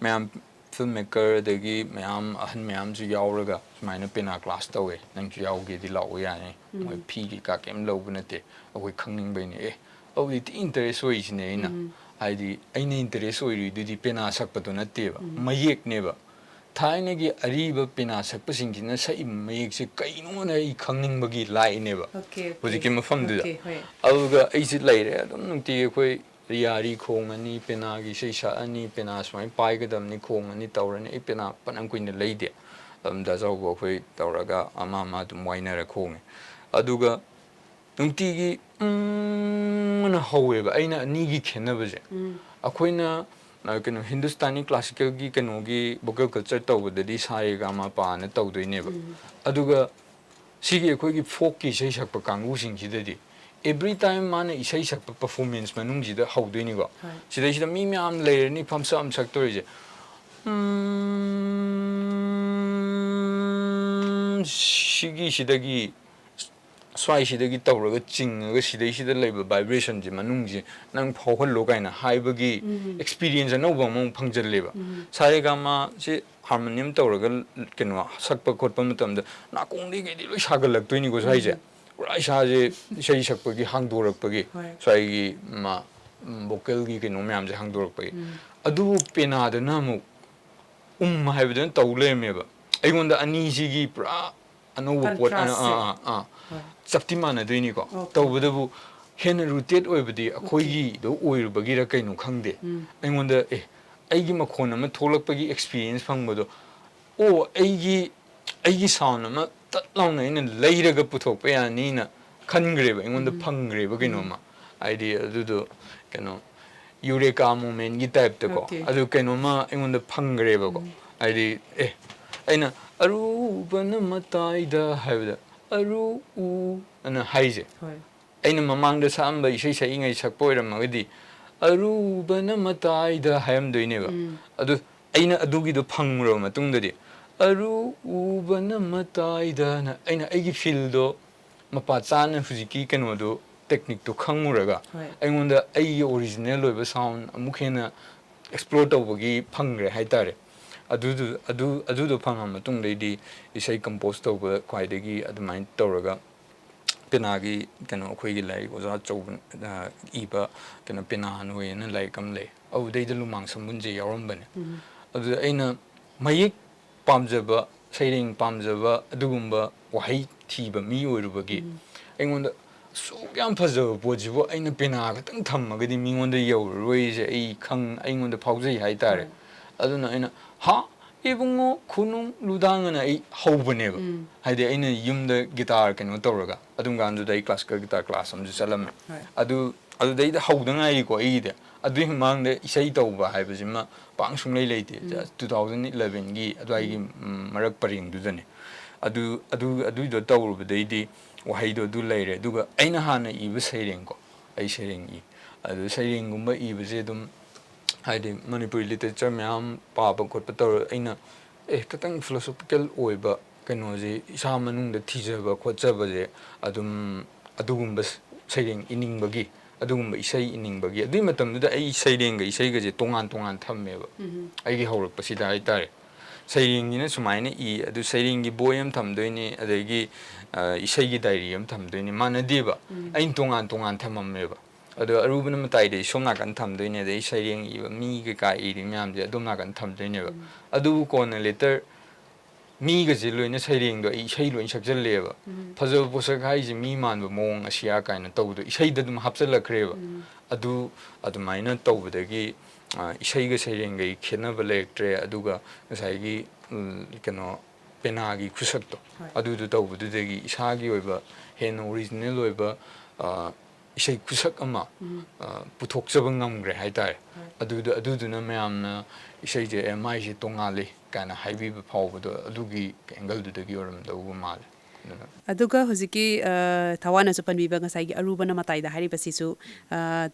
ꯃꯌꯥꯝ ꯐꯤꯜꯝ ꯃꯦꯀꯔ ꯑꯗꯒꯤ ꯃꯌꯥꯝ ꯑꯍꯟ ꯃꯌꯥꯝꯁꯨ ꯌꯥꯎꯔꯒ ꯁꯨꯃꯥꯏꯅ ꯄꯦꯅꯥ ꯀ꯭ꯂꯥꯁ ꯇꯧꯋꯦ, ꯅꯪꯁꯨ ꯌꯥꯎꯒꯦꯗꯤ ꯂꯥꯛꯑꯣ ꯌꯥꯅꯤ, ꯃꯣꯏ ꯐꯤ ꯀꯩꯀꯥ ꯀꯩꯝ ꯂꯧꯕ ꯅꯠꯇꯦ, ꯑꯩꯈꯣꯏ ꯈꯪꯅꯤꯡꯕꯩꯅꯦ꯫ ꯑꯦ, ꯑꯗꯨꯗꯤ ꯊꯤ ꯏꯟꯇꯔꯦꯁ ꯑꯣꯏꯔꯤꯁꯤꯅꯦ ꯑꯩꯅ꯫ ꯍꯥꯏꯗꯤ ꯑꯩꯅ ꯏꯟꯇꯔꯦꯁ ꯑꯣꯏꯔꯤꯗꯨꯗꯤ ꯄꯦꯅꯥ ꯁꯛꯄꯗꯣ ꯅꯠꯇꯦꯕ, ꯃꯌꯦꯛꯅꯦꯕ꯫ ꯊꯥꯏꯅꯒꯤ ꯑꯔꯤꯕ ꯄꯦꯅꯥ ꯁꯛꯄꯁꯤꯡꯁꯤꯅ ꯁꯛꯏꯕ ꯃꯌꯦꯛꯁꯦ ꯀꯩꯅꯣꯅ ꯑꯩ ꯈꯪꯅꯤꯡꯕꯒꯤ ꯂꯥꯛꯏꯅꯦꯕ꯫ Okay, okay. ꯍꯧꯖꯤꯛꯀꯤ ꯃꯐꯝꯗꯨꯗ꯫ ꯑꯣꯀꯦ, ꯍꯣꯏ꯫ ꯑꯗꯨꯒ ꯑꯩꯁꯦ ꯂꯩꯔꯦ ꯑꯗꯨꯝ ꯅꯨꯡꯇꯤꯒꯤ ꯑꯩꯈꯣꯏ ꯔꯤꯌꯥꯔꯤ ꯈꯣꯡꯉꯅꯤ, ꯄꯦꯅꯥꯒꯤ ꯏꯁꯩ ꯁꯛꯑꯅꯤ, ꯄꯦꯅꯥ ꯁꯨꯃꯥꯏꯅ ꯄꯥꯏꯒꯗꯕꯅꯤ, ꯈꯣꯡꯉꯅꯤ, ꯇꯧꯔꯅꯤ꯫ ꯑꯩ ꯄꯦꯅꯥ ꯐꯅꯌꯥꯝ ꯀꯨꯏꯅ ꯂꯩꯗꯦ꯫ ꯑꯗꯨꯝ ꯗꯥ ꯆꯥꯎꯕ ꯑꯩꯈꯣꯏ ꯇꯧꯔꯒ ꯑꯃ ꯑꯃ ꯑꯗꯨꯝ ꯋꯥꯏꯅꯔ ꯈꯣꯡꯉꯦ꯫ ꯑꯗꯨꯒ ꯅꯨꯡꯇꯤꯒꯤ "ꯎꯝ" ꯑꯅ ꯍꯧꯋꯦꯕ꯫ ꯑꯩꯅ ꯑꯅꯤꯒꯤ ꯈꯦꯠꯅꯕꯁꯦ, ꯑꯩꯈꯣꯏꯅ ꯑ, ꯀꯩꯅꯣ, ꯍꯤꯟꯗꯨꯁꯇꯥꯅꯤ ꯀ꯭ꯂꯥꯁꯤꯀꯦꯜꯒꯤ ꯀꯩꯅꯣꯒꯤ ꯚꯣꯀꯦꯜ ꯀꯜꯆꯔ ꯇꯧꯕꯗꯗꯤ ꯁꯥ ꯔꯦ ꯒꯥ ꯃꯥ ꯄꯥꯅ ꯇꯧꯗꯣꯏꯅꯦꯕ꯫ ꯑꯗꯨꯒ ꯁꯤꯒꯤ ꯑꯩꯈꯣꯏꯒꯤ ꯐꯣꯛꯀꯤ ꯏꯁꯩ ꯁꯛꯄ ꯀꯥꯡꯕꯨꯁꯤꯡꯁꯤꯗꯗꯤ ꯑꯦꯕ꯭ꯔꯤ ꯇꯥꯏꯝ ꯃꯥꯅ ꯏꯁꯩ ꯁꯛꯄ ꯄꯔꯐꯣꯔꯃꯦꯟꯁ ꯃꯅꯨꯡꯁꯤꯗ ꯍꯧꯗꯣꯏꯅꯤꯀꯣ꯫ ꯍꯣꯏ꯫ ꯁꯤꯗꯩꯁꯤꯗ ꯃꯤ ꯃꯌꯥꯝ ꯂꯩꯔꯅꯤ, ꯐꯝꯁꯛ ꯑꯃ ꯁꯛꯇꯣꯔꯤꯁꯦ꯫ "ꯎꯝ", ꯁꯤꯒꯤꯁꯤꯗꯒꯤ, ꯁ꯭ꯋꯥꯏꯁꯤꯗꯒꯤ ꯇꯧꯔꯒ ꯆꯤꯡꯉꯒ ꯁꯤꯗꯩꯁꯤꯗ ꯂꯩꯕ ꯚꯥꯏꯕ꯭ꯔꯦꯁꯟꯁꯦ ꯃꯅꯨꯡꯁꯦ ꯅꯪ ꯐꯥꯎꯍꯜꯂꯣ ꯀꯥꯏꯅ ꯍꯥꯏꯕꯒꯤ ꯑꯦꯛꯁꯄꯤꯔꯤꯌꯦꯟꯁ ꯑꯅꯧꯕ ꯑꯃꯃꯨꯛ ꯐꯪꯖꯜꯂꯦꯕ꯫ ꯁꯥ ꯔꯦ ꯒꯥ ꯃꯥꯁꯦ ꯍꯥꯔꯃꯣꯅꯤꯌꯝ ꯇꯧꯔꯒ ꯀꯩꯅꯣ ꯁꯛꯄ ꯈꯣꯠꯄ ꯃꯇꯝꯗ ꯅꯥꯀꯣꯡꯗꯒꯤ ꯀꯩꯗꯤ ꯂꯣꯏ ꯁꯥꯒꯠꯂꯛꯇꯣꯏꯅꯤꯀꯣ ꯁ꯭ꯋꯥꯏꯁꯦ꯫ ꯄꯨꯔꯥ ꯏꯁꯥꯁꯦ ꯏꯁꯩ ꯁꯛꯄꯒꯤ ꯍꯥꯡꯗꯣꯔꯛꯄꯒꯤ, ꯍꯣꯏ꯫ ꯁ꯭ꯋꯥꯏꯒꯤ ꯃꯥ, ꯚꯣꯀꯦꯜꯒꯤ ꯀꯩꯅꯣ ꯃꯌꯥꯝꯁꯦ ꯍꯥꯡꯗꯣꯔꯛꯄꯒꯤ꯫ ꯑꯗꯨꯕꯨ ꯄꯦꯅꯥꯗꯅ ꯑꯃꯨꯛ "ꯎꯝ" ꯍꯥꯏꯕꯗꯨꯅ ꯇꯧ ꯂꯩꯔꯝꯃꯦꯕ꯫ ꯑꯩꯉꯣꯟꯗ ꯑꯅꯤꯁꯤꯒꯤ ꯄꯨꯔꯥ ꯑꯅꯧꯕ ꯄꯣꯠ, ꯑ, Contrast ꯁꯦ꯫ ꯑ, ꯑ, ꯑ, ꯍꯣꯏ꯫ ꯆꯞꯇꯤ ꯃꯥꯟꯅꯗꯣꯏꯅꯤꯀꯣ꯫ Okay꯫ ꯇꯧꯕꯗꯕꯨ ꯍꯦꯟꯅ ꯔꯨꯇꯦꯠ ꯑꯣꯏꯕꯗꯤ ꯑꯩꯈꯣꯏꯒꯤꯗꯣ ꯑꯣꯏꯔꯨꯕꯒꯤꯔ ꯀꯩꯅꯣ ꯈꯪꯗꯦ꯫ ꯑꯩꯉꯣꯟꯗ, "ꯑꯦ, ꯑꯩꯒꯤ ꯃꯈꯣꯟ ꯑꯃ ꯊꯣꯛꯂꯛꯄꯒꯤ ꯑꯦꯛꯁꯄꯤꯔꯤꯌꯦꯟꯁ ꯐꯪꯕꯗꯣ, ꯑꯣ, ꯑꯩꯒꯤ, ꯑꯩꯒꯤ ꯁꯥꯎꯟ ꯑꯃ ꯇꯠ ꯂꯥꯎꯅ ꯑꯩꯅ ꯂꯩꯔꯒ ꯄꯨꯊꯣꯛꯄ ꯌꯥꯅꯤꯅ" ꯈꯟꯈ꯭ꯔꯦꯕ, ꯑꯩꯉꯣꯟꯗ ꯐꯪꯈ꯭ꯔꯦꯕ ꯀꯩꯅꯣꯝꯃ꯫ ꯍꯥꯏꯗꯤ ꯑꯗꯨꯗꯣ ꯀꯩꯅꯣ, ꯌꯨꯔꯦꯀꯥ ꯃꯣꯃꯦꯟꯒꯤ ꯇꯥꯏꯞꯇꯀꯣ꯫ Okay꯫ ꯑꯗꯨ ꯀꯩꯅꯣꯝꯃ ꯑꯩꯉꯣꯟꯗ ꯐꯪꯈ꯭ꯔꯦꯕꯀꯣ꯫ ꯍꯥꯏꯗꯤ, ꯑꯦ, ꯑꯩꯅ "ꯑꯔꯨꯕꯅ ꯃꯇꯥꯏꯗ" ꯍꯥꯏꯕꯗ "ꯑꯔꯨ ꯎ" ꯑꯅ ꯍꯥꯏꯁꯦ꯫ ꯍꯣꯏ꯫ ꯑꯩꯅ ꯃꯃꯥꯡꯗ ꯁꯛꯑꯝꯕ ꯏꯁꯩ ꯁꯛꯏꯉꯩ ꯁꯛꯄ ꯑꯣꯏꯔꯝꯃꯒꯗꯤ "ꯑꯔꯨꯕꯅ ꯃꯇꯥꯏꯗ" ꯍꯥꯏꯔꯝꯗꯣꯏꯅꯦꯕ꯫ ꯑꯗꯨ ꯑꯩꯅ ꯑꯗꯨꯒꯤꯗꯣ ꯐꯪꯉꯨꯔꯕ ꯃꯇꯨꯡꯗꯗꯤ "ꯑꯔꯨ ꯎꯕꯅ ꯃꯇꯥꯏꯗꯅ" ꯑꯩꯅ ꯑꯩꯒꯤ ꯐꯤꯜꯗꯣ ꯃꯄꯥ ꯆꯥꯅ ꯍꯧꯖꯤꯛꯀꯤ ꯀꯩꯅꯣꯗꯣ, ꯇꯦꯛꯅꯤꯛꯇꯣ ꯈꯪꯉꯨꯔꯒ ꯍꯣꯏ꯫ ꯑꯩꯉꯣꯟꯗ ꯑꯩꯒꯤ ꯑꯣꯔꯤꯖꯤꯅꯦꯜ ꯑꯣꯏꯕ ꯁꯥꯎꯟ ꯑꯃꯨꯛ ꯍꯦꯟꯅ ꯑꯦꯛꯁꯄ꯭ꯂꯣꯔ ꯇꯧꯕꯒꯤ ꯐꯪꯈ꯭ꯔꯦ ꯍꯥꯏꯇꯥꯔꯦ꯫ ꯑꯗꯨꯗꯨ ꯑꯗꯨ ꯑꯗꯨꯗꯣ ꯐꯪꯉ ꯃꯇꯨꯡꯗꯩꯗꯤ ꯏꯁꯩ ꯀꯝꯄꯣꯁ ꯇꯧꯕ ꯈ꯭ꯋꯥꯏꯗꯒꯤ ꯑꯗꯨꯃꯥꯏꯅ ꯇꯧꯔꯒ ꯄꯦꯅꯥꯒꯤ ꯀꯩꯅꯣ ꯑꯩꯈꯣꯏꯒꯤ ꯂꯥꯏꯔꯤꯛ ꯑꯣꯖꯥ ꯑꯆꯧꯕ ꯏꯕ ꯀꯩꯅꯣ ꯄꯦꯅꯥ ꯍꯅꯣꯏ ꯍꯥꯏꯅ ꯂꯥꯏꯔꯤꯛ ꯑꯃ ꯂꯩ꯫ ꯑꯗꯨꯗꯩꯗ ꯂꯨꯃꯥꯡ ꯁꯝꯕꯨꯟꯁꯦ ꯌꯥꯎꯔꯝꯕꯅꯦ꯫ ꯑꯗꯨꯗ ꯑꯩꯅ ꯃꯌꯦꯛ ꯄꯥꯝꯖꯕ, ꯁꯩꯔꯦꯡ ꯄꯥꯝꯖꯕ ꯑꯗꯨꯒꯨꯝꯕ ꯋꯥꯍꯩ ꯊꯤꯕ ꯃꯤ ꯑꯣꯏꯔꯨꯕꯒꯤ ꯑꯩꯉꯣꯟꯗ ꯑꯁꯨꯛ ꯌꯥꯝ ꯐꯖꯕ ꯄꯣꯠꯁꯤꯕꯨ ꯑꯩꯅ ꯄꯦꯅꯥ ꯈꯛꯇꯪ ꯊꯝꯃꯒꯗꯤ ꯃꯤꯉꯣꯟꯗ ꯌꯧꯔꯔꯣꯏꯁꯦ ꯑꯩ ꯈꯪ ꯑꯩꯉꯣꯟꯗ ꯐꯥꯎꯖꯩ ꯍꯥꯏꯇꯥꯔꯦ꯫ ꯑꯗꯨꯅ ꯑꯩꯅ "ꯍꯥ, ꯏꯕꯨꯡꯉꯣ, ꯈꯨꯅꯨꯡ ꯂꯨꯗꯥꯡ" ꯑꯅ ꯑꯩ ꯍꯧꯕꯅꯦꯕ꯫ ꯍꯥꯏꯗꯤ ꯑꯩꯅ ꯌꯨꯝꯗ ꯒꯤꯇꯥꯔ ꯀꯩꯅꯣ ꯇꯧꯔꯒ, ꯑꯗꯨꯝ ꯀꯥꯟꯗꯨꯗ ꯑꯩ ꯀ꯭ꯂꯥꯁꯤꯀꯦꯜ ꯒꯤꯇꯥꯔ ꯀ꯭ꯂꯥꯁ ꯑꯃꯁꯨ ꯆꯠꯂꯝꯃꯦ꯫ ꯑꯗꯨ ꯑꯗꯨꯗꯩꯗ ꯍꯧꯗ ꯉꯥꯏꯔꯤꯀꯣ ꯑꯩꯒꯤꯗꯤ꯫ ꯑꯗꯨꯒꯤ ꯃꯃꯥꯡꯗ ꯏꯁꯩ ꯇꯧꯕ ꯍꯥꯏꯕꯁꯤꯃ ꯄꯥꯡ ꯁꯨꯡꯂꯩ ꯂꯩꯇꯦ꯫ ꯇꯨ ꯊꯥꯎꯖꯟ ꯏꯂꯚꯦꯟꯒꯤ ꯑꯗꯨꯋꯥꯏꯒꯤ, ꯎꯝ, ꯃꯔꯛ ꯄꯔꯦꯡꯗꯨꯗꯅꯦ꯫ ꯑꯗꯨ ꯑꯗꯨ ꯑꯗꯨꯏꯗꯣ ꯇꯧꯔꯨꯕꯗꯩꯗꯤ ꯋꯥꯍꯩꯗꯣ ꯑꯗꯨ ꯂꯩꯔꯦ꯫ ꯑꯗꯨꯒ ꯑꯩꯅ ꯍꯥꯟꯅ ꯏꯕ ꯁꯩꯔꯦꯡꯀꯣ, ꯑꯩ ꯁꯩꯔꯦꯡ ꯏ꯫ ꯑꯗꯨ ꯁꯩꯔꯦꯡꯒꯨꯝꯕ ꯏꯕꯁꯦ ꯑꯗꯨꯝ, ꯍꯥꯏꯗꯤ, ꯃꯅꯤꯄꯨꯔꯤ ꯂꯤꯇꯔꯦꯆꯔ ꯃꯌꯥꯝ ꯄꯥꯕ ꯈꯣꯠꯄ ꯇꯧꯔ ꯑꯩꯅ, ꯑꯦ, ꯈꯤꯇꯪ ꯐꯤꯂꯣꯁꯣꯐꯤꯀꯦꯜ ꯑꯣꯏꯕ ꯀꯩꯅꯣꯁꯦ ꯏꯁꯥ ꯃꯅꯨꯡꯗ ꯊꯤꯖꯕ ꯈꯣꯠꯆꯕꯁꯦ ꯑꯗꯨꯝ ꯑꯗꯨꯒꯨꯝꯕ ꯁꯩꯔꯦꯡ ꯏꯅꯤꯡꯕꯒꯤ, ꯑꯗꯨꯒꯨꯝꯕ ꯏꯁꯩ ꯏꯅꯤꯡꯕꯒꯤ꯫ ꯑꯗꯨꯒꯤ ꯃꯇꯝꯗꯨꯗ ꯑꯩ ꯁꯩꯔꯦꯡꯒ ꯏꯁꯩꯒꯁꯦ ꯇꯣꯉꯥꯟ ꯇꯣꯉꯥꯟ ꯊꯝꯃꯦꯕ꯫ ꯑꯩꯒꯤ ꯍꯧꯔꯛꯄꯁꯤꯗ ꯍꯥꯏꯇꯥꯔꯦ꯫ ꯁꯩꯔꯦꯡꯁꯤꯅ ꯁꯨꯃꯥꯏꯅ ꯏ, ꯑꯗꯨ ꯁꯩꯔꯦꯡꯒꯤ ꯕꯣꯏ ꯑꯃ ꯊꯝꯗꯣꯏꯅꯤ, ꯑꯗꯒꯤ, ꯑ, ꯏꯁꯩꯒꯤ ꯗꯥꯏꯔꯤ ꯑꯃ ꯊꯝꯗꯣꯏꯅꯤ꯫ ꯃꯥꯟꯅꯗꯦꯕ꯫ ꯑꯩꯅ ꯇꯣꯉꯥꯟ ꯇꯣꯉꯥꯟ ꯊꯝꯃꯝꯃꯦꯕ꯫ ꯑꯗꯣ ꯑꯔꯨꯕꯅ ꯃꯇꯥꯏꯗ ꯁꯣꯝ ꯅꯥꯀꯟ ꯊꯝꯗꯣꯏꯅꯦ, ꯑꯗꯩ ꯁꯩꯔꯦꯡ ꯏꯕ ꯃꯤ ꯀꯩꯀꯥ ꯏꯔꯤ ꯃꯌꯥꯝꯁꯦ ꯑꯗꯣꯝ ꯅꯥꯀꯟ ꯊꯝꯗꯣꯏꯅꯦꯕ꯫ ꯑꯗꯨꯕꯨ ꯀꯣꯟꯅ ꯂꯦꯇꯔ ꯃꯤꯒꯁꯦ ꯂꯣꯏꯅ ꯁꯩꯔꯦꯡꯗꯣ ꯑꯩ ꯏꯁꯩ ꯂꯣꯏ ꯁꯛꯆꯜꯂꯦꯕ꯫ ꯐꯖꯕ ꯄꯣꯠꯁꯛ ꯍꯥꯏꯁꯦ ꯃꯤ ꯃꯥꯟꯕ ꯃꯑꯣꯡ ꯑꯁꯤꯌꯥ ꯀꯥꯏꯅ ꯇꯧꯕꯗꯣ ꯏꯁꯩꯗ ꯑꯗꯨꯝ ꯍꯥꯞꯆꯜꯂꯛꯈ꯭ꯔꯦꯕ꯫ ꯑꯗꯨ ꯑꯗꯨꯃꯥꯏꯅ ꯇꯧꯕꯗꯒꯤ, ꯑ, ꯏꯁꯩꯒ ꯁꯩꯔꯦꯡꯒꯩ ꯈꯦꯠꯅꯕ ꯂꯩꯔꯛꯇ꯭ꯔꯦ꯫ ꯑꯗꯨꯒ ꯉꯁꯥꯏꯒꯤ, ꯎꯝ, ꯀꯩꯅꯣ, ꯄꯦꯅꯥꯒꯤ ꯈꯨꯁꯛꯇꯣ, ꯍꯣꯏ꯫ ꯑꯗꯨꯗꯣ ꯇꯧꯕꯗꯨꯗꯒꯤ ꯏꯁꯥꯒꯤ ꯑꯣꯏꯕ ꯍꯦꯟꯅ ꯑꯣꯔꯤꯖꯤꯅꯦꯜ ꯑꯣꯏꯕ, ꯑ, ꯏꯁꯩ ꯈꯨꯁꯛ ꯑꯃ, ꯎꯝ꯫ ꯑ, ꯄꯨꯊꯣꯛꯆꯕ ꯉꯝꯈ꯭ꯔꯦ ꯍꯥꯏꯇꯥꯔꯦ꯫ ꯍꯣꯏ꯫ ꯑꯗꯨꯗ, ꯑꯗꯨꯗꯨꯅ ꯃꯌꯥꯝꯅ ꯏꯁꯩꯁꯦ, "ꯑꯦ, ꯃꯥꯏꯁꯦ ꯇꯣꯡꯉꯥꯜꯂꯤ" ꯀꯥꯏꯅ ꯍꯥꯏꯕꯤꯕ ꯐꯥꯎꯕꯗꯣ ꯑꯗꯨꯒꯤ ꯑꯦꯡꯒꯜꯗꯨꯗꯒꯤ ꯑꯣꯏꯔꯝꯗꯧꯕ ꯃꯥꯜꯂꯦ꯫ ꯑꯗꯨꯅ ꯑꯗꯨꯒ ꯍꯧꯖꯤꯛꯀꯤ, ꯑ, ꯊꯋꯥꯅꯁꯨ ꯄꯟꯕꯤꯕ ꯉꯁꯥꯏꯒꯤ ꯑꯔꯨꯕꯅ ꯃꯇꯥꯏꯗ ꯍꯥꯏꯔꯤꯕꯁꯤꯁꯨ, ꯑ,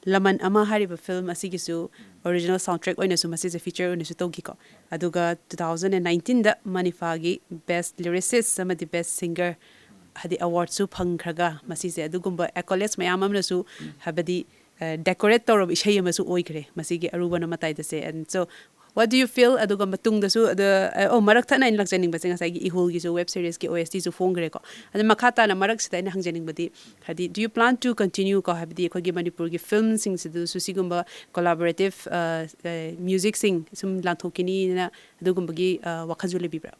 ꯂꯃꯟ ꯑꯃ ꯍꯥꯏꯔꯤꯕ ꯐꯤꯂꯝ ꯑꯁꯤꯒꯤꯁꯨ ꯑꯣꯔꯤꯖꯤꯅꯦꯜ ꯁꯥꯎꯟ ꯇ꯭ꯔꯦꯛ ꯑꯣꯏꯅꯁꯨ ꯃꯁꯤꯁꯦ ꯐꯤꯆꯔ ꯑꯣꯏꯅꯁꯨ ꯇꯧꯈꯤꯀꯣ꯫ ꯑꯗꯨꯒ ꯇꯨ ꯊꯥꯎꯖꯟ ꯑꯦꯟ ꯅꯥꯏꯟꯇꯤꯟꯗ ꯃꯅꯤꯐꯥꯒꯤ ꯕꯦꯁ ꯂꯤꯔꯤꯁꯤꯁ ꯑꯃꯗꯤ ꯕꯦꯁ ꯁꯤꯡꯒꯔ ꯍꯥꯏꯗꯤ ꯑꯦꯋꯥꯔꯗꯁꯨ ꯐꯪꯈ꯭ꯔꯒ ꯃꯁꯤꯁꯦ ꯑꯗꯨꯒꯨꯝꯕ ꯑꯦꯀꯣꯂꯦꯖ ꯃꯌꯥꯝ ꯑꯃꯅꯁꯨ ꯍꯥꯏꯕꯗꯤ, ꯑ, ꯗꯦꯀꯣꯔꯦꯠ ꯇꯧꯔꯕ ꯏꯁꯩ ꯑꯃꯁꯨ ꯑꯣꯏꯈ꯭ꯔꯦ ꯃꯁꯤꯒꯤ ꯑꯔꯨꯕꯅ ꯃꯇꯥꯏꯗꯁꯦ꯫ And so, What do you feel? ꯑꯗꯨꯒ ꯃꯇꯨꯡꯗꯁꯨ ꯑꯗ ꯑꯣ ꯃꯔꯛ ꯊꯠꯅ ꯑꯩꯅ ꯂꯥꯛꯆꯅꯤꯡꯕꯁꯦ ꯉꯁꯥꯏꯒꯤ ꯏꯍꯨꯜꯒꯤꯁꯨ ꯋꯦꯕ ꯁꯤꯔꯤꯁꯀꯤ ꯑꯣ ꯑꯦꯁ ꯇꯤꯁꯨ ꯐꯣꯡꯈ꯭ꯔꯦꯀꯣ꯫ ꯑꯗ ꯃꯈꯥ ꯇꯥꯅ ꯃꯔꯛꯁꯤꯗ ꯑꯩꯅ ꯍꯪꯖꯅꯤꯡꯕꯗꯤ ꯍꯥꯏꯗꯤ do you plan to continue ꯀꯣ ꯍꯥꯏꯕꯗꯤ ꯑꯩꯈꯣꯏꯒꯤ ꯃꯅꯤꯄꯨꯔꯒꯤ ꯐꯤꯂꯝꯁꯤꯡꯁꯤꯗꯁꯨ ꯁꯤꯒꯨꯝꯕ ꯀꯣꯂꯥꯕꯣꯔꯦꯇꯤꯞ ꯃ꯭ꯌꯨꯖꯤꯛꯁꯤꯡ ꯁꯨꯝ ꯂꯥꯟꯊꯣꯛꯈꯤꯅꯤꯅ ꯑꯗꯨꯒꯨꯝꯕꯒꯤ ꯋꯥꯈꯜꯁꯨ ꯂꯩꯕꯤꯕ꯭ꯔꯥ?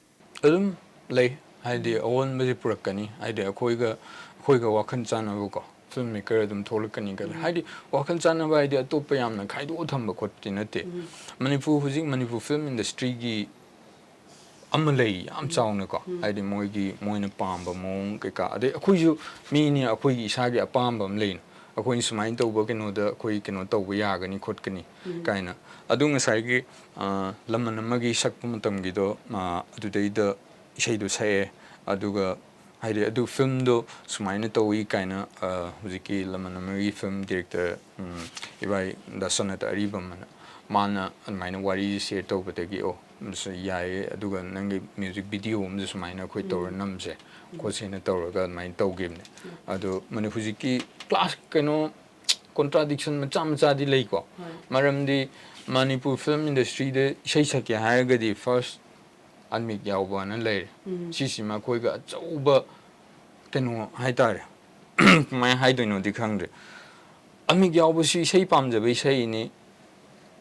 ꯑꯗꯨꯝ ꯂꯩ꯫ ꯍꯥꯏꯗꯤ ꯑꯑꯣꯟꯕꯁꯦ ꯄꯨꯔꯛꯀꯅꯤ꯫ ꯍꯥꯏꯗꯤ ꯑꯩꯈꯣꯏꯒ ꯑꯩꯈꯣꯏꯒ ꯋꯥꯈꯜ ꯆꯥꯟꯅꯕꯀꯣ ꯐꯤꯜꯝ ꯃꯦꯀꯔ ꯑꯗꯨꯝ ꯊꯣꯛꯂꯛꯀꯅꯤ ꯈꯜꯂꯦ꯫ ꯍꯥꯏꯗꯤ ꯋꯥꯈꯜ ꯆꯥꯟꯅꯕ ꯍꯥꯏꯗꯤ ꯑꯇꯣꯞꯄ ꯌꯥꯝꯅ ꯈꯥꯏꯗꯣꯛꯑ ꯊꯝꯕ ꯈꯣꯠꯄꯗꯤ ꯅꯠꯇꯦ꯫ ꯃꯅꯤꯄꯨꯔ ꯍꯧꯖꯤꯛ ꯃꯅꯤꯄꯨꯔ ꯐꯤꯜꯝ ꯏꯟꯗꯁꯇ꯭ꯔꯤꯒꯤ ꯑꯃ ꯂꯩ ꯌꯥꯝ ꯆꯥꯎꯅꯀꯣ꯫ ꯍꯥꯏꯗꯤ ꯃꯣꯏꯒꯤ ꯃꯣꯏꯅ ꯄꯥꯝꯕ ꯃꯑꯣꯡ ꯀꯩꯀꯥ, ꯑꯗꯩ ꯑꯩꯈꯣꯏꯁꯨ ꯃꯤꯅꯤ, ꯑꯩꯈꯣꯏꯒꯤ ꯏꯁꯥꯒꯤ ꯑꯄꯥꯝꯕ ꯑꯃ ꯂꯩꯅ꯫ ꯑꯩꯈꯣꯏꯅ ꯁꯨꯃꯥꯏꯅ ꯇꯧꯕ ꯀꯩꯅꯣꯗ ꯑꯩꯈꯣꯏ ꯀꯩꯅꯣ ꯇꯧꯕ ꯌꯥꯒꯅꯤ ꯈꯣꯠꯀꯅꯤ ꯀꯥꯏꯅ꯫ ꯑꯗꯨ ꯉꯁꯥꯏꯒꯤ ꯑ, ꯂꯃꯟ ꯑꯃꯒꯤ ꯁꯛꯄ ꯃꯇꯝꯒꯤꯗꯣ, ꯑ, ꯑꯗꯨꯗꯩꯗ ꯏꯁꯩꯗꯣ ꯁꯛꯑꯦ꯫ ꯑꯗꯨꯒ ꯍꯥꯏꯗꯤ ꯑꯗꯨ ꯐꯤꯂꯝꯗꯣ ꯁꯨꯃꯥꯏꯅ ꯇꯧꯏ ꯀꯥꯏꯅ, ꯑ, ꯍꯧꯖꯤꯛꯀꯤ ꯂꯃꯟ ꯑꯃꯒꯤ ꯐꯤꯂꯝ ꯗꯤꯔꯦꯛꯇꯔ, ꯎꯝ, ꯏꯕꯥꯏ ꯗꯥ ꯁꯅꯠ ꯑꯔꯤꯕꯝ ꯑꯅ ꯃꯥꯅ ꯑꯗꯨꯃꯥꯏꯅ ꯋꯥꯔꯤꯁꯦ ꯁꯤꯌꯔ ꯇꯧꯕꯗꯒꯤ, "ꯑꯣ, ꯑꯗꯨꯁꯨ ꯌꯥꯏꯌꯦ, ꯑꯗꯨꯒ ꯅꯪꯒꯤ ꯃ꯭ꯌꯨꯖꯤꯛ ꯚꯤꯗꯤꯑꯣ ꯑꯃꯁꯨ ꯁꯨꯃꯥꯏꯅ ꯑꯩꯈꯣꯏ ꯇꯧꯔ ꯅꯝꯁꯦ ꯈꯣꯠꯁꯦꯅ" ꯇꯧꯔꯒ ꯑꯗꯨꯃꯥꯏꯅ ꯇꯧꯈꯤꯕꯅꯦ꯫ ꯑꯗꯣ ꯃꯅꯤ ꯍꯧꯖꯤꯛꯀꯤ ꯀ꯭ꯂꯥꯁ ꯀꯩꯅꯣ ꯀꯣꯟꯇ꯭ꯔꯥꯗꯤꯛꯁꯟ ꯃꯆꯥ ꯃꯆꯥꯗꯤ ꯂꯩꯀꯣ꯫ ꯃꯔꯝꯗꯤ ꯃꯅꯤꯄꯨꯔ ꯐꯤꯂꯝ ꯏꯟꯗꯁꯇ꯭ꯔꯤꯗ ꯏꯁꯩ ꯁꯛꯀꯦ ꯍꯥꯏꯔꯒꯗꯤ ꯐꯥꯔꯁ ꯑꯟꯃꯤꯛ ꯌꯥꯎꯕꯅ ꯂꯩꯔꯦ꯫ ꯁꯤꯁꯤꯃ ꯑꯩꯈꯣꯏꯒ ꯑꯆꯧꯕ ꯀꯩꯅꯣ ꯍꯥꯏꯇꯥꯔꯦ꯫ ꯀꯃꯥꯏꯅ ꯍꯥꯏꯗꯣꯏꯅꯣꯗꯤ ꯈꯪꯗ꯭ꯔꯦ꯫ ꯑꯃꯤꯛ ꯌꯥꯎꯕꯁꯤ ꯏꯁꯩ ꯄꯥꯝꯖꯕ ꯏꯁꯩꯅꯤ꯫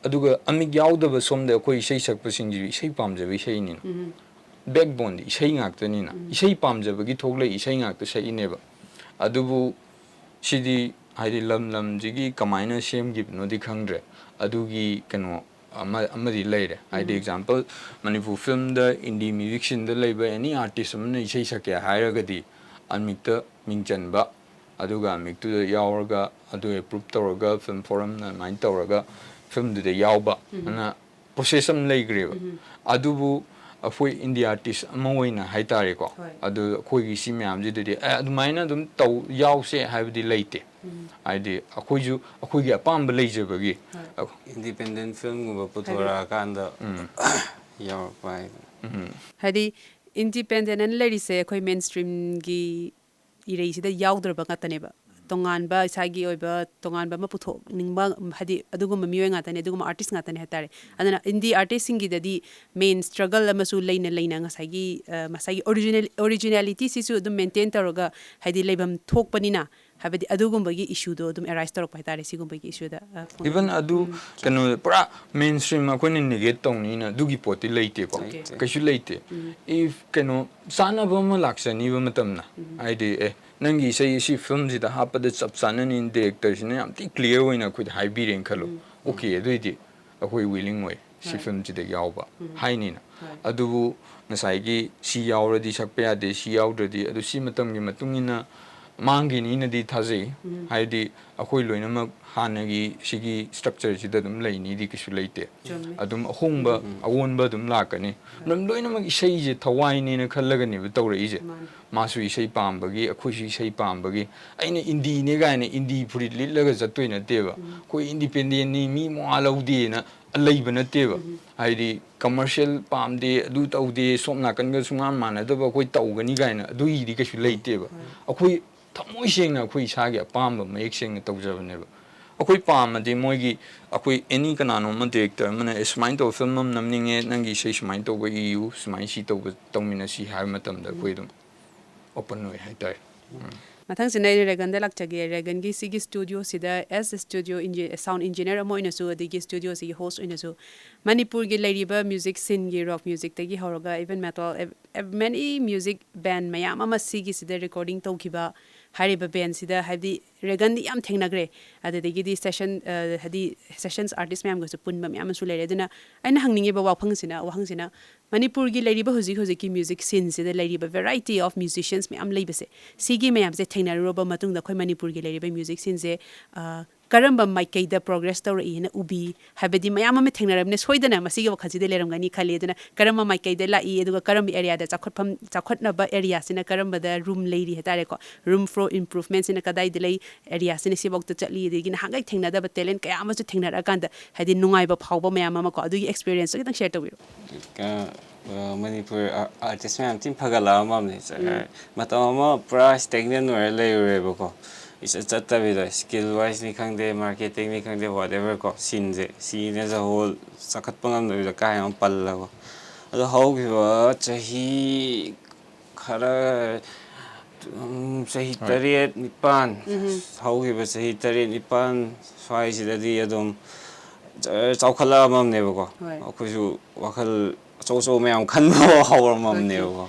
ꯑꯗꯨꯒ ꯑꯃꯤꯛ ꯌꯥꯎꯗꯕ ꯁꯣꯝꯗ ꯑꯩꯈꯣꯏ ꯏꯁꯩ ꯁꯛꯄꯁꯤꯡꯁꯤꯁꯨ ꯏꯁꯩ ꯄꯥꯝꯖꯕ ꯏꯁꯩꯅꯤꯅ꯫ ꯕꯦꯛꯕꯣꯟꯗꯤ ꯏꯁꯩ ꯉꯥꯛꯇꯅꯤꯅ꯫ ꯏꯁꯩ ꯄꯥꯝꯖꯕꯒꯤ ꯊꯣꯛꯂꯛꯏ ꯏꯁꯩ ꯉꯥꯛꯇ ꯁꯛꯏꯅꯦꯕ꯫ ꯑꯗꯨꯕꯨ ꯁꯤꯗꯤ ꯍꯥꯏꯗꯤ ꯂꯝ ꯂꯝꯁꯤꯒꯤ ꯀꯃꯥꯏꯅ ꯁꯦꯝꯈꯤꯕꯅꯣꯗꯤ ꯈꯪꯗ꯭ꯔꯦ꯫ ꯑꯗꯨꯒꯤ ꯀꯩꯅꯣ ꯑꯃ ꯑꯃꯗꯤ ꯂꯩꯔꯦ꯫ ꯍꯥꯏꯗꯤ ꯑꯦꯛꯖꯥꯝꯄꯜ ꯃꯅꯤꯄꯨꯔ ꯐꯤꯂꯝꯗ ꯏꯟꯗꯤ ꯃ꯭ꯌꯨꯖꯤꯛ ꯁꯤꯟꯗ ꯂꯩꯕ ꯑꯦꯅꯤ ꯑꯥꯔꯇꯤꯁ ꯑꯃꯅ ꯏꯁꯩ ꯁꯛꯀꯦ ꯍꯥꯏꯔꯒꯗꯤ ꯑꯃꯤꯛꯇ ꯃꯤꯡ ꯆꯟꯕ, ꯑꯗꯨꯒ ꯑꯃꯤꯛꯇꯨꯗ ꯌꯥꯎꯔꯒ ꯑꯗꯨ ꯑꯦꯄ꯭ꯔꯨꯞ ꯇꯧꯔꯒ ꯐꯤꯂꯝ ꯐꯣꯔꯝꯅ ꯑꯗꯨꯃꯥꯏꯅ ꯇꯧꯔꯒ ꯐꯤꯂꯝꯗꯨꯗ ꯌꯥꯎꯕ ꯑꯅ ꯄ꯭ꯔꯣꯁꯦꯁ ꯑꯃ ꯂꯩꯈ꯭ꯔꯦꯕ꯫ ꯑꯗꯨꯕꯨ ꯑꯩꯈꯣꯏ ꯏꯟꯗꯤ ꯑꯥꯔꯇꯤꯁ ꯑꯃ ꯑꯣꯏꯅ ꯍꯥꯏꯇꯥꯔꯦꯀꯣ꯫ ꯑꯗꯨ ꯑꯩꯈꯣꯏꯒꯤ ꯁꯤ ꯃꯌꯥꯝꯁꯤꯗꯗꯤ ꯑꯦ ꯑꯗꯨꯃꯥꯏꯅ ꯑꯗꯨꯝ ꯇꯧ ꯌꯥꯎꯁꯦ ꯍꯥꯏꯕꯗꯤ ꯂꯩꯇꯦ꯫ ꯍꯥꯏꯗꯤ ꯑꯩꯈꯣꯏꯁꯨ ꯑꯩꯈꯣꯏꯒꯤ ꯑꯄꯥꯝꯕ ꯂꯩꯖꯕꯒꯤ꯫ ꯏꯟꯗꯤꯄꯦꯟꯗꯦꯟ ꯐꯤꯂꯝꯒꯨꯝꯕ ꯄꯨꯊꯣꯔꯛꯑꯀꯥꯟꯗ ꯌꯥꯎꯔꯛꯄ ꯍꯥꯏꯗꯅ꯫ ꯍꯥꯏꯗꯤ ꯏꯟꯗꯤꯄꯦꯟꯗꯦꯟ ꯑꯅ ꯂꯩꯔꯤꯁꯦ ꯑꯩꯈꯣꯏ ꯃꯦꯟ ꯁ꯭ꯇ꯭ꯔꯤꯝꯒꯤ ꯏꯔꯩꯁꯤꯗ ꯌꯥꯎꯗ꯭ꯔꯕ ꯉꯥꯛꯇꯅꯦꯕ꯫ ꯇꯣꯉꯥꯟꯕ ꯏꯁꯥꯒꯤ ꯑꯣꯏꯕ ꯇꯣꯉꯥꯟꯕ ꯑꯃ ꯄꯨꯊꯣꯛꯅꯤꯡꯕ, ꯍꯥꯏꯗꯤ ꯑꯗꯨꯒꯨꯝꯕ ꯃꯤꯑꯣꯏ ꯉꯥꯛꯇꯅꯦ, ꯑꯗꯨꯒꯨꯝꯕ ꯑꯥꯔꯇꯤꯁ ꯉꯥꯛꯇꯅꯦ ꯍꯥꯏꯇꯥꯔꯦ꯫ ꯑꯗꯨꯅ ꯏꯟꯗꯤ ꯑꯥꯔꯇꯤꯁꯁꯤꯡꯒꯤꯗꯗꯤ ꯃꯦꯟ ꯁ꯭ꯇ꯭ꯔꯒꯜ ꯑꯃꯁꯨ ꯂꯩꯅ ꯂꯩꯅ ꯉꯁꯥꯏꯒꯤ ꯑ, ꯉꯁꯥꯏꯒꯤ ꯑꯣꯔꯤꯖꯤꯅꯦꯜ ꯑꯣꯔꯤꯖꯤꯅꯦꯂꯤꯇꯤꯁꯤꯁꯨ ꯑꯗꯨꯝ ꯃꯦꯟꯇꯦꯟ ꯇꯧꯔꯒ ꯍꯥꯏꯗꯤ ꯂꯩꯐꯝ ꯊꯣꯛꯄꯅꯤꯅ, ꯍꯥꯏꯕꯗꯤ ꯑꯗꯨꯒꯨꯝꯕꯒꯤ ꯏꯁꯨꯗꯣ ꯑꯗꯨꯝ ꯑꯦꯔꯥꯏꯁ ꯇꯧꯔꯛꯄ ꯍꯥꯏꯇꯥꯔꯦ ꯁꯤꯒꯨꯝꯕꯒꯤ ꯏꯁꯨꯗ꯫ ꯑ, ꯐꯣꯡꯗꯣꯛꯅꯤꯡꯉꯤ꯫ ꯏꯚꯟ ꯑꯗꯨ ꯀꯩꯅꯣ ꯄꯨꯔꯥ ꯃꯦꯟ ꯁ꯭ꯇ꯭ꯔꯤꯝ ꯑꯩꯈꯣꯏꯅ ꯅꯦꯒꯦꯠ ꯇꯧꯅꯤꯅ ꯑꯗꯨꯒꯤ ꯄꯣꯠꯇꯤ ꯂꯩꯇꯦꯀꯣ꯫ Okay. ꯀꯩꯁꯨ ꯂꯩꯇꯦ꯫ If ꯀꯩꯅꯣ ꯆꯥꯟꯅꯕ ꯑꯃ ꯂꯥꯛꯆꯅꯤꯕ ꯃꯇꯝꯅ, ꯍꯥꯏꯗꯤ ꯑꯦ ꯅꯪꯒꯤ ꯏꯁꯩ ꯁꯤ ꯐꯤꯂꯝꯁꯤꯗ ꯍꯥꯞꯄꯗ ꯆꯞ ꯆꯥꯅꯅꯤ, ꯗꯤꯔꯦꯛꯇꯔꯁꯤꯅ ꯌꯥꯝ ꯊꯤ ꯀ꯭ꯂꯤꯌꯥꯔ ꯑꯣꯏꯅ ꯑꯩꯈꯣꯏꯗ ꯍꯥꯏꯕꯤꯔꯦꯅ ꯈꯜꯂꯣ꯫ ꯑꯣꯀꯦ, ꯑꯗꯨꯏꯗꯤ ꯑꯩꯈꯣꯏ ꯋꯤꯂꯤꯡ ꯑꯣꯏ ꯁꯤ ꯍꯣꯏ. ꯐꯤꯂꯝꯁꯤꯗ ꯌꯥꯎꯕ ꯎꯝ. ꯍꯥꯏꯅꯤꯅ꯫ ꯍꯣꯏ. ꯑꯗꯨꯕꯨ ꯉꯁꯥꯏꯒꯤ ꯁꯤ ꯌꯥꯎꯔꯗꯤ ꯁꯛꯄ ꯌꯥꯗꯦ, ꯁꯤ ꯌꯥꯎꯗ꯭ꯔꯗꯤ, ꯑꯗꯨ ꯁꯤ ꯃꯇꯝꯒꯤ ꯃꯇꯨꯡ ꯏꯟꯅ ꯃꯥꯡꯈꯤꯅꯤꯅꯗꯤ ꯊꯥꯖꯩ꯫ ꯎꯝ. ꯍꯥꯏꯗꯤ ꯑꯩꯈꯣꯏ ꯂꯣꯏꯅꯃꯛ ꯍꯥꯟꯅꯒꯤ ꯁꯤꯒꯤ ꯁ꯭ꯇ꯭ꯔꯛꯆꯔꯁꯤꯗ ꯑꯗꯨꯝ ꯂꯩꯅꯤꯗꯤ ꯀꯩꯁꯨ ꯂꯩꯇꯦ꯫ ꯆꯨꯝꯃꯦ. ꯑꯗꯨꯝ ꯑꯍꯣꯡꯕ, ꯑꯑꯣꯟꯕ ꯑꯗꯨꯝ ꯂꯥꯛꯀꯅꯤ꯫ ꯃꯔꯝ ꯂꯣꯏꯅꯃꯛ ꯏꯁꯩꯁꯦ ꯊꯋꯥꯏꯅꯦꯅ ꯈꯜꯂꯒꯅꯦꯕ ꯇꯧꯔꯛꯏꯁꯦ꯫ ꯃꯥꯅꯦ. ꯃꯥꯁꯨ ꯏꯁꯩ ꯄꯥꯝꯕꯒꯤ, ꯑꯩꯈꯣꯏꯁꯨ ꯏꯁꯩ ꯄꯥꯝꯕꯒꯤ, ꯑꯩꯅ ꯏꯟꯗꯤꯅꯦ ꯀꯥꯏꯅ ꯏꯟꯗꯤ ꯐꯨꯔꯤꯠ ꯂꯤꯠꯂꯒ ꯆꯠꯇꯣꯏ ꯅꯠꯇꯦꯕ꯫ ꯑꯩꯈꯣꯏ ꯏꯟꯗꯤꯄꯦꯟꯗꯦꯟꯅꯤ, ꯃꯤ ꯃꯋꯥ ꯂꯧꯗꯦꯅ ꯂꯩꯕ ꯅꯠꯇꯦꯕ꯫ ꯍꯥꯏꯗꯤ ꯀꯃꯔꯁꯤꯌꯦꯜ ꯄꯥꯝꯗꯦ, ꯑꯗꯨ ꯇꯧꯗꯦ, ꯁꯣꯝ ꯅꯥꯀꯟꯒ ꯁꯨꯡꯃꯥꯟ ꯃꯥꯟꯅꯗꯕ ꯑꯩꯈꯣꯏ ꯇꯧꯒꯅꯤ ꯀꯥꯏꯅ ꯑꯗꯨꯒꯤꯗꯤ ꯀꯩꯁꯨ ꯂꯩꯇꯦꯕ꯫ ꯑꯩꯈꯣꯏ ꯊꯃꯣꯏ ꯁꯦꯡꯅ ꯑꯩꯈꯣꯏ ꯏꯁꯥꯒꯤ ꯑꯄꯥꯝꯕ ꯃꯌꯦꯛ ꯁꯦꯡꯅ ꯇꯧꯖꯕꯅꯦꯕ꯫ ꯑꯩꯈꯣꯏ ꯄꯥꯝꯃꯗꯤ ꯃꯣꯏꯒꯤ, ꯑꯩꯈꯣꯏ ꯑꯦꯅꯤ ꯀꯅꯥꯅꯣꯝ ꯑꯃ ꯗꯤꯔꯦꯛꯇꯔ ꯑꯃꯅ "ꯑꯦ ꯁꯨꯃꯥꯏꯅ ꯇꯧꯕ ꯐꯤꯂꯝ ꯑꯃ ꯅꯝꯅꯤꯡꯉꯦ, ꯅꯪꯒꯤ ꯏꯁꯩ ꯁꯨꯃꯥꯏꯅ ꯇꯧꯕ ꯏꯌꯨ, ꯁꯨꯃꯥꯏꯅ ꯁꯤ ꯇꯧꯕ ꯇꯧꯃꯤꯟꯅꯁꯤ" ꯍꯥꯏꯕ ꯃꯇꯝꯗ ꯑꯩꯈꯣꯏ ꯑꯗꯨꯝ ꯑꯣꯄꯟ ꯑꯣꯏ ꯍꯥꯏꯇꯥꯔꯦ꯫ ꯃꯊꯪꯁꯤꯅ ꯑꯩꯅ ꯔꯦꯒꯟꯗ ꯂꯥꯛꯆꯒꯦ꯫ ꯔꯦꯒꯟꯒꯤ ꯁꯤꯒꯤ ꯁ꯭ꯇꯨꯗꯤꯑꯣꯁꯤꯗ ꯑꯦꯁ ꯁ꯭ꯇꯨꯗꯤꯑꯣ ꯁꯥꯎꯟ ꯏꯟꯖꯤꯅꯤꯌꯔ ꯑꯃ ꯑꯣꯏꯅꯁꯨ, ꯑꯗꯒꯤ ꯁ꯭ꯇꯨꯗꯤꯑꯣꯁꯤꯒꯤ ꯍꯣꯁ ꯑꯣꯏꯅꯁꯨ ꯃꯅꯤꯄꯨꯔꯒꯤ ꯂꯩꯔꯤꯕ ꯃ꯭ꯌꯨꯖꯤꯛ ꯁꯤꯟꯒꯤ, ꯔꯣꯛ ꯃ꯭ꯌꯨꯖꯤꯛꯇꯒꯤ ꯍꯧꯔꯒ ꯏꯚꯟ ꯃꯦꯇꯥꯜ, ꯃꯦꯅꯤ ꯃ꯭ꯌꯨꯖꯤꯛ ꯕꯦꯟ ꯃꯌꯥꯝ ꯑꯃ ꯁꯤꯒꯤꯁꯤꯗ ꯔꯦꯀꯣꯔꯗꯤꯡ ꯇꯧꯈꯤꯕ ꯍꯥꯏꯔꯤꯕ ꯕꯦꯟꯁꯤꯗ, ꯍꯥꯏꯕꯗꯤ ꯔꯦꯒꯟꯗꯤ ꯌꯥꯝ ꯊꯦꯡꯅꯈ꯭ꯔꯦ꯫ ꯑꯗꯨꯗꯒꯤꯗꯤ ꯁꯦꯁꯟ, ꯑ, ꯍꯥꯏꯗꯤ ꯁꯦꯁꯟꯁ ꯑꯥꯔꯇꯤꯁ ꯃꯌꯥꯝꯒꯁꯨ ꯄꯨꯟꯕ ꯃꯌꯥꯝ ꯑꯃꯁꯨ ꯂꯩꯔꯦ꯫ ꯑꯗꯨꯅ ꯑꯩꯅ ꯍꯪꯅꯤꯡꯉꯤꯕ ꯋꯥꯐꯝꯁꯤꯅ, ꯋꯥꯍꯪꯁꯤꯅ ꯃꯅꯤꯄꯨꯔꯒꯤ ꯂꯩꯔꯤꯕ ꯍꯧꯖꯤꯛ ꯍꯧꯖꯤꯛꯀꯤ ꯃ꯭ꯌꯨꯖꯤꯛ ꯁꯤꯟꯁꯤꯗ ꯂꯩꯔꯤꯕ ꯚꯦꯔꯥꯏꯇꯤ ꯑꯣꯐ ꯃ꯭ꯌꯨꯖꯤꯁꯤꯌꯟꯁ ꯃꯌꯥꯝ ꯂꯩꯕꯁꯦ, ꯁꯤꯒꯤ ꯃꯌꯥꯝꯁꯦ ꯊꯦꯡꯅꯔꯨꯔꯕ ꯃꯇꯨꯡꯗ ꯑꯩꯈꯣꯏ ꯃꯅꯤꯄꯨꯔꯒꯤ ꯂꯩꯔꯤꯕ ꯃ꯭ꯌꯨꯖꯤꯛ ꯁꯤꯟꯁꯦ, ꯑ, ꯀꯔꯝꯕ ꯃꯥꯏꯀꯩꯗ ꯄ꯭ꯔꯣꯒ꯭ꯔꯦꯁ ꯇꯧꯔꯛꯏꯅ ꯎꯕꯤ? ꯍꯥꯏꯕꯗꯤ ꯃꯌꯥꯝ ꯑꯃ ꯊꯦꯡꯅꯔꯕꯅꯤꯅ ꯁꯣꯏꯗꯅ ꯃꯁꯤꯒꯤ ꯋꯥꯈꯜꯁꯤꯗ ꯂꯩꯔꯝꯒꯅꯤ ꯈꯜꯂꯤ꯫ ꯑꯗꯨꯅ ꯀꯔꯝꯕ ꯃꯥꯏꯀꯩꯗ ꯂꯥꯛꯏ, ꯑꯗꯨꯒ ꯀꯔꯝꯕ ꯑꯦꯔꯤꯌꯥꯗ ꯆꯥꯎꯈꯠꯐꯝ, ꯆꯥꯎꯈꯠꯅꯕ ꯑꯦꯔꯤꯌꯥꯁꯤꯅ ꯀꯔꯝꯕꯗ ꯔꯨꯝ ꯂꯩꯔꯤ ꯍꯥꯏꯇꯥꯔꯦꯀꯣ, ꯔꯨꯝ ꯐꯣꯔ ꯏꯝꯄ꯭ꯔꯨꯚꯃꯦꯟꯁꯤꯅ ꯀꯗꯥꯏꯗ ꯂꯩ, ꯑꯦꯔꯤꯌꯥꯁꯤꯅ ꯁꯤꯐꯥꯎꯗ ꯆꯠꯂꯤ, ꯑꯗꯒꯤ ꯅꯍꯥꯟꯈꯩ ꯊꯦꯡꯅꯗꯕ ꯇꯦꯂꯦꯟ ꯀꯌꯥ ꯑꯃꯁꯨ ꯊꯦꯡꯅꯔꯛꯑꯀꯥꯟꯗ ꯍꯥꯏꯗꯤ ꯅꯨꯡꯉꯥꯏꯕ ꯐꯥꯎꯕ ꯃꯌꯥꯝ ꯑꯃ ꯀꯣ, ꯑꯗꯨꯒꯤ ꯑꯦꯛꯁꯄꯤꯔꯤꯌꯦꯟꯁꯇꯣ ꯈꯤꯇꯪ ꯁꯦꯌꯔ ꯇꯧꯕꯤꯔꯣ꯫ ꯀꯩꯅꯣ, ꯑ, ꯃꯅꯤꯄꯨꯔ ꯑꯥꯔꯇꯤꯁ ꯃꯌꯥꯝ ꯊꯤꯅ ꯐꯒꯠꯂꯛꯑꯃꯕꯅꯦ꯫ ꯃꯇꯝ ꯑꯃ ꯄꯨꯔꯥ ꯁ꯭ꯇꯦꯒꯅꯦꯟ ꯑꯣꯏꯔ ꯂꯩꯔꯨꯔꯦꯕꯀꯣ꯫ ꯏꯆꯠ ꯆꯠꯇꯕꯤꯗ, skill wiseꯅꯤ ꯈꯪꯗꯦ, marketingꯅꯤ ꯈꯪꯗꯦ, whatever ꯀꯣ, sceneꯁꯦ, scene as a whole ꯆꯥꯎꯈꯠꯄ ꯉꯝꯗꯕꯤꯗ ꯀꯥ ꯍꯦꯟꯅ ꯄꯜꯂꯒ꯫ ꯑꯗꯣ ꯍꯧꯈꯤꯕ ꯆꯍꯤ ꯈꯔ, ꯎꯝ, ꯆꯍꯤ ꯍꯣꯏ꯫ ꯇꯔꯦꯠ ꯅꯤꯄꯥꯟ, ꯎꯝ꯫ ꯍꯧꯈꯤꯕ ꯆꯍꯤ ꯇꯔꯦꯠ ꯅꯤꯄꯥꯟ ꯁ꯭ꯋꯥꯏꯁꯤꯗꯗꯤ ꯑꯗꯨꯝ ꯆ-, ꯆꯥꯎꯈꯠꯂꯛꯑꯝꯃꯕꯅꯦꯕꯀꯣ꯫ ꯍꯣꯏ꯫ ꯑꯩꯈꯣꯏꯁꯨ ꯋꯥꯈꯜ ꯑꯆꯧ ꯑꯆꯧꯕ ꯃꯌꯥꯝ ꯈꯟꯕ ꯍꯧꯔꯝꯃꯕꯅꯦꯕꯀꯣ꯫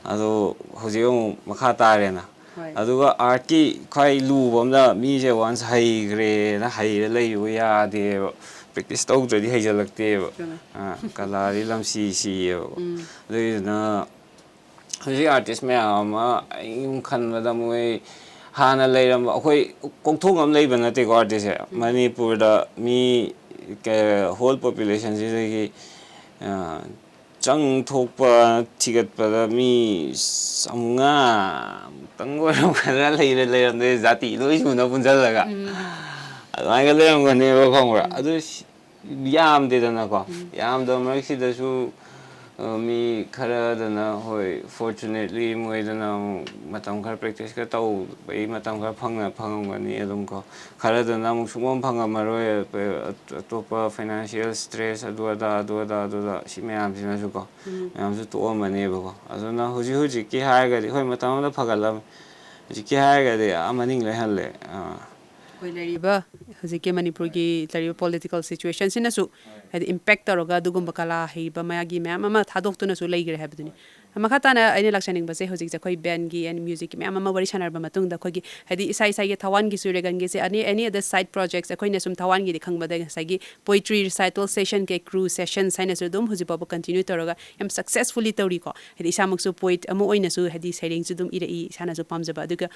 ꯑꯗꯣ ꯍꯧꯖꯤꯛ ꯑꯃꯨꯛ ꯃꯈꯥ ꯇꯥꯔꯦꯅ꯫ ꯍꯣꯏ꯫ ꯑꯗꯨꯒ artꯀꯤ ꯈ꯭ꯋꯥꯏ ꯂꯨꯕ ꯑꯃꯅ, ꯃꯤꯁꯦ once ꯍꯩꯈ꯭ꯔꯦꯅ, ꯍꯩꯔ ꯂꯩꯕ ꯌꯥꯗꯦꯕ꯫ Practice ꯇꯧꯗ꯭ꯔꯗꯤ ꯍꯩꯖꯜꯂꯛꯇꯦꯕ꯫ ꯆꯨꯝꯃꯦ꯫ ꯑꯥ, ꯀꯂꯥꯗꯤ ꯂꯝꯁꯤ ꯁꯤꯌꯦꯕꯀꯣ꯫ ꯎꯝ꯫ ꯑꯗꯨꯏꯗꯨꯅ ꯍꯧꯖꯤꯛ artist ꯃꯌꯥꯝ ꯑꯃ ꯑꯩ ꯁꯨꯝ ꯈꯟꯕꯗ, ꯃꯣꯏ ꯍꯥꯟꯅ ꯂꯩꯔꯝꯕ, ꯑꯩꯈꯣꯏ ꯀꯣꯛꯊꯣꯡ ꯑꯃ ꯂꯩꯕ ꯅꯠꯇꯦꯀꯣ artistꯁꯦ꯫ ꯎꯝ꯫ ꯃꯅꯤꯄꯨꯔꯗ ꯃꯤ ꯀ-, whole populationꯁꯤꯗꯒꯤ, ꯑ, ꯆꯪ ꯊꯣꯛꯄ ꯊꯤꯒꯠꯄꯗ ꯃꯤ ꯆꯥꯝꯃꯉꯥ ꯃꯨꯛꯇꯪ ꯑꯣꯏꯔꯝꯒꯗ꯭ꯔꯥ ꯂꯩꯔ-, ꯂꯩꯔꯝꯗꯣꯏ, ꯖꯥꯇꯤ ꯂꯣꯏ ꯁꯨꯅ ꯄꯨꯟꯁꯤꯜꯂꯒ꯫ ꯎꯝ꯫ ꯑꯗꯨꯃꯥꯏꯅ ꯂꯩꯔꯝꯒꯅꯦꯕ, ꯈꯪꯕ꯭ꯔꯥ? ꯎꯝ꯫ ꯑꯗꯨ ꯁꯤ-, ꯌꯥꯝꯗꯦꯗꯅꯀꯣ꯫ ꯎꯝ꯫ ꯌꯥꯝꯗꯕ ꯃꯔꯛꯁꯤꯗꯁꯨ, ꯑ, ꯃꯤ ꯈꯔꯗꯅ, ꯍꯣꯏ, fortunately ꯃꯣꯏꯗꯅ ꯑꯃꯨꯛ ꯃꯇꯝ ꯈꯔ practice ꯈꯔ ꯇꯧꯕꯒꯤ ꯃꯇꯝ ꯈꯔ ꯐꯪꯅ-, ꯐꯪꯉꯝꯒꯅꯤ ꯑꯗꯨꯝ ꯀꯣ꯫ ꯈꯔꯗꯅ ꯑꯃꯨꯛ ꯁꯨꯡꯐꯪ ꯐꯪꯉꯝꯃꯔꯣꯏ, ꯑ-, ꯑꯇꯣꯞꯄ financial stress, ꯑꯗꯨ ꯑꯗꯥ, ꯑꯗꯨ ꯑꯗꯥ, ꯑꯗꯨ ꯑꯗꯥ, ꯁꯤ ꯃꯌꯥꯝꯁꯤꯅꯁꯨꯀꯣ, ꯎꯝ꯫ ꯃꯌꯥꯝꯁꯨ ꯇꯣꯛꯑꯝꯃꯅꯦꯕꯀꯣ꯫ ꯑꯗꯨꯅ ꯍꯧꯖꯤꯛ ꯍꯧꯖꯤꯛꯀꯤ ꯍꯥꯏꯔꯒꯗꯤ, ꯍꯣꯏ, ꯃꯇꯝ ꯑꯃꯗ ꯐꯒꯠꯂꯝꯃꯦ꯫ ꯍꯧꯖꯤꯛꯀꯤ ꯍꯥꯏꯔꯒꯗꯤ ꯑꯥ ꯃꯅꯤꯡ ꯂꯣꯏ ꯍꯜꯂꯦ꯫ ꯑꯥ꯫ ꯑꯩꯈꯣꯏ ꯂꯩꯔꯤꯕ ꯍꯧꯖꯤꯛꯀꯤ ꯃꯅꯤꯄꯨꯔꯒꯤ ꯂꯩꯔꯤꯕ political situationꯁꯤꯅꯁꯨ, ꯍꯥꯏꯗꯤ, impact ꯇꯧꯔꯒ ꯑꯗꯨꯒꯨꯝꯕ ꯀꯂꯥ ꯍꯩꯕ ꯃꯌꯥꯝꯒꯤ ꯃꯌꯥꯝ ꯑꯃ ꯊꯥꯗꯣꯛꯇꯨꯅꯁꯨ ꯂꯩꯈ꯭ꯔꯦ ꯍꯥꯏꯕꯗꯨꯅꯤ꯫ ꯃꯈꯥ ꯇꯥꯅ ꯑꯩꯅ ꯂꯥꯛꯆꯅꯤꯡꯕꯁꯦ, ꯍꯧꯖꯤꯛꯁꯦ ꯑꯩꯈꯣꯏ bandꯀꯤ and musicꯀꯤ ꯃꯌꯥꯝ ꯑꯃ ꯋꯥꯔꯤ ꯁꯥꯟꯅꯔꯕ ꯃꯇꯨꯡꯗ, ꯑꯩꯈꯣꯏꯒꯤ, ꯍꯥꯏꯗꯤ, ꯏꯁꯥ ꯏꯁꯥꯒꯤ ꯊꯋꯥꯟꯒꯤꯁꯨ, ꯔꯦꯒꯟꯒꯤꯁꯦ, any, any other side projects, ꯑꯩꯈꯣꯏꯅ ꯁꯨꯝ ꯊꯋꯥꯟꯒꯤꯗꯤ ꯈꯪꯕꯗ ꯉꯁꯥꯏꯒꯤ poetry recital session ꯀꯩ crew sessions ꯍꯥꯏꯅꯁꯨ ꯑꯗꯨꯝ ꯍꯧꯖꯤꯛ ꯐꯥꯎꯕ continue ꯇꯧꯔꯒ ꯌꯥꯝ successfully ꯇꯧꯔꯤꯀꯣ꯫ ꯍꯥꯏꯗꯤ, ꯏꯁꯥꯃꯛꯁꯨ poet ꯑꯃ ꯑꯣꯏꯅꯁꯨ, ꯍꯥꯏꯗꯤ, ꯁꯩꯔꯦꯡꯁꯨ ꯑꯗꯨꯝ ꯏꯔꯛꯏ, ꯏꯁꯥꯅꯁꯨ ꯄꯥꯝꯖꯕ꯫ ꯑꯗꯨꯒ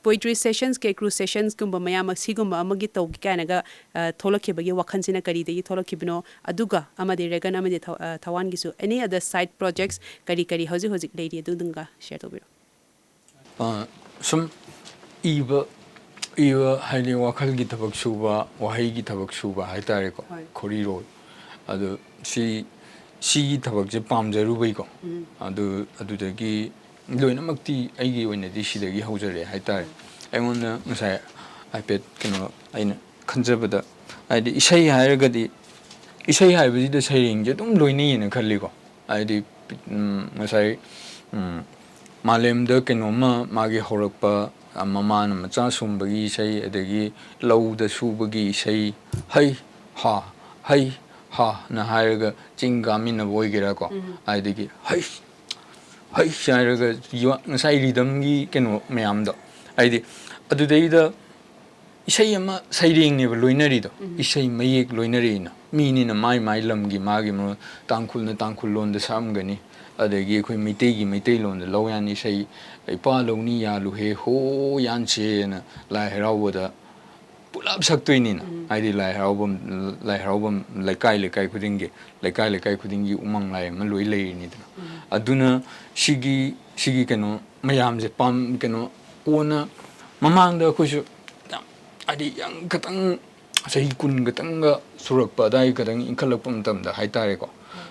poetry sessions ꯀꯩ crew sessionsꯀꯨꯝꯕ ꯃꯌꯥꯝ ꯑꯃ ꯁꯤꯒꯨꯝꯕ ꯑꯃꯒꯤ ꯇꯧꯒꯦ ꯀꯥꯏꯅꯒ, ꯑ, ꯊꯣꯛꯂꯛꯈꯤꯕꯒꯤ ꯋꯥꯈꯜꯁꯤꯅ ꯀꯔꯤꯗꯒꯤ ꯊꯣꯛꯂꯛꯈꯤꯕꯅꯣ? ꯑꯗꯨꯒ ꯑꯃꯗꯤ ꯔꯦꯒꯟ ꯑꯃꯗꯤ ꯊꯧ-, ꯑ, ꯊꯋꯥꯟꯒꯤꯁꯨ any other side projects ꯀꯔꯤ ꯀꯔꯤ ꯍꯧꯖꯤꯛ ꯍꯧꯖꯤꯛ ꯂꯩꯔꯤ, ꯑꯗꯨꯗꯨꯝꯒ share ꯇꯧꯕꯤꯔꯣ꯫ ꯑ, ꯁꯨꯝ ꯏꯕ, ꯏꯕ ꯍꯥꯏꯗꯤ ꯋꯥꯈꯜꯒꯤ ꯊꯕꯛ ꯁꯨꯕ, ꯋꯥꯍꯩꯒꯤ ꯊꯕꯛ ꯁꯨꯕ ꯍꯥꯏꯇꯥꯔꯦꯀꯣ, ꯍꯣꯏ꯫ ꯈꯣꯔꯤꯔꯣꯜ꯫ ꯑꯗꯨ ꯁꯤ, ꯁꯤꯒꯤ ꯊꯕꯛꯁꯦ ꯄꯥꯝꯖꯔꯨꯕꯩꯀꯣ꯫ ꯎꯝ꯫ ꯑꯗꯨ, ꯑꯗꯨꯗꯒꯤ ꯂꯣꯏꯅꯃꯛꯇꯤ ꯑꯩꯒꯤ ꯑꯣꯏꯅꯗꯤ ꯁꯤꯗꯒꯤ ꯍꯧꯖꯔꯛꯑꯦ ꯍꯥꯏꯇꯥꯔꯦ꯫ ꯑꯩꯉꯣꯟꯗ ꯉꯁꯥꯏ iPad ꯀꯩꯅꯣ ꯑꯩꯅ ꯈꯟꯖꯕꯗ, ꯍꯥꯏꯗꯤ ꯏꯁꯩ ꯍꯥꯏꯔꯒꯗꯤ, ꯏꯁꯩ ꯍꯥꯏꯕꯁꯤꯗ ꯁꯩꯔꯦꯡꯁꯦ ꯑꯗꯨꯝ ꯂꯣꯏꯅꯩꯌꯦꯅ ꯈꯜꯂꯤꯀꯣ꯫ ꯍꯥꯏꯗꯤ, ꯎꯝ, ꯉꯁꯥꯏ, ꯎꯝ, ꯃꯥꯂꯦꯝꯗ ꯀꯩꯅꯣꯝꯃ ꯃꯥꯒꯤ ꯍꯧꯔꯛꯄ, ꯑ, ꯃꯃꯥꯅ ꯃꯆꯥ ꯁꯨꯝꯕꯒꯤ ꯏꯁꯩ, ꯑꯗꯒꯤ ꯂꯧꯗ ꯁꯨꯕꯒꯤ ꯏꯁꯩ, "ꯍꯩ ꯍꯥ, ꯍꯩ ꯍꯥꯅ" ꯍꯥꯏꯔꯒ ꯆꯤꯡ ꯀꯥꯃꯤꯟꯅꯕ ꯑꯣꯏꯒꯦꯔꯥꯀꯣ, ꯎꯝ꯫ ꯑꯗꯒꯤ "ꯍꯩ, ꯍꯩ" ꯍꯥꯏꯔꯒ ꯌꯣ-, ꯉꯁꯥꯏ ꯔꯤꯗꯝꯒꯤ ꯀꯩꯅꯣ ꯃꯌꯥꯝꯗꯣ, ꯍꯥꯏꯗꯤ ꯑꯗꯨꯗꯩꯗ ꯏꯁꯩ ꯑꯃ ꯁꯩꯔꯦꯡꯅꯦꯕ ꯂꯣꯏꯅꯔꯤꯗꯣ, ꯎꯝ꯫ ꯏꯁꯩ ꯃꯌꯦꯛ ꯂꯣꯏꯅꯔꯤꯅ꯫ ꯃꯤꯅꯤꯅ ꯃꯥꯏ ꯃꯥꯏ ꯂꯝꯒꯤ ꯃꯥꯒꯤ ꯃꯔꯣꯟ, ꯇꯥꯡꯈꯨꯜꯅ ꯇꯥꯡꯈꯨꯜ ꯂꯣꯟꯗ ꯁꯛꯑꯝꯒꯅꯤ, ꯑꯗꯒꯤ ꯑꯩꯈꯣꯏ ꯃꯩꯇꯩꯒꯤ ꯃꯩꯇꯩꯂꯣꯟꯗ "ꯂꯧ ꯌꯥꯟ ꯏꯁꯩ", "ꯏꯄꯥ ꯂꯧꯅꯤ ꯌꯥꯜꯂꯨꯍꯦ ꯍꯣ ꯌꯥꯟꯁꯦꯅ" ꯂꯥꯏ ꯍꯔꯥꯎꯕꯗ ꯄꯨꯂꯞ ꯁꯛꯇꯣꯏꯅꯤꯅ꯫ ꯎꯝ꯫ ꯍꯥꯏꯗꯤ ꯂꯥꯏ ꯍꯔꯥꯎꯐꯝ, ꯂꯥꯏ ꯍꯔꯥꯎꯐꯝ ꯂꯩꯀꯥꯏ ꯂꯩꯀꯥꯏ ꯈꯨꯗꯤꯡꯒꯤ, ꯂꯩꯀꯥꯏ ꯂꯩꯀꯥꯏ ꯈꯨꯗꯤꯡꯒꯤ ꯎꯃꯪ ꯂꯥꯏ ꯑꯃ ꯂꯣꯏ ꯂꯩꯔꯤꯅꯤꯗꯅ꯫ ꯎꯝ꯫ ꯑꯗꯨꯅ ꯁꯤꯒꯤ, ꯁꯤꯒꯤ ꯀꯩꯅꯣ ꯃꯌꯥꯝꯁꯦ ꯄꯥꯝ-, ꯀꯩꯅꯣ ꯀꯣꯟꯅ ꯃꯃꯥꯡꯗ ꯑꯩꯈꯣꯏꯁꯨ ꯌꯥꯝ, ꯍꯥꯏꯗꯤ ꯌꯥꯝ ꯈꯇꯪ ꯆꯍꯤ ꯀꯨꯟ ꯈꯛꯇꯪꯒ ꯁꯨꯔꯛꯄ ꯑꯗꯥꯏ ꯈꯛꯇꯪ ꯏꯟꯈꯠꯂꯛꯄ ꯃꯇꯝꯗ ꯍꯥꯏꯇꯥꯔꯦꯀꯣ꯫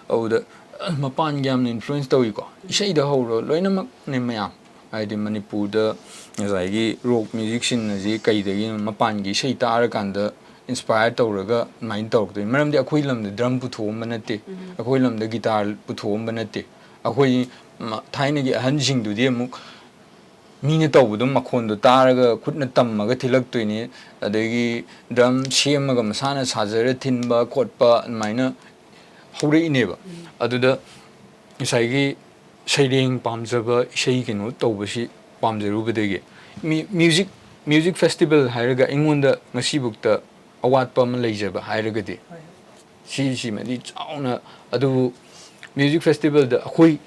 ꯑꯗꯨꯗ, ꯑ, ꯃꯄꯥꯟꯒꯤ ꯌꯥꯝꯅ influence ꯇꯧꯏꯀꯣ꯫ ꯏꯁꯩꯗ ꯍꯧꯔꯣ, ꯂꯣꯏꯅꯃꯛꯅꯦ ꯃꯌꯥꯝ꯫ ꯍꯥꯏꯗꯤ ꯃꯅꯤꯄꯨꯔꯗ ꯉꯁꯥꯏꯒꯤ rock music scene ꯑꯁꯤ ꯀꯩꯗꯒꯤꯅꯣ, ꯃꯄꯥꯟꯒꯤ ꯏꯁꯩ ꯇꯥꯔꯀꯥꯟꯗ inspire ꯇꯧꯔꯒ ꯑꯗꯨꯃꯥꯏꯅ ꯇꯧꯔꯛꯇꯣꯏꯅꯤ꯫ ꯃꯔꯝꯗꯤ ꯑꯩꯈꯣꯏ ꯂꯝꯗ drum ꯄꯨꯊꯣꯛꯑꯝꯕ ꯅꯠꯇꯦ, ꯎꯝ꯫ ꯑꯩꯈꯣꯏ ꯂꯝꯗ guitar ꯄꯨꯊꯣꯛꯑꯝꯕ ꯅꯠꯇꯦ꯫ ꯑꯩꯈꯣꯏ ꯃ-, ꯊꯥꯏꯅꯒꯤ ꯑꯍꯟꯁꯤꯡꯗꯨꯗꯤ ꯑꯃꯨꯛ ꯃꯤꯅ ꯇꯧꯕꯗꯣ ꯃꯈꯣꯟꯗꯣ ꯇꯥꯔꯒ ꯈꯨꯠꯅ ꯇꯝꯃꯒ ꯊꯤꯜꯂꯛꯇꯣꯏꯅꯤ꯫ ꯑꯗꯒꯤ drum ꯁꯦꯝꯃꯒ ꯃꯁꯥꯅ ꯁꯥꯖꯔ ꯊꯤꯟꯕ ꯈꯣꯠꯄ ꯑꯗꯨꯃꯥꯏꯅ ꯍꯧꯔꯛꯏꯅꯦꯕ꯫ ꯎꯝ꯫ ꯑꯗꯨꯗ ꯉꯁꯥꯏꯒꯤ ꯁꯩꯔꯦꯡ ꯄꯥꯝꯖꯕ, ꯏꯁꯩ ꯀꯩꯅꯣ ꯇꯧꯕꯁꯤ ꯄꯥꯝꯖꯔꯨꯕꯗꯒꯤ ꯃꯤ-, music, music festival ꯍꯥꯏꯔꯒ ꯑꯩꯉꯣꯟꯗ ꯉꯁꯤꯕꯨꯛꯇ ꯑꯋꯥꯠꯄ ꯑꯃ ꯂꯩꯖꯕ ꯍꯥꯏꯔꯒꯗꯤ, ꯍꯣꯏ꯫ ꯁꯤꯁꯤꯃꯗꯤ ꯆꯥꯎꯅ, ꯑꯗꯨꯕꯨ music festivalꯗ ꯑꯩꯈꯣꯏ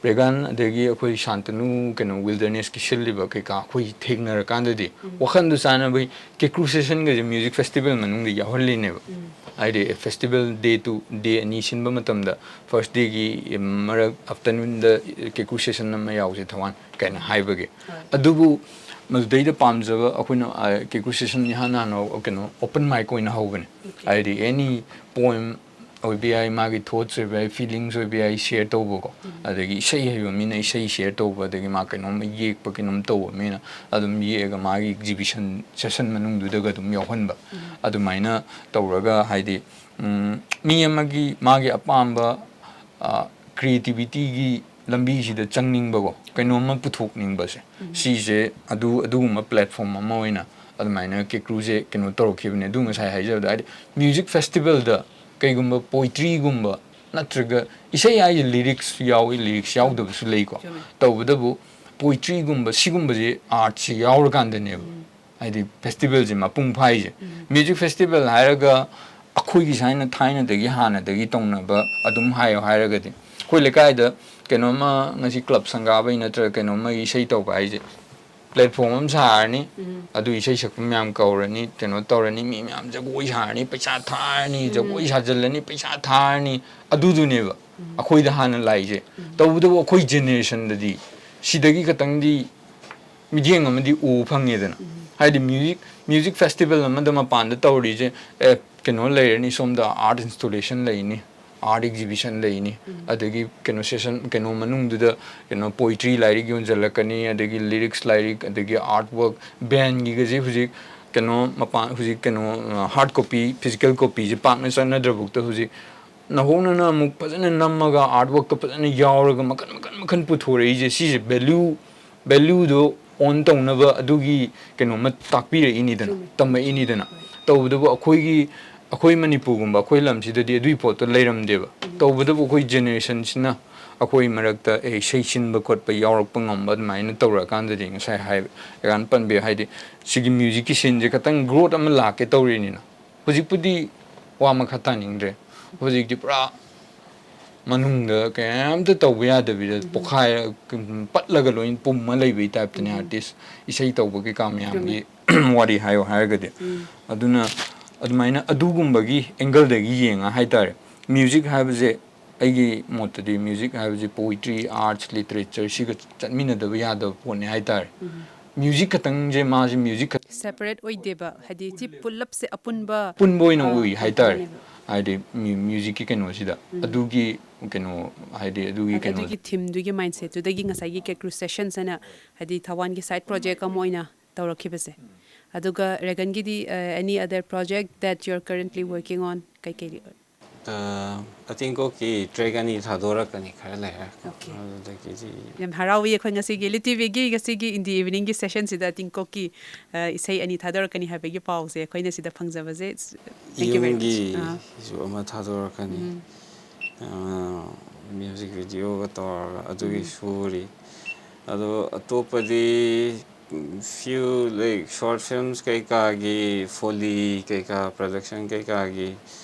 ꯔꯦꯒꯥꯟ ꯑꯗꯒꯤ ꯑꯩꯈꯣꯏ ꯁꯥꯟꯇꯅꯨ ꯀꯩꯅꯣ wildernessꯀꯤ ꯁꯤꯜꯂꯤꯕ ꯀꯩꯀꯥ ꯑꯩꯈꯣꯏ ꯊꯦꯡꯅꯔꯀꯥꯟꯗꯗꯤ ꯎꯝ꯫ ꯋꯥꯈꯜꯗꯨ ꯆꯥꯟꯅꯕꯒꯤ ꯀꯦꯀ꯭ꯔꯨ ꯁꯦꯁꯟꯒꯁꯦ music festival ꯃꯅꯨꯡꯗ ꯌꯥꯎꯍꯜꯂꯤꯅꯦꯕ꯫ ꯎꯝ꯫ ꯍꯥꯏꯗꯤ festival day to day ꯑꯅꯤ ꯁꯤꯟꯕ ꯃꯇꯝꯗ first dayꯒꯤ ꯃꯔꯛ afternoonꯗ ꯀꯦꯀ꯭ꯔꯨ ꯁꯦꯁꯟ ꯑꯃ ꯌꯥꯎꯁꯦ ꯊꯋꯥꯟ ꯀꯥꯏꯅ ꯍꯥꯏꯕꯒꯤ꯫ ꯍꯣꯏ꯫ ꯑꯗꯨꯕꯨ ꯃꯗꯨꯗꯩꯗ ꯄꯥꯝꯖꯕ ꯑꯩꯈꯣꯏꯅ, ꯑ, ꯀꯦꯀ꯭ꯔꯨ ꯁꯦꯁꯟ ꯏꯍꯥꯟ ꯍꯥꯟꯅ ꯀꯩꯅꯣ open mic ꯑꯣꯏꯅ ꯍꯧꯕꯅꯦ꯫ ꯑꯣꯀꯦ꯫ ꯍꯥꯏꯗꯤ any poem ꯑꯣꯏꯕ ꯌꯥꯏ, ꯃꯥꯒꯤ ꯊꯣꯠꯁ ꯑꯣꯏꯕ ꯌꯥꯏ, ꯐꯤꯂꯤꯡꯁ ꯑꯣꯏꯕ ꯌꯥꯏ, ꯁꯦꯌꯔ ꯇꯧꯕꯀꯣ꯫ ꯑꯗꯒꯤ ꯏꯁꯩ ꯍꯩꯕ ꯃꯤꯅ ꯏꯁꯩ ꯁꯦꯌꯔ ꯇꯧꯕ, ꯑꯗꯒꯤ ꯃꯥ ꯀꯩꯅꯣꯝꯃ ꯌꯦꯛꯄ, ꯀꯩꯅꯣꯝ ꯇꯧꯕ, ꯃꯤꯅ ꯑꯗꯨꯝ ꯌꯦꯛꯑꯒ ꯃꯥꯒꯤ ꯑꯦꯛꯖꯤꯕꯤꯁꯟ ꯁꯦꯁꯟ ꯃꯅꯨꯡꯗꯨꯗꯒ ꯑꯗꯨꯝ ꯌꯥꯎꯍꯟꯕ꯫ ꯑꯗꯨꯃꯥꯏꯅ ꯇꯧꯔꯒ, ꯍꯥꯏꯗꯤ, ꯎꯝ, ꯃꯤ ꯑꯃꯒꯤ, ꯃꯥꯒꯤ ꯑꯄꯥꯝꯕ ꯀ꯭ꯔꯤꯌꯦꯇꯤꯕꯤꯇꯤꯒꯤ ꯂꯝꯕꯤꯁꯤꯗ ꯆꯪꯅꯤꯡꯕꯀꯣ, ꯀꯩꯅꯣꯝꯃ ꯄꯨꯊꯣꯛꯅꯤꯡꯕꯁꯦ, ꯁꯤꯁꯦ ꯑꯗꯨ, ꯑꯗꯨꯒꯨꯝꯕ ꯄ꯭ꯂꯦꯠꯐꯣꯝ ꯑꯃ ꯑꯣꯏꯅ ꯑꯗꯨꯃꯥꯏꯅ ꯀꯦꯀ꯭ꯔꯨꯁꯦ ꯀꯩꯅꯣ ꯇꯧꯔꯛꯈꯤꯕꯅꯦ꯫ ꯑꯗꯨ ꯉꯁꯥꯏ ꯍꯥꯏꯖꯕꯗ, ꯍꯥꯏꯗꯤ, ꯃ꯭ꯌꯨꯖꯤꯛ ꯐꯦꯁꯇꯤꯚꯦꯜꯗ ꯀꯩꯒꯨꯝꯕ ꯄꯣꯏꯇ꯭ꯔꯤꯒꯨꯝꯕ ꯅꯠꯇ꯭ꯔꯒ ꯏꯁꯩ ꯍꯥꯏꯁꯦ ꯂꯤꯔꯤꯛꯁ ꯌꯥꯎꯏ, ꯂꯤꯔꯤꯛꯁ ꯌꯥꯎꯗꯕꯁꯨ ꯂꯩꯀꯣ꯫ ꯆꯨꯝꯃꯦ꯫ ꯇꯧꯕꯇꯕꯨ ꯄꯣꯏꯇ꯭ꯔꯤꯒꯨꯝꯕ ꯁꯤꯒꯨꯝꯕꯁꯦ ꯑꯥꯔꯠꯁꯦ ꯌꯥꯎꯔꯀꯥꯟꯗꯅꯦꯕ, ꯍꯥꯏꯗꯤ, ꯐꯦꯁꯇꯤꯚꯦꯜꯁꯦ ꯃꯄꯨꯡ ꯐꯥꯏꯁꯦ꯫ ꯃ꯭ꯌꯨꯖꯤꯛ ꯐꯦꯁꯇꯤꯚꯦꯜ ꯍꯥꯏꯔꯒ ꯑꯩꯈꯣꯏꯒꯤ ꯁꯨꯃꯥꯏꯅ ꯊꯥꯏꯅꯗꯒꯤ, ꯍꯥꯟꯅꯗꯒꯤ ꯇꯧꯅꯕ ꯑꯗꯨꯝ ꯍꯥꯏꯌꯣ ꯍꯥꯏꯔꯒꯗꯤ, ꯑꯩꯈꯣꯏ ꯂꯩꯀꯥꯏꯗ ꯀꯩꯅꯣꯝꯃ, ꯉꯁꯤ ꯀ꯭ꯂꯕ ꯁꯪꯒꯥꯕꯩ ꯅꯠꯇ꯭ꯔꯒ ꯀꯩꯅꯣꯝꯃ ꯏꯁꯩ ꯇꯧꯕ ꯍꯥꯏꯁꯦ, ꯄ꯭ꯂꯦꯠꯐꯣꯝ ꯑꯃ ꯁꯥꯔꯅꯤ, ꯑꯗꯨ ꯏꯁꯩ ꯁꯛꯄ ꯃꯌꯥꯝ ꯀꯧꯔꯅꯤ, ꯀꯩꯅꯣ ꯇꯧꯔꯅꯤ, ꯃꯤ ꯃꯌꯥꯝ ꯖꯒꯣꯏ ꯁꯥꯔꯅꯤ, ꯄꯩꯁꯥ ꯊꯥꯔꯅꯤ, ꯖꯒꯣꯏ ꯁꯥꯖꯤꯜꯂꯅꯤ, ꯄꯩꯁꯥ ꯊꯥꯔꯅꯤ, ꯑꯗꯨꯗꯨꯅꯦꯕ ꯑꯩꯈꯣꯏꯗ ꯍꯥꯟꯅ ꯂꯥꯛꯏꯁꯦ꯫ ꯇꯧꯕꯇꯕꯨ ꯑꯩꯈꯣꯏ ꯖꯦꯅꯦꯔꯦꯁꯟꯗꯗꯤ ꯁꯤꯗꯒꯤ ꯈꯇꯪꯗꯤ ꯃꯤꯠꯌꯦꯡ ꯑꯃꯗꯤ ꯎꯕ ꯐꯪꯉꯦꯗꯅ꯫ ꯍꯥꯏꯗꯤ, ꯃ꯭ꯌꯨꯖꯤꯛ, ꯃ꯭ꯌꯨꯖꯤꯛ ꯐꯦꯁꯇꯤꯚꯦꯜ ꯑꯃꯗ ꯃꯄꯥꯟꯗ ꯇꯧꯔꯤꯁꯦ, ꯑꯦ, ꯀꯩꯅꯣ ꯂꯩꯔꯅꯤ, ꯁꯣꯝꯗ ꯑꯥꯔꯠ ꯏꯟꯁꯇꯣꯂꯦꯁꯟ ꯂꯩꯅꯤ, ꯑꯥꯔꯠ ꯑꯦꯛꯖꯤꯕꯤꯁꯟ ꯂꯩꯅꯤ, ꯑꯗꯒꯤ ꯀꯩꯅꯣ ꯁꯦꯁꯟ, ꯀꯩꯅꯣ ꯃꯅꯨꯡꯗꯨꯗ ꯀꯩꯅꯣ ꯄꯣꯏꯇ꯭ꯔꯤ ꯂꯥꯏꯔꯤꯛ ꯌꯣꯟꯁꯤꯜꯂꯛꯀꯅꯤ, ꯑꯗꯒꯤ ꯂꯤꯔꯤꯛꯁ ꯂꯥꯏꯔꯤꯛ, ꯑꯗꯒꯤ ꯑꯥꯔꯠ ꯋꯥꯔꯛ, ꯕꯦꯟꯒꯤꯒꯁꯦ ꯍꯧꯖꯤꯛ ꯀꯩꯅꯣ ꯃꯄꯥꯟ, ꯍꯧꯖꯤꯛ ꯀꯩꯅꯣ, ꯍꯥꯔꯠ ꯀꯣꯄꯤ, ꯐꯤꯖꯤꯀꯦꯜ ꯀꯣꯄꯤꯁꯦ ꯄꯥꯛꯅ ꯆꯠꯅꯗ꯭ꯔꯕꯨꯛꯇ ꯍꯧꯖꯤꯛ ꯅꯧꯍꯧꯅꯅ ꯑꯃꯨꯛ ꯐꯖꯅ ꯅꯝꯃꯒ, ꯑꯥꯔꯠ ꯋꯥꯔꯛꯇꯣ ꯐꯖꯅ ꯌꯥꯎꯔꯒ, ꯃꯈꯟ, ꯃꯈꯟ, ꯃꯈꯟ ꯄꯨꯊꯣꯔꯛꯏꯁꯦ, ꯁꯤꯁꯦ ꯚꯦꯂ꯭ꯌꯨ, ꯚꯦꯂ꯭ꯌꯨꯗꯣ ꯑꯣꯟ ꯇꯧꯅꯕ ꯑꯗꯨꯒꯤ ꯀꯩꯅꯣꯝꯃ ꯇꯥꯛꯄꯤꯔꯛꯏꯅꯤꯗꯅ, ꯆꯨꯝꯃꯦ꯫ ꯇꯝꯃꯛꯏꯅꯤꯗꯅ꯫ ꯍꯣꯏ꯫ ꯇꯧꯕꯗꯕꯨ ꯑꯩꯈꯣꯏꯒꯤ, ꯑꯩꯈꯣꯏ ꯃꯅꯤꯄꯨꯔꯒꯨꯝꯕ, ꯑꯩꯈꯣꯏ ꯂꯝꯁꯤꯗꯗꯤ ꯑꯗꯨꯒꯤ ꯄꯣꯠꯇꯣ ꯂꯩꯔꯝꯗꯦꯕ꯫ ꯎꯝ꯫ ꯇꯧꯕꯗꯕꯨ ꯑꯩꯈꯣꯏ ꯖꯦꯅꯦꯔꯦꯁꯟꯁꯤꯅ ꯑꯩꯈꯣꯏ ꯃꯔꯛꯇ, ꯑꯦ, ꯏꯁꯩ ꯁꯤꯟꯕ ꯈꯣꯠꯄ ꯌꯥꯎꯔꯛꯄ ꯉꯝꯕ ꯑꯗꯨꯃꯥꯏꯅ ꯇꯧꯔꯛꯑꯀꯥꯟꯗꯗꯤ, ꯉꯁꯥꯏ ꯍꯥꯏꯕ, ꯑꯦꯀꯥꯟ ꯄꯟꯕꯤꯌꯨ, ꯍꯥꯏꯗꯤ, ꯁꯤꯒꯤ ꯃ꯭ꯌꯨꯖꯤꯛꯀꯤ ꯁꯤꯟꯁꯦ ꯈꯇꯪ ꯒ꯭ꯔꯣꯠ ꯑꯃ ꯂꯥꯛꯀꯦ ꯇꯧꯔꯤꯅꯤꯅ꯫ ꯍꯧꯖꯤꯛꯄꯨꯗꯤ ꯋꯥ ꯃꯈꯥ ꯇꯥꯅꯤꯡꯗ꯭ꯔꯦ꯫ ꯍꯧꯖꯤꯛꯇꯤ ꯄꯨꯔꯥ ꯃꯅꯨꯡꯗ ꯀꯩꯝꯇ ꯇꯧꯕ ꯌꯥꯗꯕꯤꯗ, ꯎꯝ꯫ ꯄꯣꯛꯈꯥꯏꯔ, ꯄꯠꯂꯒ ꯂꯣꯏ ꯄꯨꯝꯃ ꯂꯩꯕꯒꯤ ꯇꯥꯏꯞꯇꯅꯦ, ꯎꯝ꯫ ꯑꯥꯔꯇꯤꯁ, ꯏꯁꯩ ꯇꯧꯕ ꯀꯩꯀꯥ ꯃꯌꯥꯝꯒꯤ ꯋꯥꯔꯤ ꯍꯥꯏꯌꯣ ꯍꯥꯏꯔꯒꯗꯤ꯫ ꯎꯝ꯫ ꯑꯗꯨꯅ ꯑꯗꯨꯃꯥꯏꯅ ꯑꯗꯨꯒꯨꯝꯕꯒꯤ ꯑꯦꯡꯒꯜꯗꯒꯤ ꯌꯦꯡꯉ ꯍꯥꯏꯇꯥꯔꯦ, ꯃ꯭ꯌꯨꯖꯤꯛ ꯍꯥꯏꯕꯁꯦ, ꯑꯩꯒꯤ ꯃꯣꯠꯇꯗꯤ ꯃ꯭ꯌꯨꯖꯤꯛ ꯍꯥꯏꯕꯁꯦ ꯄꯣꯏꯇ꯭ꯔꯤ, ꯑꯥꯔꯠꯁ, ꯂꯤꯇꯔꯦꯆꯔ, ꯁꯤꯒ ꯆꯠꯃꯤꯟꯅꯗꯕ ꯌꯥꯗꯕ ꯄꯣꯠꯅꯤ ꯍꯥꯏꯇꯥꯔꯦ꯫ ꯎꯝ꯫ ꯃ꯭ꯌꯨꯖꯤꯛ ꯈꯛꯇꯪꯁꯦ, ꯃꯥꯁꯦ ꯃ꯭ꯌꯨꯖꯤꯛ ꯈꯛ- ꯁꯦꯄꯔꯦꯠ ꯑꯣꯏꯗꯦꯕ, ꯍꯥꯏꯗꯤ ꯁꯤ ꯄꯨꯜꯂꯞꯁꯦ ꯑꯄꯨꯟꯕ, ꯑꯄꯨꯟꯕ ꯑꯣꯏꯅ ꯑꯥ, ꯎꯏ ꯍꯥꯏꯇꯥꯔꯦ꯫ ꯑꯣꯏꯗꯣꯏꯅꯦꯕ꯫ ꯍꯥꯏꯗꯤ ꯃ꯭ꯌꯨ- ꯃ꯭ꯌꯨꯖꯤꯛꯀꯤ ꯀꯩꯅꯣꯁꯤꯗ ꯑꯗꯨꯒꯤ ꯀꯩꯅꯣ ꯍꯥꯏꯗꯤ ꯑꯗꯨꯒꯤ ꯀꯩꯅꯣ ꯑꯗꯨꯒꯤ ꯊꯤꯝꯗꯨꯒꯤ ꯃꯥꯏꯟꯁꯦꯠꯇꯨꯗꯒꯤ ꯉꯁꯥꯏꯒꯤ ꯀꯦꯀ꯭ꯔꯨ ꯁꯦꯁꯟꯁ ꯍꯥꯏꯅ ꯍꯥꯏꯗꯤ ꯊꯋꯥꯟꯒꯤ ꯁꯥꯏꯠ ꯄ꯭ꯔꯣꯖꯦꯛ ꯑꯃ ꯑꯣꯏꯅ ꯇꯧꯔꯛꯈꯤꯕꯁꯦ꯫ ꯑꯗꯨꯒ ꯔꯦꯒꯟꯒꯤꯗꯤ, any other project that you're currently working on? ꯀꯩꯀꯩ? ꯑꯇꯤꯡꯀꯣꯛꯀꯤ ꯇ꯭ꯔꯦꯛ ꯑꯅꯤ ꯊꯥꯗꯣꯔꯛꯀꯅꯤ ꯈꯔ ꯂꯩꯔ꯫ Okay. ꯑꯗꯨꯗꯒꯤꯗꯤ ꯌꯥꯝ ꯍꯔꯥꯎꯏ ꯑꯩꯈꯣꯏ ꯉꯁꯤꯒꯤ ꯂꯤꯇꯤ ꯚꯤꯒꯤ ꯉꯁꯤꯒꯤ ꯏꯟꯗꯤ ꯏꯚꯤꯅꯤꯡꯒꯤ ꯁꯦꯁꯟꯁꯤꯗ ꯇꯤꯡꯀꯣꯛꯀꯤ, ꯑ, ꯏꯁꯩ ꯑꯅꯤ ꯊꯥꯗꯣꯔꯛꯀꯅꯤ ꯍꯥꯏꯕꯒꯤ ꯄꯥꯎꯁꯦ ꯑꯩꯈꯣꯏꯅ ꯁꯤꯗ ꯐꯪꯖꯕꯁꯦ꯫ Thank you very much. ꯑꯥ. ꯌꯨꯝꯒꯤꯁꯨ ꯑꯃ ꯊꯥꯗꯣꯔꯛꯀꯅꯤ꯫ ꯃ꯭ꯌꯨꯖꯤꯛ ꯚꯤꯗꯤꯑꯣꯒ ꯇꯧꯔꯒ ꯑꯗꯨꯒꯤ ꯁꯨꯔꯤ꯫ ꯑꯗꯣ ꯑꯇꯣꯞꯄꯗꯤ few like short films ꯀꯩꯀꯥꯒꯤ ꯐꯣꯂꯤ ꯀꯩꯀꯥ ꯄ꯭ꯔꯗꯛꯁꯟ ꯀꯩꯀꯥꯒꯤ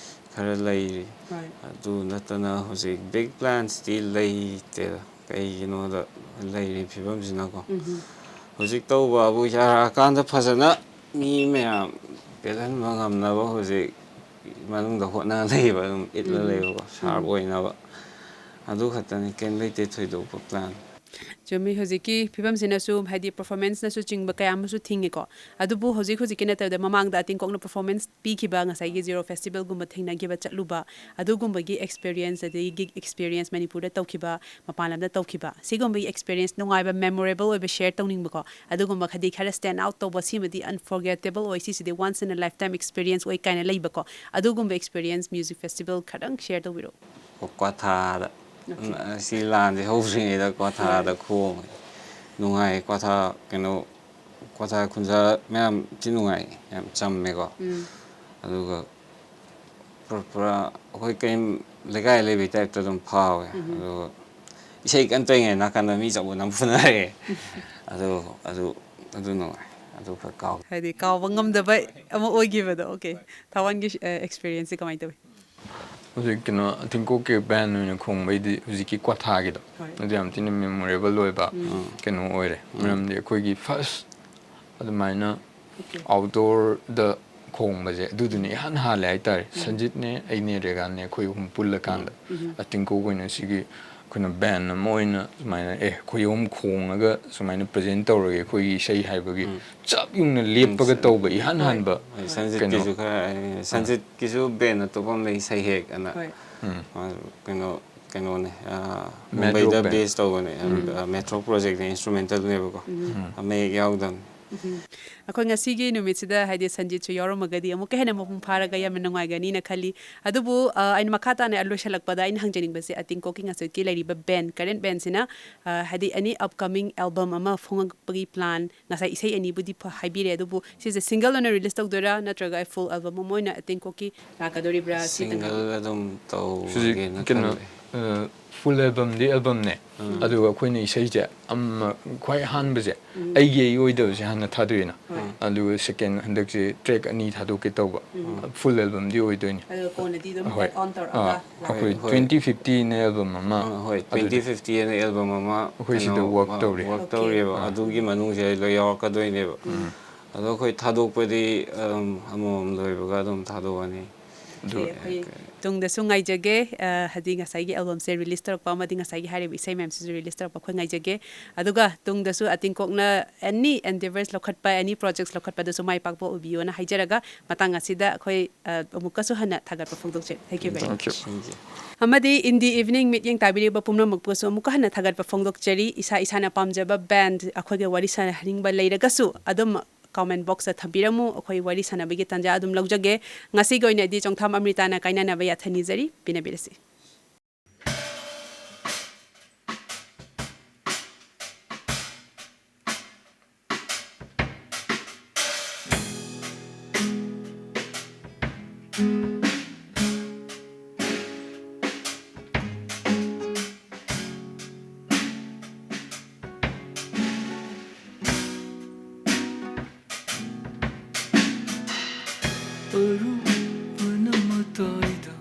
ꯈꯔ ꯂꯩꯔꯤ꯫ ꯍꯣꯏ꯫ ꯑꯗꯨ ꯅꯠꯇꯅ ꯍꯧꯖꯤꯛ ꯕꯤꯛ ꯄ꯭ꯂꯥꯟꯁꯇꯤ ꯂꯩꯇꯦꯗ꯫ ꯀꯩꯒꯤꯅꯣꯗ ꯂꯩꯔꯤꯕ ꯐꯤꯕꯝꯁꯤꯅꯀꯣ꯫ ꯍꯧꯖꯤꯛ ꯇꯧꯕꯕꯨ ꯌꯥꯔꯛꯑꯀꯥꯟꯗ ꯐꯖꯅ ꯃꯤ ꯃꯌꯥꯝ ꯄꯦꯜꯍꯟꯕ ꯉꯝꯅꯕ ꯍꯧꯖꯤꯛ ꯃꯅꯨꯡꯗ ꯍꯣꯠꯅ ꯂꯩꯕ ꯑꯗꯨꯝ ꯏꯠꯂ ꯂꯩꯕꯀꯣ ꯁꯥꯔꯞ ꯑꯣꯏꯅꯕ꯫ ꯑꯗꯨ ꯈꯛꯇꯅꯤ, ꯀꯩꯝ ꯂꯩꯇꯦ ꯊꯣꯏꯗꯣꯛꯄ ꯄ꯭ꯂꯥꯟ꯫ ꯆꯨꯝꯃꯤ, ꯍꯧꯖꯤꯛꯀꯤ ꯐꯤꯕꯝꯁꯤꯅꯁꯨ ꯍꯥꯏꯗꯤ ꯄꯔꯐꯣꯔꯃꯦꯟꯁꯅꯁꯨ ꯆꯤꯡꯕ ꯀꯌꯥ ꯑꯃꯁꯨ ꯊꯤꯡꯉꯦꯀꯣ꯫ ꯑꯗꯨꯕꯨ ꯍꯧꯖꯤꯛ ꯍꯧꯖꯤꯛꯀꯤ ꯅꯠꯇꯕꯗ ꯃꯃꯥꯡꯗ ꯑꯇꯤꯡꯀꯣꯛꯅ ꯄꯔꯐꯣꯔꯃꯦꯟꯁ ꯄꯤꯈꯤꯕ ꯉꯁꯥꯏꯒꯤ ꯖꯤꯔꯣ ꯐꯦꯁꯇꯤꯚꯦꯜꯒꯨꯝꯕ ꯊꯦꯡꯅꯈꯤꯕ ꯆꯠꯂꯨꯕ ꯑꯗꯨꯒꯨꯝꯕꯒꯤ ꯑꯦꯛꯁꯄꯤꯔꯤꯌꯦꯟꯁ ꯑꯗꯒꯤ ꯒꯤꯒ ꯑꯦꯛꯁꯄꯤꯔꯤꯌꯦꯟꯁ ꯃꯅꯤꯄꯨꯔꯗ ꯇꯧꯈꯤꯕ ꯃꯄꯥꯟ ꯂꯝꯗ ꯇꯧꯈꯤꯕ ꯁꯤꯒꯨꯝꯕꯒꯤ ꯑꯦꯛꯁꯄꯤꯔꯤꯌꯦꯟꯁ ꯅꯨꯡꯉꯥꯏꯕ ꯃꯦꯃꯣꯔꯦꯕꯜ ꯑꯣꯏꯕ ꯁꯦꯌꯔ ꯇꯧꯅꯤꯡꯕꯀꯣ꯫ ꯑꯗꯨꯒꯨꯝꯕ ꯍꯥꯏꯗꯤ ꯈꯔ ꯁ꯭ꯇꯦꯟ ꯑꯥꯎꯠ ꯇꯧꯕ ꯁꯤꯃꯗꯤ ꯑꯟꯐꯣꯔꯒꯦꯇꯦꯕꯜ ꯑꯣꯏ, ꯁꯤꯁꯤꯗꯤ ꯋꯥꯟꯁ ꯏꯟ ꯑ ꯂꯥꯏꯐ ꯇꯥꯏꯝ ꯑꯦꯛꯁꯄꯤꯔꯤꯌꯦꯟꯁ ꯑꯣꯏ ꯀꯥꯏꯅ ꯂꯩꯕꯀꯣ꯫ ꯑꯗꯨꯒꯨꯝꯕ ꯑꯦꯛꯁꯄꯤꯔꯤꯌꯦꯟꯁ ꯃ꯭ꯌꯨꯖꯤꯛ ꯐꯦꯁꯇꯤꯚꯦꯜ ꯈꯔꯗꯪ ꯁꯦꯌꯔ ꯇꯧꯕꯤꯔꯛꯑꯣ꯫ ꯀ꯭ꯋꯥꯊꯥꯗ꯫ ꯎꯝ, ꯁꯤ ꯂꯥꯟꯁꯦ ꯍꯧꯗ꯭ꯔꯤꯉꯩꯗ ꯀ꯭ꯋꯥꯊꯥꯗ ꯈꯣꯡꯉꯦ꯫ ꯅꯨꯡꯉꯥꯏ ꯀ꯭ꯋꯥꯊꯥ, ꯀꯩꯅꯣ, ꯀ꯭ꯋꯥꯊꯥ ꯈꯨꯟꯖꯥ ꯃꯌꯥꯝ ꯊꯤ ꯅꯨꯡꯉꯥꯏ, ꯌꯥꯝ ꯆꯝꯃꯦꯀꯣ꯫ ꯑꯗꯨꯒ ꯄꯨꯔꯥ, ꯄꯨꯔꯥ ꯑꯩꯈꯣꯏ ꯀꯩꯝ ꯂꯩꯀꯥꯏ ꯂꯩꯕꯩ ꯇꯥꯏꯞꯇ ꯑꯗꯨꯝ ꯐꯥꯎꯋꯦ꯫ ꯑꯗꯨꯒ ꯏꯁꯩ ꯀꯟꯅ ꯇꯧꯔꯤꯉꯩ ꯅꯥꯀꯟꯗ ꯃꯤ ꯆꯄꯣꯠ ꯑꯃ ꯐꯨꯅꯔꯛꯑꯦ꯫ ꯑꯗꯨ, ꯑꯗꯨ, ꯑꯗꯨ ꯅꯨꯡꯉꯥꯏ꯫ ꯑꯗꯨ ꯈꯔ ꯀꯥꯎ꯫ ꯍꯥꯏꯗꯤ ꯀꯥꯎꯕ ꯉꯝꯗꯕ ꯑꯃ ꯑꯣꯏꯈꯤꯕꯗꯣ꯫ ꯑꯣꯀꯦ, ꯊꯋꯥꯟꯒꯤ ꯑꯦꯛꯁꯄꯤꯔꯤꯌꯦꯟꯁꯁꯦ ꯀꯃꯥꯏꯅ ꯇꯧꯋꯤ? ꯍꯧꯖꯤꯛ ꯀꯩꯅꯣ ꯑꯇꯤꯡꯀꯣꯛꯀꯤ ꯕꯦꯟ ꯑꯣꯏꯅ ꯈꯣꯡꯕꯩꯗꯤ ꯍꯧꯖꯤꯛꯀꯤ ꯀ꯭ꯋꯥꯊꯥꯒꯤꯗꯣ ꯍꯣꯏ꯫ ꯑꯗꯨ ꯌꯥꯝ ꯊꯤꯅ ꯃꯦꯃꯣꯔꯦꯕꯜ ꯑꯣꯏꯕ ꯀꯩꯅꯣ ꯑꯣꯏꯔꯦ꯫ ꯃꯔꯝꯗꯤ ꯑꯩꯈꯣꯏꯒꯤ ꯐꯥꯔꯁ ꯑꯗꯨꯃꯥꯏꯅ ꯑꯥꯎꯠꯗꯣꯔꯗ ꯈꯣꯡꯕꯁꯦ ꯑꯗꯨꯗꯨꯅ ꯏꯍꯥꯟ ꯍꯥꯜꯂꯦ ꯍꯥꯏꯇꯥꯔꯦ꯫ ꯁꯟꯖꯤꯠꯅꯦ, ꯑꯩꯅꯦ, ꯔꯦꯒꯥꯟꯅꯦ, ꯑꯩꯈꯣꯏ ꯑꯍꯨꯝ ꯄꯨꯜꯂꯀꯥꯟꯗ ꯑꯇꯤꯡꯀꯣꯛ ꯑꯣꯏꯅ ꯁꯤꯒꯤ ꯑꯩꯈꯣꯏꯅ ꯕꯦꯟ ꯑꯃ ꯑꯣꯏꯅ ꯁꯨꯃꯥꯏꯅ, "ꯑꯦ, ꯑꯩꯈꯣꯏ ꯑꯍꯨꯝ ꯈꯣꯡꯉꯒ ꯁꯨꯃꯥꯏꯅ ꯄ꯭ꯔꯖꯦꯟ ꯇꯧꯔꯒꯦ ꯑꯩꯈꯣꯏꯒꯤ ꯏꯁꯩ" ꯍꯥꯏꯕꯒꯤ ꯆꯞ ꯌꯨꯡꯅ ꯂꯦꯞꯄꯒ ꯇꯧꯕ ꯏꯍꯥꯟ ꯍꯥꯟꯕ꯫ ꯍꯣꯏ, ꯁꯟꯖꯤꯠꯀꯤꯁꯨ ꯈꯔ ꯍꯥꯏꯅꯤꯡꯉꯦ꯫ ꯁꯟꯖꯤꯠꯀꯤꯁꯨ ꯕꯦꯟ ꯑꯇꯣꯞꯄ ꯑꯃ ꯂꯩ, ꯁꯩꯍꯦꯛ ꯑꯅ꯫ ꯍꯣꯏ꯫ ꯃꯥ ꯀꯩꯅꯣ ꯀꯩꯅꯣꯅꯦ, ꯑ, ꯃꯦꯇ꯭ꯔꯣ ꯃꯨꯝꯕꯩꯗ ꯕꯦꯟ꯫ ꯕꯦꯁ ꯇꯧꯕꯅꯦ꯫ ꯃꯦꯇ꯭ꯔꯣ ꯄ꯭ꯔꯣꯖꯦꯛꯅꯦ, ꯏꯟꯁꯇ꯭ꯔꯨꯃꯦꯟꯇꯦꯜꯅꯦꯕꯀꯣ꯫ ꯃꯌꯦꯛ ꯌꯥꯎꯗꯕꯅꯦ꯫ ꯑꯩꯈꯣꯏ ꯉꯁꯤꯒꯤ ꯅꯨꯃꯤꯠꯁꯤꯗ ꯍꯥꯏꯗꯤ ꯁꯟꯖꯤꯠꯁꯨ ꯌꯥꯎꯔꯝꯃꯒꯗꯤ ꯑꯃꯨꯛꯀ ꯍꯦꯟꯅ ꯃꯄꯨꯡ ꯐꯥꯔꯒ ꯌꯥꯝꯅ ꯅꯨꯡꯉꯥꯏꯒꯅꯤꯅ ꯈꯜꯂꯤ꯫ ꯑꯗꯨꯕꯨ ꯑ, ꯑꯩꯅ ꯃꯈꯥ ꯇꯥꯅ ꯂꯣꯏꯁꯤꯜꯂꯛꯄꯗ ꯑꯩꯅ ꯍꯪꯖꯅꯤꯡꯕꯁꯦ, ꯑꯇꯤꯡꯀꯣꯛꯀꯤ ꯉꯁꯤꯒꯤ ꯂꯩꯔꯤꯕ ꯕꯦꯟ, ꯀꯔꯦꯟ ꯕꯦꯟꯁꯤꯅ ꯑ, ꯍꯥꯏꯗꯤ ꯑꯦꯅꯤ ꯑꯞꯀꯃꯤꯡ ꯑꯦꯜꯕꯝ ꯑꯃ ꯐꯣꯡꯉꯛꯄꯒꯤ ꯄ꯭ꯂꯥꯟ, ꯉꯁꯥꯏ ꯏꯁꯩ ꯑꯅꯤꯕꯨꯗꯤ ꯐ- ꯍꯥꯏꯕꯤꯔꯦ, ꯑꯗꯨꯕꯨ ꯁꯤꯁꯦ ꯁꯤꯡꯒꯜ ꯑꯣꯏꯅ ꯔꯤꯂꯤꯁ ꯇꯧꯗꯣꯏꯔꯥ ꯅꯠꯇ꯭ꯔꯒ ꯐꯨꯜ ꯑꯦꯜꯕꯝ ꯑꯃ ꯑꯣꯏꯅ ꯑꯇꯤꯡꯀꯣꯛꯀꯤ ꯂꯥꯛꯀꯗꯣꯔꯤꯕ꯭ꯔꯥ? ꯁꯤꯇꯪ ꯍꯥꯏꯕꯤꯌꯨ꯫ ꯁꯤꯡꯒꯜ ꯑꯗꯨꯝ ꯍꯧꯖꯤꯛ ꯇꯧꯒꯦꯅ ꯀꯩꯅꯣ ꯈꯜꯂꯦ꯫ ꯐꯨꯜ ꯑꯦꯜꯕꯝꯗꯤ ꯑꯦꯜꯕꯝꯅꯦ, ꯑꯗꯨꯒ ꯑꯩꯈꯣꯏꯅ ꯏꯁꯩꯁꯦ ꯑꯃ, ꯈ꯭ꯋꯥꯏ ꯑꯍꯥꯟꯕꯁꯦ ꯑꯩꯒꯤ ꯑꯩ ꯑꯣꯏꯗꯕꯁꯦ ꯍꯥꯟꯅ ꯊꯥꯗꯣꯛꯑꯦꯅ, ꯑꯗꯨꯒ ꯁꯦꯀꯦꯟ ꯍꯟꯗꯛꯁꯦ ꯇ꯭ꯔꯦꯛ ꯑꯅꯤ ꯊꯥꯗꯣꯛꯀꯦ ꯇꯧꯕ꯫ ꯐꯨꯜ ꯑꯦꯜꯕꯝꯗꯤ ꯑꯣꯏꯗꯣꯏꯅꯤ꯫ ꯑꯗꯨꯒ ꯀꯣꯟꯅꯗꯤ ꯑꯗꯨꯝ ꯍꯣꯏ꯫ ꯑꯦꯗ ꯑꯣꯟ ꯑꯥ, ꯇꯧꯔꯛꯑꯒ ꯑꯩꯈꯣꯏ ꯍꯣꯏ꯫ ꯇ꯭ꯋꯦꯟꯇꯤ ꯐꯤꯐꯇꯤꯅ ꯑꯦꯜꯕꯝ ꯑꯃ꯫ ꯑ, ꯍꯣꯏ, ꯑꯗꯨꯗꯤ ꯇ꯭ꯋꯦꯟꯇꯤ ꯐꯤꯐꯇꯤꯅ ꯑꯦꯜꯕꯝ ꯑꯃ ꯑꯩꯈꯣꯏ ꯁꯤꯗ ꯀꯩꯅꯣ, ꯋꯥꯔꯛ ꯑ, ꯇꯧꯔꯤ꯫ Work okay. ꯇꯧꯔꯤꯑꯕ꯫ ꯑꯗꯨꯒꯤ ꯃꯅꯨꯡꯁꯤꯗ ꯂꯣꯏ ꯌꯥꯎꯔꯛꯀꯗꯣꯏꯅꯦꯕ꯫ ꯑꯗꯣ ꯑꯩꯈꯣꯏ ꯊꯥꯗꯣꯛꯄꯗꯤ ꯑꯗꯨꯝ ꯑꯃꯃꯝ ꯂꯣꯏꯕꯒ ꯑꯗꯨꯝ ꯊꯥꯗꯣꯛꯑꯅꯤ꯫ ꯑꯗꯨ ꯑꯩꯈꯣꯏ ꯇꯨꯡꯗꯁꯨ ꯉꯥꯏꯖꯒꯦ, ꯑ, ꯍꯥꯏꯗꯤ ꯉꯁꯥꯏꯒꯤ ꯑꯦꯜꯕꯝꯁꯦ ꯔꯤꯂꯤꯁ ꯇꯧꯔꯛꯄ ꯑꯃꯗꯤ ꯉꯁꯥꯏꯒꯤ ꯍꯥꯏꯔꯤꯕ ꯏꯁꯩ ꯃꯌꯥꯝꯁꯤꯁꯨ ꯔꯤꯂꯤꯁ ꯇꯧꯔꯛꯄ ꯑꯩꯈꯣꯏ ꯉꯥꯏꯖꯒꯦ꯫ ꯑꯗꯨꯒ ꯇꯨꯡꯗꯁꯨ ꯑꯇꯤꯡꯀꯣꯛꯅ ꯑꯦꯅꯤ ꯑꯦꯟꯗꯦꯚꯔꯁ ꯂꯧꯈꯠꯄ, ꯑꯦꯅꯤ ꯄ꯭ꯔꯣꯖꯦꯛꯁ ꯂꯧꯈꯠꯄꯗꯁꯨ ꯃꯥꯏ ꯄꯥꯛꯄ ꯑꯣꯏꯕꯤꯌꯣꯅ ꯍꯥꯏꯖꯔꯒ, ꯃꯇꯥꯡ ꯑꯁꯤꯗ ꯑꯩꯈꯣꯏ, ꯑ, ꯑꯃꯨꯛꯀꯁꯨ ꯍꯟꯅ ꯊꯥꯒꯠꯄ ꯐꯣꯡꯗꯣꯛꯆꯔꯤ꯫ Thank you very much꯫ Thank you꯫ Thank you꯫ ꯑꯃꯗꯤ ꯏꯟꯗꯤ ꯏꯚꯤꯅꯤꯡ ꯃꯤꯠꯌꯦꯡ ꯇꯥꯕꯤꯔꯤꯕ ꯄꯨꯝꯅꯃꯛꯄꯨꯁꯨ ꯑꯃꯨꯛꯀ ꯍꯟꯅ ꯊꯥꯒꯠꯄ ꯐꯣꯡꯗꯣꯛꯆꯔꯤ꯫ ꯏꯁꯥ ꯏꯁꯥꯅ ꯄꯥꯝꯖꯕ ꯕꯦꯟꯗ ꯑꯩꯈꯣꯏꯒ ꯋꯥꯔꯤ ꯁꯥꯟꯅꯍꯟꯅꯤꯡꯕ ꯂꯩꯔꯒꯁꯨ ꯑꯗꯨꯝ ꯀꯃꯦꯟ ꯕꯣꯛꯁꯇ ꯊꯝꯕꯤꯔꯝꯃꯨ, ꯑꯩꯈꯣꯏ ꯋꯥꯔꯤ ꯁꯥꯟꯅꯕꯒꯤ ꯇꯥꯟꯖꯥ ꯑꯗꯨꯝ ꯂꯧꯖꯒꯦ꯫ ꯉꯁꯤꯒꯤ ꯑꯣꯏꯅꯗꯤ ꯆꯣꯡꯊꯥꯝ ꯑꯃ꯭ꯔꯤꯇꯥꯅ ꯀꯥꯏꯅꯅꯕ ꯌꯥꯊꯪ ꯅꯤꯖꯔꯤ꯫ ꯄꯤꯅꯕꯤꯔꯁꯤ꯫ ꯑꯔꯨꯕꯅ ꯃꯇꯥꯏꯗ,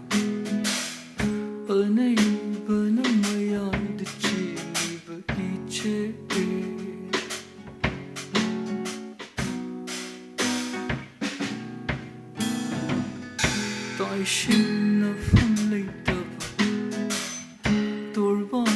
ꯑꯅꯩꯕꯅ ꯃꯌꯥꯏꯗ ꯆꯦꯜꯂꯤꯕ ꯏꯆꯦ꯫ ꯇꯥꯏꯁꯤꯟꯅꯐꯝ ꯂꯩꯇꯕ, ꯇꯣꯔꯕꯥꯟ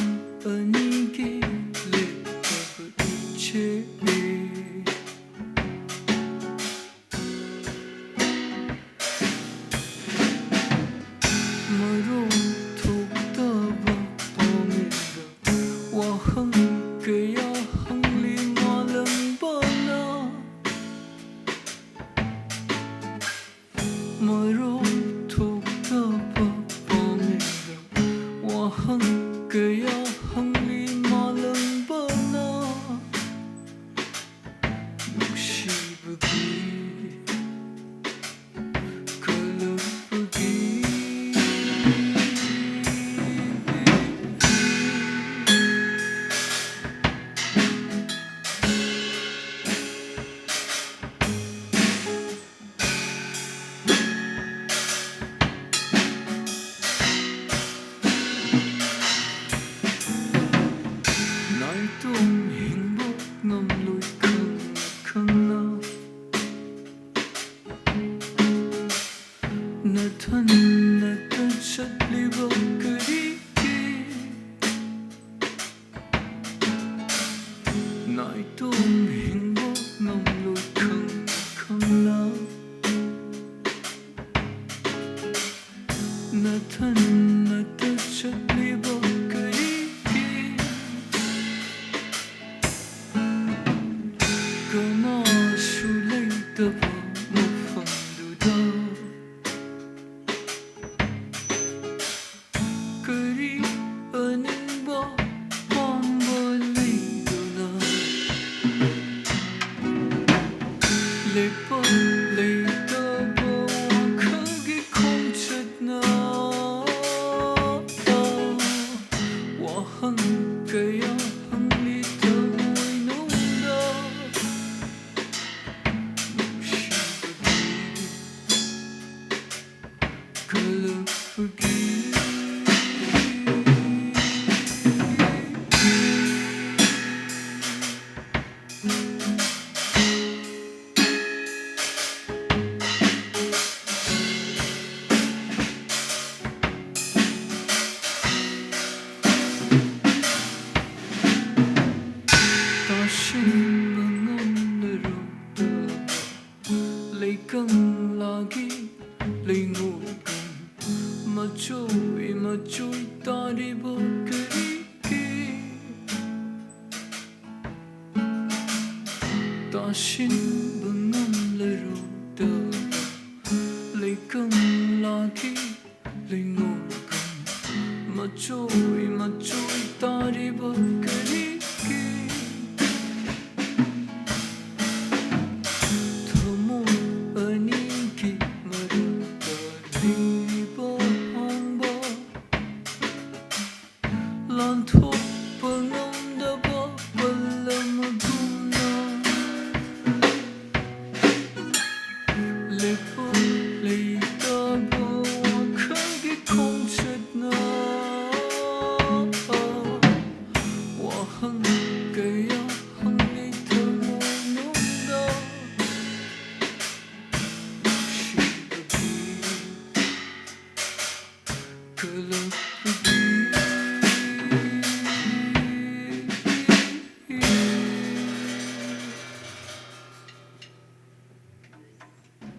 ꯋꯥꯍꯪ ꯀꯌꯥ ꯍꯪꯂꯤ ꯃꯥꯂꯪꯕꯅ, ꯃꯔꯣꯜ ꯊꯣꯛꯇꯕ ꯄꯥꯝꯃꯤꯗ꯫ ꯋꯥꯍꯪ ꯀꯌꯥ ꯍꯪꯂꯤ ꯃꯥꯂꯪꯕꯅ, ꯅꯨꯡꯁꯤꯕꯒꯤ ꯀꯜꯂꯛꯄꯒꯤ꯫ ꯅꯥꯏꯇꯣꯝ ꯍꯤꯡꯕ ꯉꯝꯂꯣꯏ ꯈꯪꯅ ꯈꯪꯅ, ꯅꯊꯟ ꯅꯊꯟ ꯆꯠꯂꯤꯕ ꯀꯔꯤꯒꯤ? ꯅꯥꯏꯇꯣꯝ ꯍꯤꯡꯕ ꯉꯝꯂꯣꯏ ꯈꯪ ꯈꯪꯅ, ꯅꯊꯟ ꯅꯊꯟ ꯆꯠꯂꯤꯕ ꯀꯔꯤꯒꯤ? ꯀꯅꯥꯁꯨ ꯂꯩꯇꯕ ꯃꯐꯝꯗꯨꯗ ꯀꯔꯤ ꯑꯅꯤꯡꯕ ꯄꯥꯝꯕ ꯂꯩꯗꯨꯅ, ꯂꯦꯞꯄ ꯂꯩꯇꯕ ꯋꯥꯈꯜꯒꯤ ꯈꯣꯡꯆꯠꯅ ꯋꯥꯍꯪ ꯀꯌꯥ ꯍꯪꯂꯤ ꯊꯃꯣꯏꯅꯨꯡꯗ꯫ ꯅꯨꯡꯁꯤꯕꯒꯤ ꯀꯜꯂꯛꯄꯒꯤ꯫ ꯁꯤꯟꯕ ꯉꯝꯂꯔꯨꯗꯕ ꯂꯩꯀꯪ ꯂꯥꯛꯈꯤ꯫ ꯂꯩꯉꯣꯏꯒꯨꯝ ꯃꯆꯣꯏ ꯃꯆꯣꯏ ꯇꯥꯔꯤꯕ ꯀꯌꯥ